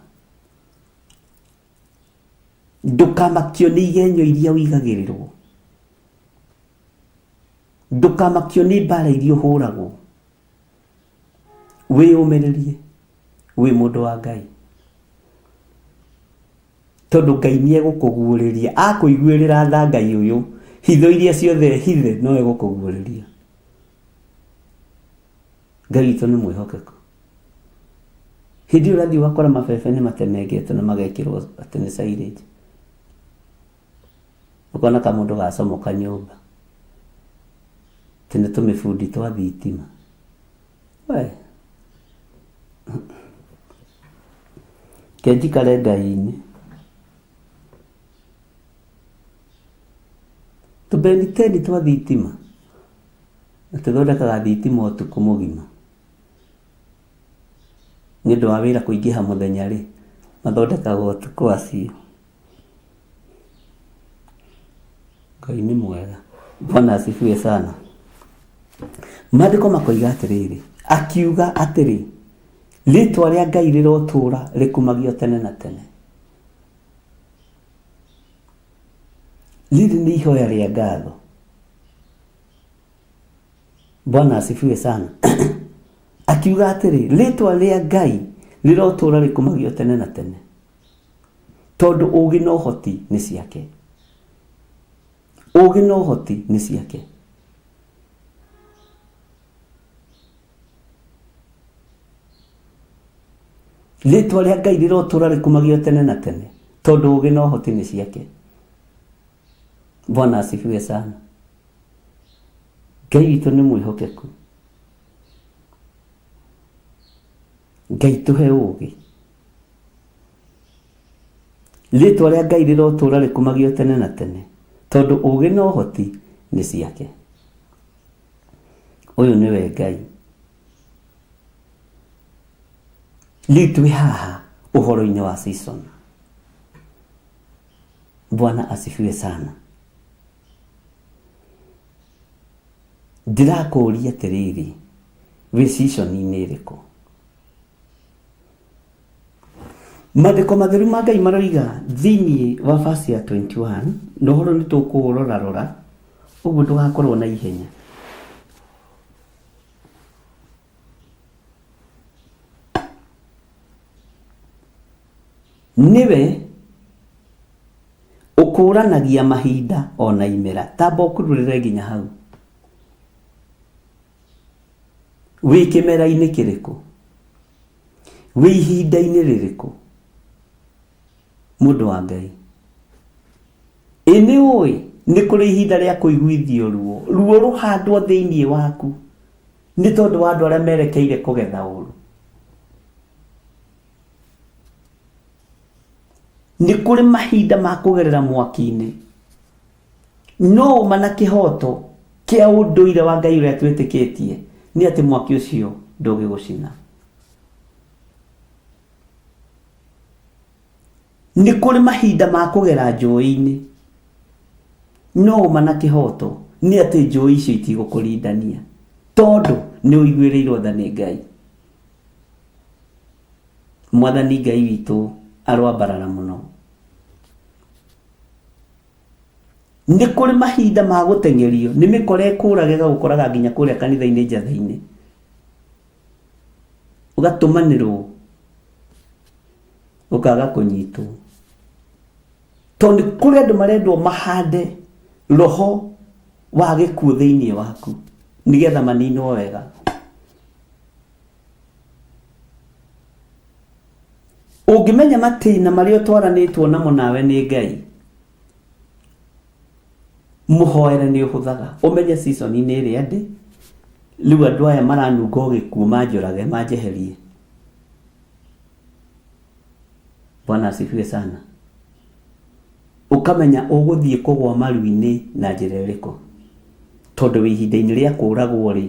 Ndũkamakio nĩ igenyo iria ũigagĩrĩrwo. Ndũkamakio nĩ mbara iria ũhũragwo. Wĩyũmĩrĩrie wĩ mũndũ wa Ngai. Tondũ Ngai nĩ egũkũguũrĩria, akũiguĩrĩra tha Ngai ũyũ, hitho iria ciothe hithe no egũkũguũrĩria. Ngai witũ nĩ mwĩhokeku. Hĩndĩ ĩyo ũrathiĩ ũgakora mabebe nĩ matemengetwo na magekĩrwo atĩ nĩ silage. Ũkona kamũndũ gacomoka nyũmba. Atĩ nĩ tũmĩbundi twa thitima. We. Reke njikare Ngai-inĩ. Tũbeniteni twa thitima. Na tũthondekaga thitima ũtukũ mũgima. Nĩ ũndũ wa wĩra kũingĩha mũthenya rĩ, mathondekagwo ũtukũ acio. Ngai nĩ mwega. Bwana asifiwe sana. Maandĩko makoiga atĩrĩrĩ, akiuga atĩrĩ, rĩtwa rĩa Ngai rĩrotũũra rĩkumagio tene na tene. Rĩrĩ nĩ ihoya rĩa ngatho. Bwana asifiwe sana. Akiuga atĩrĩ, rĩtwa rĩa Ngai rĩrotũũra rĩkumagio tene na tene. Tondũ ũũgĩ na ũhoti nĩ ciake. Ũũgĩ na ũhoti nĩ ciake. Rĩtwa rĩa Ngai rĩrotũũra rĩkumagio tene na tene, tondũ ũũgĩ na ũhoti nĩ ciake. Bwana asifiwe sana. Ngai witũ nĩ mwĩhokeku. Ngai tũhe ũũgĩ. Rĩtwa rĩa Ngai rĩrotũũra rĩkumagio tene na tene, tondũ ũũgĩ na ũhoti nĩ ciake. Ũyũ nĩwe Ngai. Rĩu twĩ haha ũhoro-inĩ wa season. Bwana asifiwe sana. Ndĩrakũria atĩrĩrĩ, wĩ season-inĩ ĩrĩkũ? Maandĩko matheru ma Ngai maroiga thĩinĩ wa verse ya 21, na ũhoro nĩ tũkũũrora rora, ũguo ndũgakorwo na ihenya. Nĩwe ũkũũranagia mahinda o na imera. Tamba ũkururĩre nginya hau. Wĩ kĩmera-inĩ kĩrĩkũ? Wĩ ihinda-inĩ rĩrĩkũ? Mũndũ wa Ngai. Ĩ nĩ ũĩ nĩ kũrĩ ihinda rĩa kũiguithio ruo, ruo rũhandwo thĩinĩ waku nĩ tondũ wa andũ arĩa merekeire kũgetha ũru. Nĩ kũrĩ mahinda ma kũgerera mwaki-inĩ. No ũma na kĩhoto kĩa ũndũire wa Ngai ũrĩa twĩtĩkĩtie nĩ atĩ mwaki ũcio ndũngĩgũcina. Nĩ kũrĩ mahinda ma kũgera njũĩ-inĩ. No ũma na kĩhoto nĩ atĩ njũĩ icio itigũkũrindania tondũ nĩ ũiguĩrĩirwo tha nĩ Ngai. Mwathani Ngai witũ aroambarara mũno. Nĩ kũrĩ mahinda ma gũteng'erio nĩ mĩkora ĩkũrage ĩgagũkoraga nginya kũrĩa kanitha-inĩ njatha-inĩ. Ũgatũmanĩrwo ũkaga kũnyitwo. Tondũ nĩ kũrĩ andũ marendwo mahande roho wa gĩkuũ thĩinĩ waku nĩgetha maninwo wega. Ũngĩmenya matĩna marĩa ũtwaranĩtwo namo nawe nĩ Ngai, mũhoere nĩ ũhũthaga. Ũmenye season-inĩ ĩrĩa ndĩ, rĩu andũ aya maranunga o gĩkuũ manjũrage manjeherie. Bwana asifiwe sana. Ũkamenya ũgũthiĩ kũgwa maru-inĩ na njĩra ĩrĩkũ. Tondũ wĩ ihinda-inĩ rĩa kũragwo rĩ,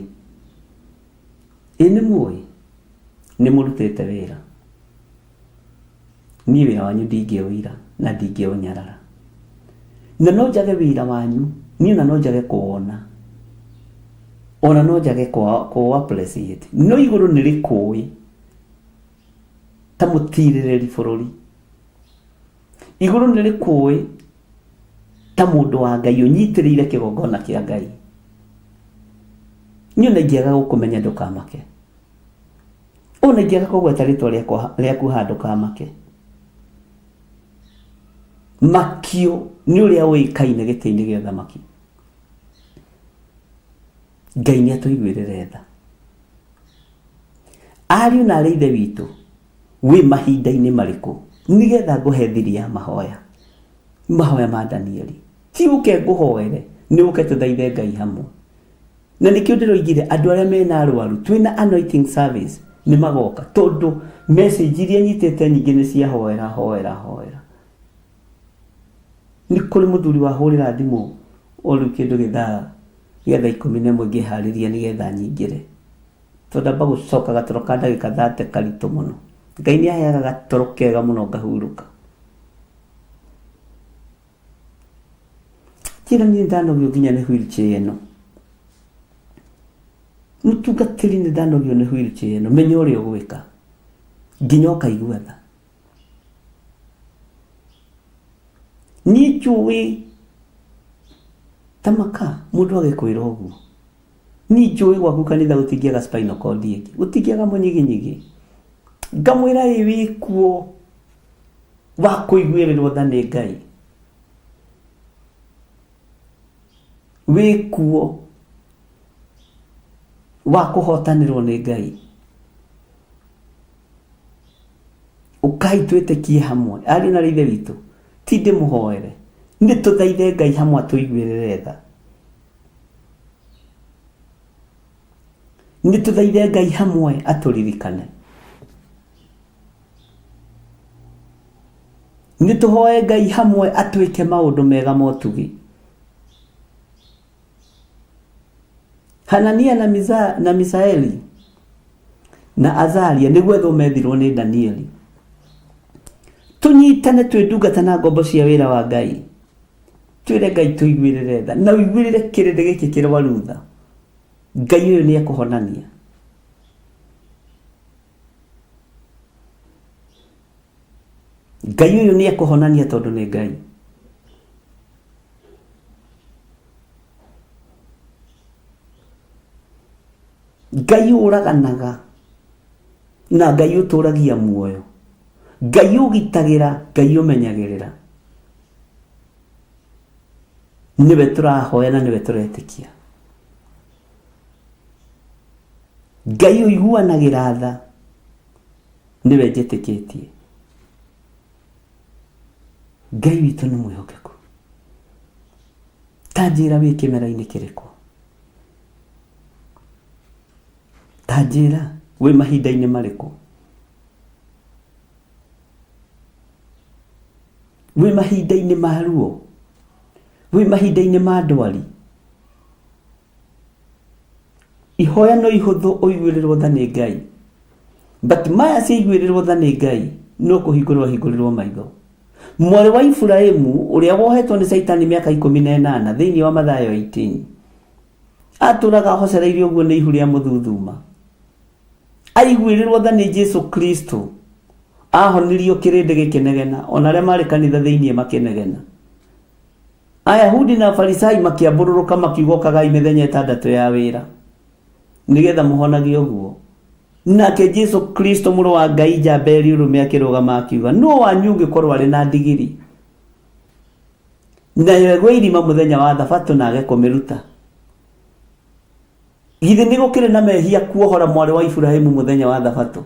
Ĩ nĩ mũĩ? Nĩ mũrutĩte wĩra. Niĩ wĩra wanyu ndingĩũira na ndingĩũnyarara. Na no njage wĩra wanyu, niĩ ona no njage kũwona. Ona no njage kũ appreciate. No igũrũ nĩ rĩkũĩ ta mũtirĩrĩri bũrũri. Igũrũ nĩ rĩkũĩ ta mũndũ wa Ngai ũnyitĩrĩire kĩgongona kĩa Ngai. Niĩ ona ingĩaga gũkũmenya ndũkamake. Ona ingĩaga kũgweta rĩtwa rĩakwa rĩaku haha ndũkamake. Makio nĩ ũrĩa ũĩkaine gĩtĩ-inĩ gĩa ũthamaki. Ngai nĩ atũiguĩrĩre tha. Ariũ na arĩ ithe witũ, wĩ mahinda-inĩ marĩkũ nĩgetha ngũhe thiri ya mahoya mahoya ma Danieli ti ũke ngũhoere nĩ ũke tũthaithe Ngai hamwe na nĩkĩo ndĩroigire andũ arĩa mena arwaru twĩna anointing service nĩ magoka tondũ message iria nyitĩte nyingĩ nĩ cia hoera hoera hoera nĩ kũrĩ mũthuri wahũrĩra thimũ o rĩu kĩndũ gĩthaa gĩa thaa 11 ngĩharĩria nĩgetha nyingĩre Tondũ ndamba gũcoka gatoro ka ndagĩka thate karitũ mũno. Ngai nĩ aheaga gatoro kega mũno ngahurũka. Njĩra niĩ ndanogio nginya nĩ wheelchair ĩno. Mũtungatĩri nĩ ndanogio nĩ wheelchair ĩno. Menya ũrĩa ũgwĩka. Nginya ũkaigua tha. Niĩ njũĩ ta maka mũndũ agĩkwĩra ũguo. Niĩ njũĩ gwaku kanitha gũtingĩaga spinal cord ĩngĩ, gũtingĩaga mũnyiginyigi. Ngamwĩra ĩ wĩkuo wa kũiguĩrĩrwo tha nĩ Ngai. Wĩkuo wa kũhotanĩrwo nĩ Ngai. Ũkai twĩtĩkie hamwe. Ariũ na aarĩ a Ithe witũ, ti ndĩmũhoere, nĩ tũthaithe Ngai hamwe atũiguĩrĩre tha. Nĩ tũthaithe Ngai hamwe atũririkane. Nĩ tũhoe Ngai hamwe atwĩke maũndũ mega ma ũtugi. Hanania na, Miza, na Misaeli na Azaria nĩ gwethwo methirwo nĩ Danieli. Tũnyitane twĩ ndungata na ngombo cia wĩra wa Ngai. Twĩre Ngai tũiguĩrĩre tha na ũiguĩrĩre kĩrĩndĩ gĩkĩ kĩrwaru tha. Ngai ũyũ nĩ ekũhonania. Ngai ũyũ nĩ ekũhonania tondũ nĩ Ngai. Ngai ũraganaga na Ngai ũtũragia muoyo. Ngai ũgitagĩra, Ngai ũmenyagĩrĩra. Nĩwe tũrahoya na nĩwe tũretĩkia. Ngai ũiguanagĩra tha nĩwe njĩtĩkĩtie. Ngai witũ nĩ mwĩhokeku. Ta njĩra wĩ kĩmera-inĩ kĩrĩkũ? Ta njĩra wĩ mahinda-inĩ marĩkũ? Wĩ mahinda-inĩ ma ruo? Wĩ mahinda-inĩ ma ndwari? Ihoya no ihũthũ ũiguĩrĩrwo tha nĩ Ngai. But maya ciaiguĩrĩrwo tha nĩ Ngai no kũhingũrwo ahingũrĩrwo maitho. Mwarĩ wa Iburahimu ũrĩa wohetwo nĩ Caitani mĩaka 18 thĩinĩ wa Mathayo 18 atũraga ahocereirio ũguo nĩ ihu rĩa mũthuthuma. Aiguĩrĩrwo tha nĩ Jesu Kristo. Ahonirio kĩrĩndĩ gĩkĩnegena, ona arĩa marĩ kanitha thĩinĩ makĩnegena. Ayahudi na Afarisai makĩambũrũrũka makiuga ũkagai mĩthenya ĩtandatũ ya wĩra nĩgetha mũhonagio ũguo. Nake Jesu Kristo mũrũ wa Ngai njamba ĩrĩ ũrũme akĩrũgama akiuga, nũ wanyu ũngĩkorwo arĩ na ndigiri nayo ĩgwe irima mũthenya wa thabatũ na age kũmĩruta? Githĩ nĩ gũkĩrĩ na mehia kuohora mwarĩ wa Iburahimu mũthenya wa thabatũ?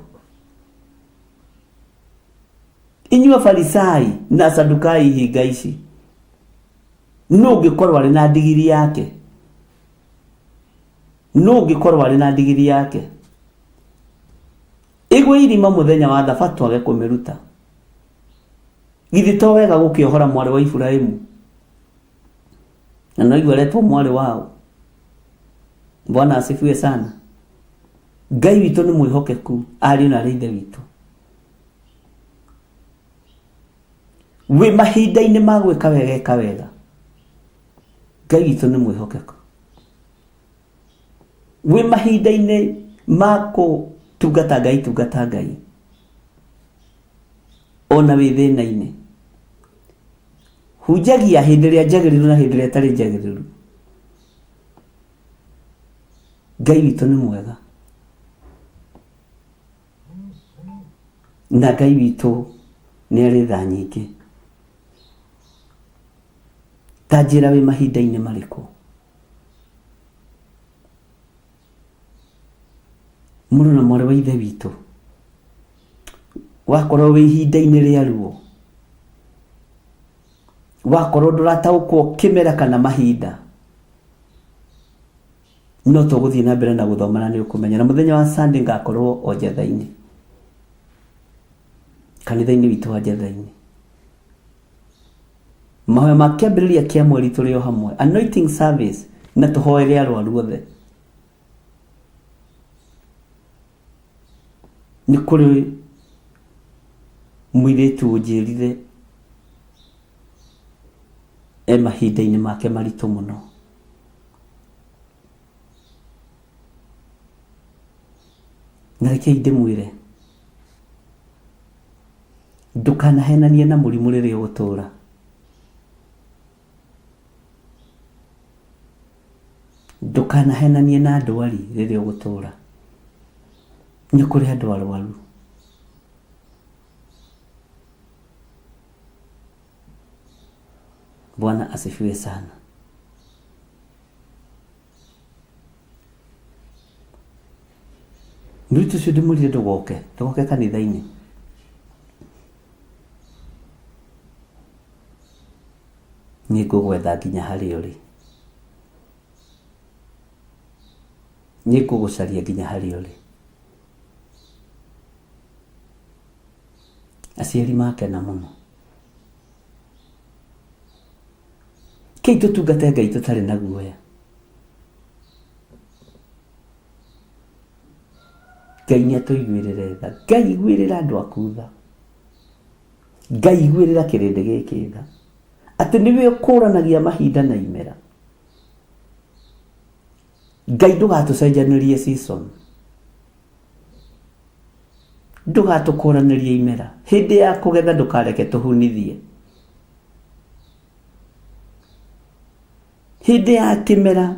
Inyuĩ Afarisai na Asadukai ihinga ici, nũ ũngĩkorwo arĩ na ndigiri yake? Nũ ũngĩkorwo arĩ na ndigiri yake ĩgwe irima mũthenya wa thabatũ age kũmĩruta? Githĩ to wega gũkĩohora mwarĩ wa Iburahimu? Na no igua aretwo mwarĩ wao. Bwana asifiwe sana. Ngai witũ nĩ mwĩhokeku, ariũ na arĩ ithe witũ. Wĩ mahinda-inĩ ma gwĩka wega, ĩka wega. Ngai witũ nĩ mwĩhokeku. Wĩ mahinda-inĩ ma kũtungata Ngai, tungata Ngai. Ona wĩ thĩna-inĩ. Hunjagia hĩndĩ ĩrĩa njagĩrĩru na hĩndĩ ĩrĩa ĩtarĩ njagĩrĩru. Ngai witũ nĩ mwega. Na Ngai witũ nĩ arĩ tha nyingĩ. Ta njĩra wĩ mahinda-inĩ marĩkũ? Mũrũ na mwarĩ wa ithe witũ, wakorwo wĩ ihinda-inĩ rĩa ruo, wakorwo ndũrataũkwo kĩmera kana mahinda, no tũgũthiĩ na mbere na gũthoma na nĩ ũkũmenya. Na mũthenya wa Sunday ngakorwo o Njatha-inĩ, kanitha-inĩ witũ wa Njatha-inĩ. Mahoya ma kĩambĩrĩria kĩa mweri tũrĩ o hamwe, anointing service, na tũhoere arwaru othe. Nĩ kũrĩ mũirĩtu ũnjĩrire e mahinda-inĩ make maritũ mũno. Na rekei ndĩmwĩre, ndũkanahenanie na mũrimũ rĩrĩa ũgũtũra. Ndũkanahenanie na ndwari rĩrĩa ũgũtũra. Nĩ kũrĩ andũ arwaru. Bwana asifiwe sana. Mũirĩtu ũcio ndĩmwĩrire ndũgoke, ndũgoke kanitha-inĩ. Nĩ ngũgwetha nginya harĩa ũrĩ. Nĩ ngũgũcaria nginya harĩa ũrĩ. Aciari makena mũno. Kei tũtungate Ngai tũtarĩ na guoya. Ngai nĩ atũiguĩrĩre tha. Ngai iguĩrĩra andũ aku tha. Ngai iguĩrĩra kĩrĩndĩ gĩkĩ tha. Atĩ nĩwe ũkũranagia mahinda na imera. Ngai ndũgatũcenjanĩrie season. Ndũgatũkũranĩrie imera. Hĩndĩ ya kũgetha ndũkareke tũhunithie. Hĩndĩ ya kĩmera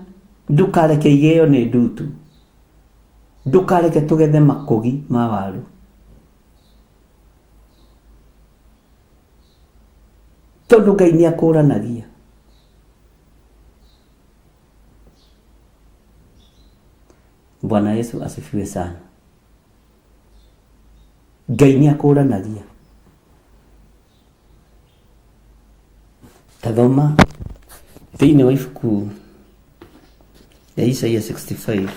ndũkareke igĩo nĩ ndutu. Ndũkareke tũgethe makũgi ma waru. Tondũ Ngai nĩ akũranagia. Bwana Yesu asifiwe sana. Ngai nĩ akũranagia. Ta thoma thĩinĩ wa ibuku rĩa Isaia 65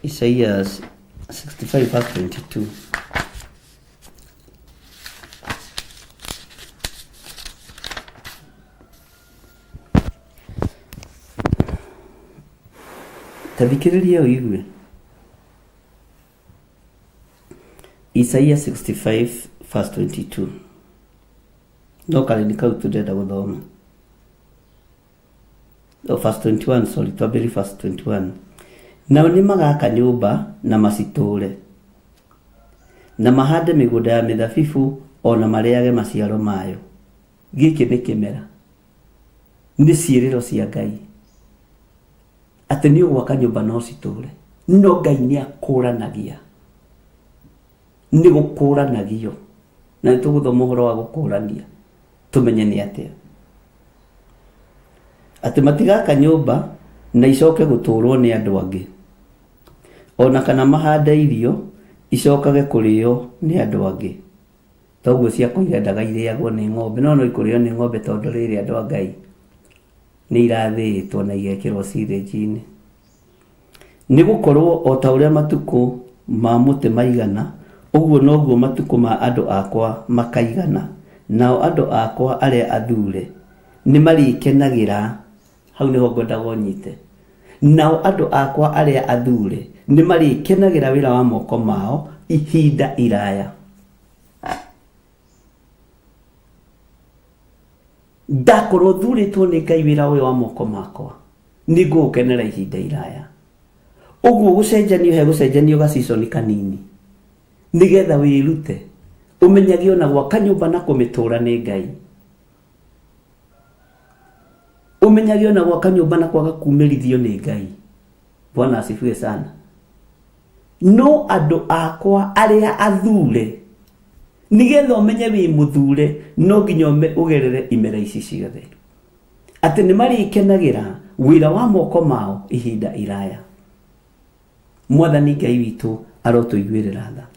Isaia 65 verse 22. Ta thikĩrĩria ũigue. Isaia 65 verse 22. No karĩni kau tu ndĩrenda gũthoma. Oh, verse 21, sorry, twambĩrĩrie verse 21. Nao nĩ magaka nyũmba na macitũũre. na mahande mĩgũnda ya mĩthabibũ o na marĩage maciaro mayo. Gĩkĩ nĩ kĩmera, nĩ ciĩrĩro cia Ngai atĩ nĩ ũgwaka nyũmba no citũre, no Ngai nĩ akũranagia, nĩ gũkũranagio, na nĩ tũgũthoma ũhoro wa gũkũrania tũmenye nĩ atĩa, atĩ matigaka nyũmba na icoke gũtũrwo nĩ andũ angĩ, o na kana mahande irio icokage kũrĩo nĩ andũ angĩ. Toguo ciakwa irendaga irĩagwo nĩ ng'ombe, no no ikũrĩo nĩ ng'ombe tondũ rĩrĩ andũ a Ngai nĩ irathĩĩtwo na igekĩrwo silage-inĩ. Nĩ gũkorwo o ta ũrĩa matukũ ma mũtĩ maigana, ũguo noguo matukũ ma andũ akwa makaigana, nao andũ akwa arĩa athuure nĩmarĩkenagĩra, hau nĩho ngwendaga ũnyite, nao andũ akwa arĩa athuure nĩmarĩkenagĩra wĩra wa moko mao ihinda iraya. Ndakorwo thurĩtwo nĩ Ngai wĩra ũyũ wa moko makwa, nĩ ngũũkenera ihinda iraya. Ũguo gũcenjanio he gũcenjanio ga season kanini, nĩgetha wĩrute, ũmenyage ona gwaka nyũmba na kũmĩtũra nĩ Ngai. Ũmenyage ona gwaka nyũmba na kwaga kumĩrithio nĩ Ngai. Bwana asifiwe sana. No andũ akwa arĩa athure, nĩgetha ũmenye wĩ mũthure, no nginya ũgerere imera ici ciothe. Atĩ nĩ marĩkenagĩra wĩra wa moko mao ihinda iraya. Mwathani Ngai witũ arotũiguĩrĩra tha.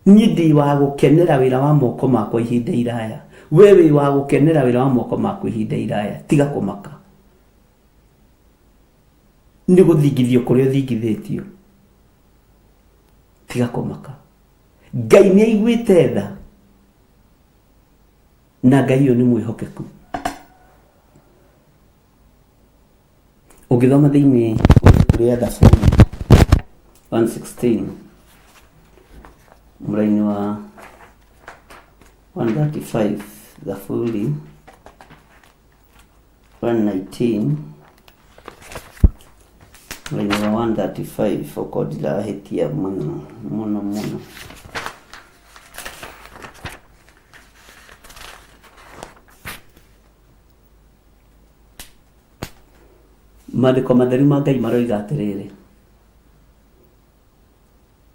Niĩ ndĩ wa gũkenera wĩra wa moko makwa ihinda iraya. We wĩ wa gũkenera wĩra wa moko maku ihinda iraya. Tiga kũmaka. Nĩ gũthingithio kũrĩa ũthingithĩtio. Tiga kũmaka. Ngai nĩ aiguĩte tha. Na Ngai ũyũ nĩ mwĩhokeku. Ũngĩthoma thĩinĩ wa ibuku rĩa Thaburi 116 mũraini wa 135 Thaburi 119 mũraini wa 135 okorwo ndirahĩtia mũno mũno mũno. Maandĩko matheru ma Ngai maroiga atĩrĩrĩ,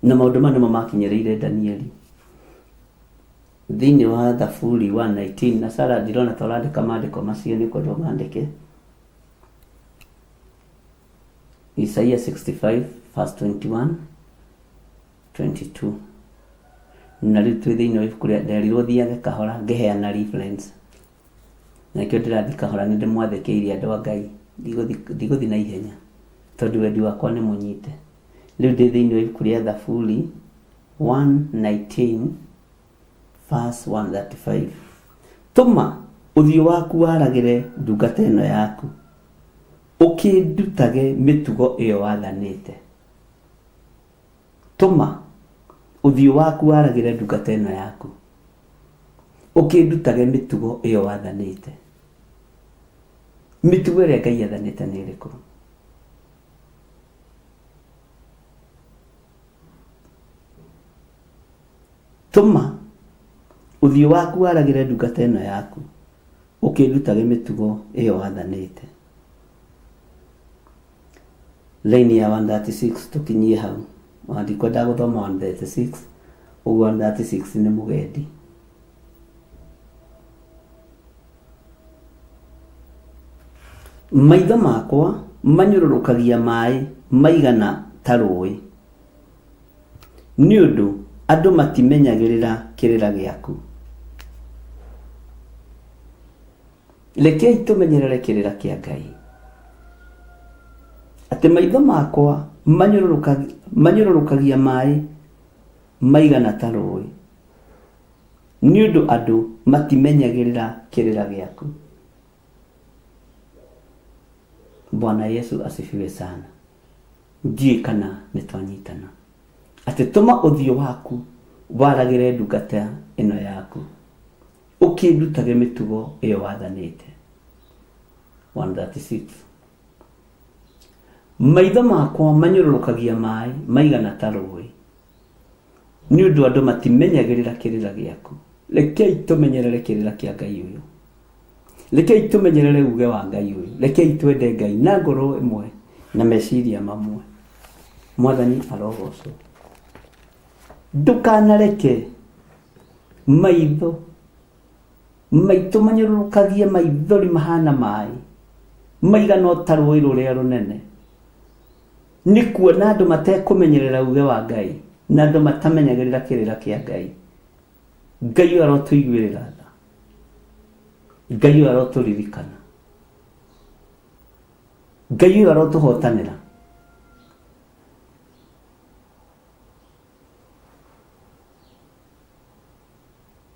na maũndũ maya nĩmo makinyĩrĩire Danieli thĩinĩ wa Thaburi 119 na Sara ndirona ta ũrandĩka maandĩko macio nĩ ũkwenda ũmandĩke. Isaia 65 verse 21 22 na rĩu twĩ thĩinĩ wa ibuku rĩa nderirwo thiage kahora ngĩheana reference. Na nĩkĩo ndĩrathiĩ kahora nĩ ndĩmwathĩkĩire andũ a Ngai, ndigũthiĩ na ihenya tondũ wendi wakwa nĩ mũnyite. Rĩu ndĩ thĩinĩ wa ibuku rĩa Thaburi 119 verse 135. Tũma ũthiũ waku waragĩre ndungata ĩno yaku, ũkĩndutage mĩtugo ĩyo wathanĩte. Tũma ũthiũ waku waragĩre ndungata ĩno yaku, ũkĩndutage mĩtugo ĩyo wathanĩte. Mĩtugo ĩrĩa Ngai athanĩte nĩ ĩrĩkũ? Tũma ũthiũ waku waragĩre ndungata ĩno yaku, ũkĩndutage mĩtugo ĩyo wathanĩte. Line ya 136 tũkinyie hau. Ona ndikwenda gũthoma 136, ũguo 136 nĩ mũgendi. Maitho makwa manyũrũrũkagia maĩ maigana ta rũũĩ, nĩ ũndũ andũ matimenyagĩrĩra kĩrĩra gĩaku. Rekei tũmenyerere kĩrĩra kĩa Ngai. Atĩ maitho makwa manyũrũrũkagia maĩ maigana ta rũũĩ, nĩ ũndũ andũ matimenyagĩrĩra kĩrĩra gĩaku. Bwana Yesu asifiwe sana. Ndiũĩ kana nĩ twanyitana. Atĩ tũma ũthiũ waku waragĩre ndungata ĩno yaku. Ũkĩndutage mĩtugo ĩyo wathanĩte. 136 Maitho makwa manyũrũrũkagia maĩ maigana ta rũũĩ, Nĩ ũndũ andũ matimenyagĩrĩra kĩrĩra gĩaku. Rekei tũmenyerere kĩrĩra kĩa Ngai ũyũ. Rekei tũmenyerere uge wa Ngai ũyũ. Rekei twende Ngai na ngoro ĩmwe na meciria mamwe. Mwathani arogocwo. Ndũkanareke maitho maitũ manyũrũrũkagie maithori mahana maĩ maigana o ta rũĩ rũrĩa rũnene. Nĩ kuona andũ matekũmenyerera uge wa Ngai na andũ matamenyagĩrĩra kĩrĩra kĩa Ngai. Ngai ũyũ arotũiguĩrĩra tha. Ngai ũyũ arotũririkana. Ngai ũyũ arotũhotanĩra.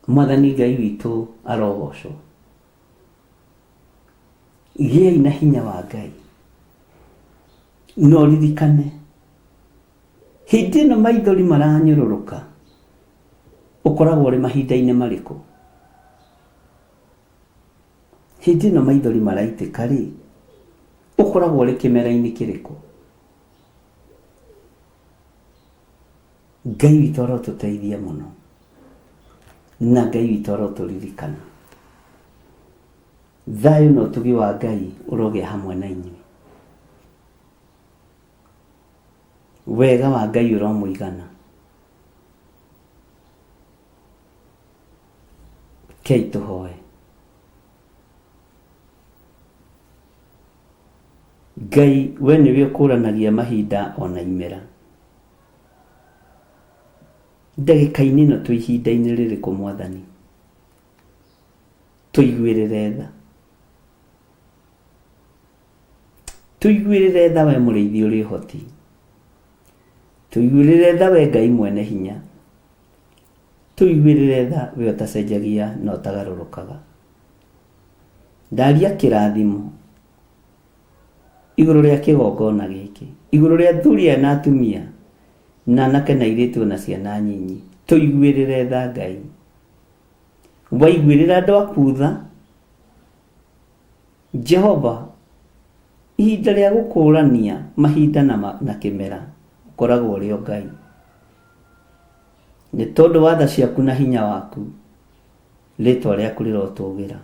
Mwathani Ngai witũ arogocwo. Gĩai na hinya wa Ngai. Na ũririkane, hĩndĩ ĩno maithori maranyũrũrũka, ũkoragwo ũrĩ mahinda-inĩ marĩkũ? Hĩndĩ ĩno maithori maraitĩka-rĩ, ũkoragwo ũrĩ kĩmera-inĩ kĩrĩkũ? Ngai witũ arotũteithia mũno, na Ngai witũ arotũririkana. Thayũ na ũtugi wa Ngai ũrogĩa hamwe na inyuĩ. Wega wa Ngai ũromũigana. Kei tũhoe. Ngai we nĩwe ũkũranagia mahinda ona imera. Ndagĩka-inĩ ĩno twĩ ihinda-inĩ rĩrĩkũ Mwathani? Tũiguĩrĩre tha. Tũiguĩrĩre tha we mũrĩithi ũrĩ ũhoti. Tũiguĩrĩre tha we Ngai mwene hinya. Tũiguĩrĩre tha we ũtacenjagia na ũtagarũrũkaga. Ndaria kĩrathimo igũrũ rĩa kĩgongona gĩkĩ, igũrũ rĩa athuri aya na atumia, na anake na airĩtu ona ciana nyinyi. Tũiguĩrĩre tha Ngai. Waiguĩrĩra andũ aku tha, Jehova, ihinda rĩa gũkũũrania mahinda na, na kĩmera ũkoragwo ũrĩ o Ngai. Nĩ tondũ wa tha ciaku na hinya waku, rĩtwa rĩaku rĩrotũgĩra.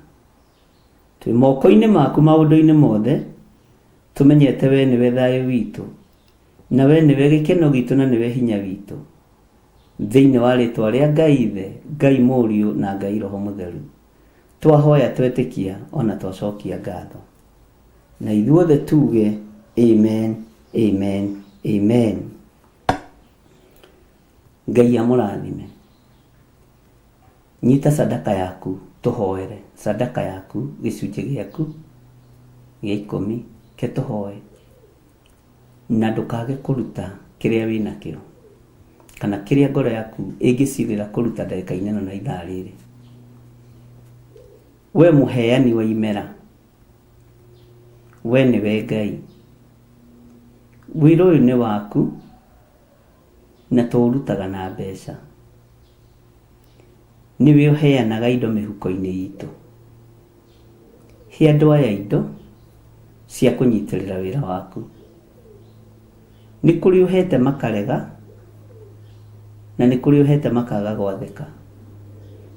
Twĩ moko-inĩ maku maũndũ-inĩ mothe, tũmenyete we nĩwe thayũ witũ, na we nĩwe gĩkeno gitũ na nĩwe hinya witũ. Thĩinĩ wa rĩtwa rĩa Ngai Ithe, Ngai Mũriũ na Ngai Roho Mũtheru, twahoya twetĩkia ona twacokia ngatho. Na ithuothe tuge Amen, Amen, Amen. Ngai amũrathime. Nyita sadaka yaku tũhoere, sadaka yaku, gĩcunjĩ gĩaku gĩa ikũmi, ke tũhoe. Na ndũkage kũruta kĩrĩa wĩ nakĩo, kana kĩrĩa ngoro yaku ĩngĩcirĩra kũruta ndagĩka-inĩ ĩno na ithaa rĩrĩ. We mũheani wa imera, we nĩwe Ngai. Wĩra ũyũ nĩ waku, na tũũrutaga na mbeca. Nĩwe ũheanaga indo mĩhuko-inĩ itũ. He andũ aya indo cia kũnyitĩrĩra wĩra waku. Nĩ kũrĩ ũhete makarega, na nĩ kũrĩ ũhete makaga gwathĩka.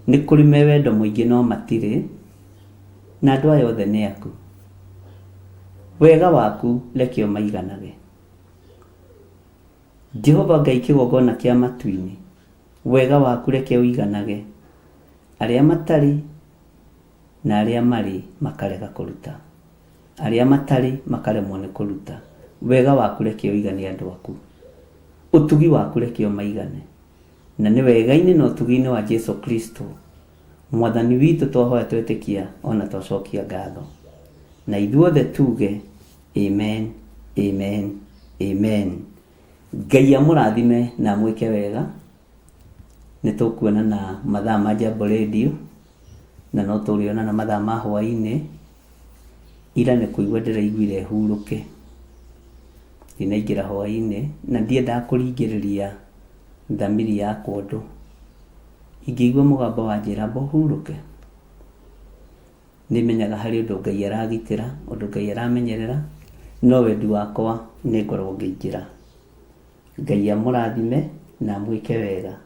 Nĩ kũrĩ me wendo mũingĩ no matirĩ, na andũ aya othe nĩ aku. Wega waku reke ũmaiganage. Jehova Ngai kĩgongona kĩa matu-inĩ, wega waku reke ũiganage, arĩa matarĩ na arĩa marĩ makarega kũruta, arĩa matarĩ makaremwo nĩ kũruta, wega waku reke ũigane andũ aku, ũtugi waku reke ũmaigane, na nĩ wega-inĩ na ũtugi-inĩ wa Jesu Kristo Mwathani witũ twahoya twetĩkia ona twacokia ngatho. Na ithuothe tuge Amen, amen, amen. Ngai amũrathime na amwĩke wega. Nĩ tũkuonana mathaa ma Jambo Radio na no tũrĩonana mathaa ma hwaĩ-inĩ. Ira nĩ kũigua ndĩraiguire hurũke ndinaingĩra hwaĩ-inĩ na ndiendaga kũringĩrĩria thamiri yakwa ũndũ. Ingĩigua mũgambo wanjĩra amba ũhurũke, nĩmenyaga harĩ ũndũ Ngai aragitĩra, ũndũ Ngai aramenyerera, no wendi wakwa nĩ ngorwo ngĩingĩra. Ngai amũrathime na amwĩke wega.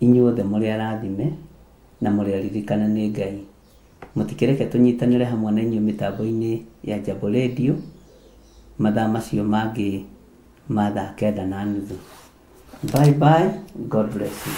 Inyuothe mũrĩ arathime na mũrĩ aririkane nĩ Ngai. Mũtikĩreke tũnyitanĩre hamwe na inyuĩ mĩtambo-inĩ ya Jambo Radio mathaa macio mangĩ ma thaa 9:30. Bye bye, God bless you.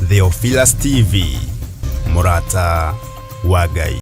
Theophilus TV, mũrata wa Ngai.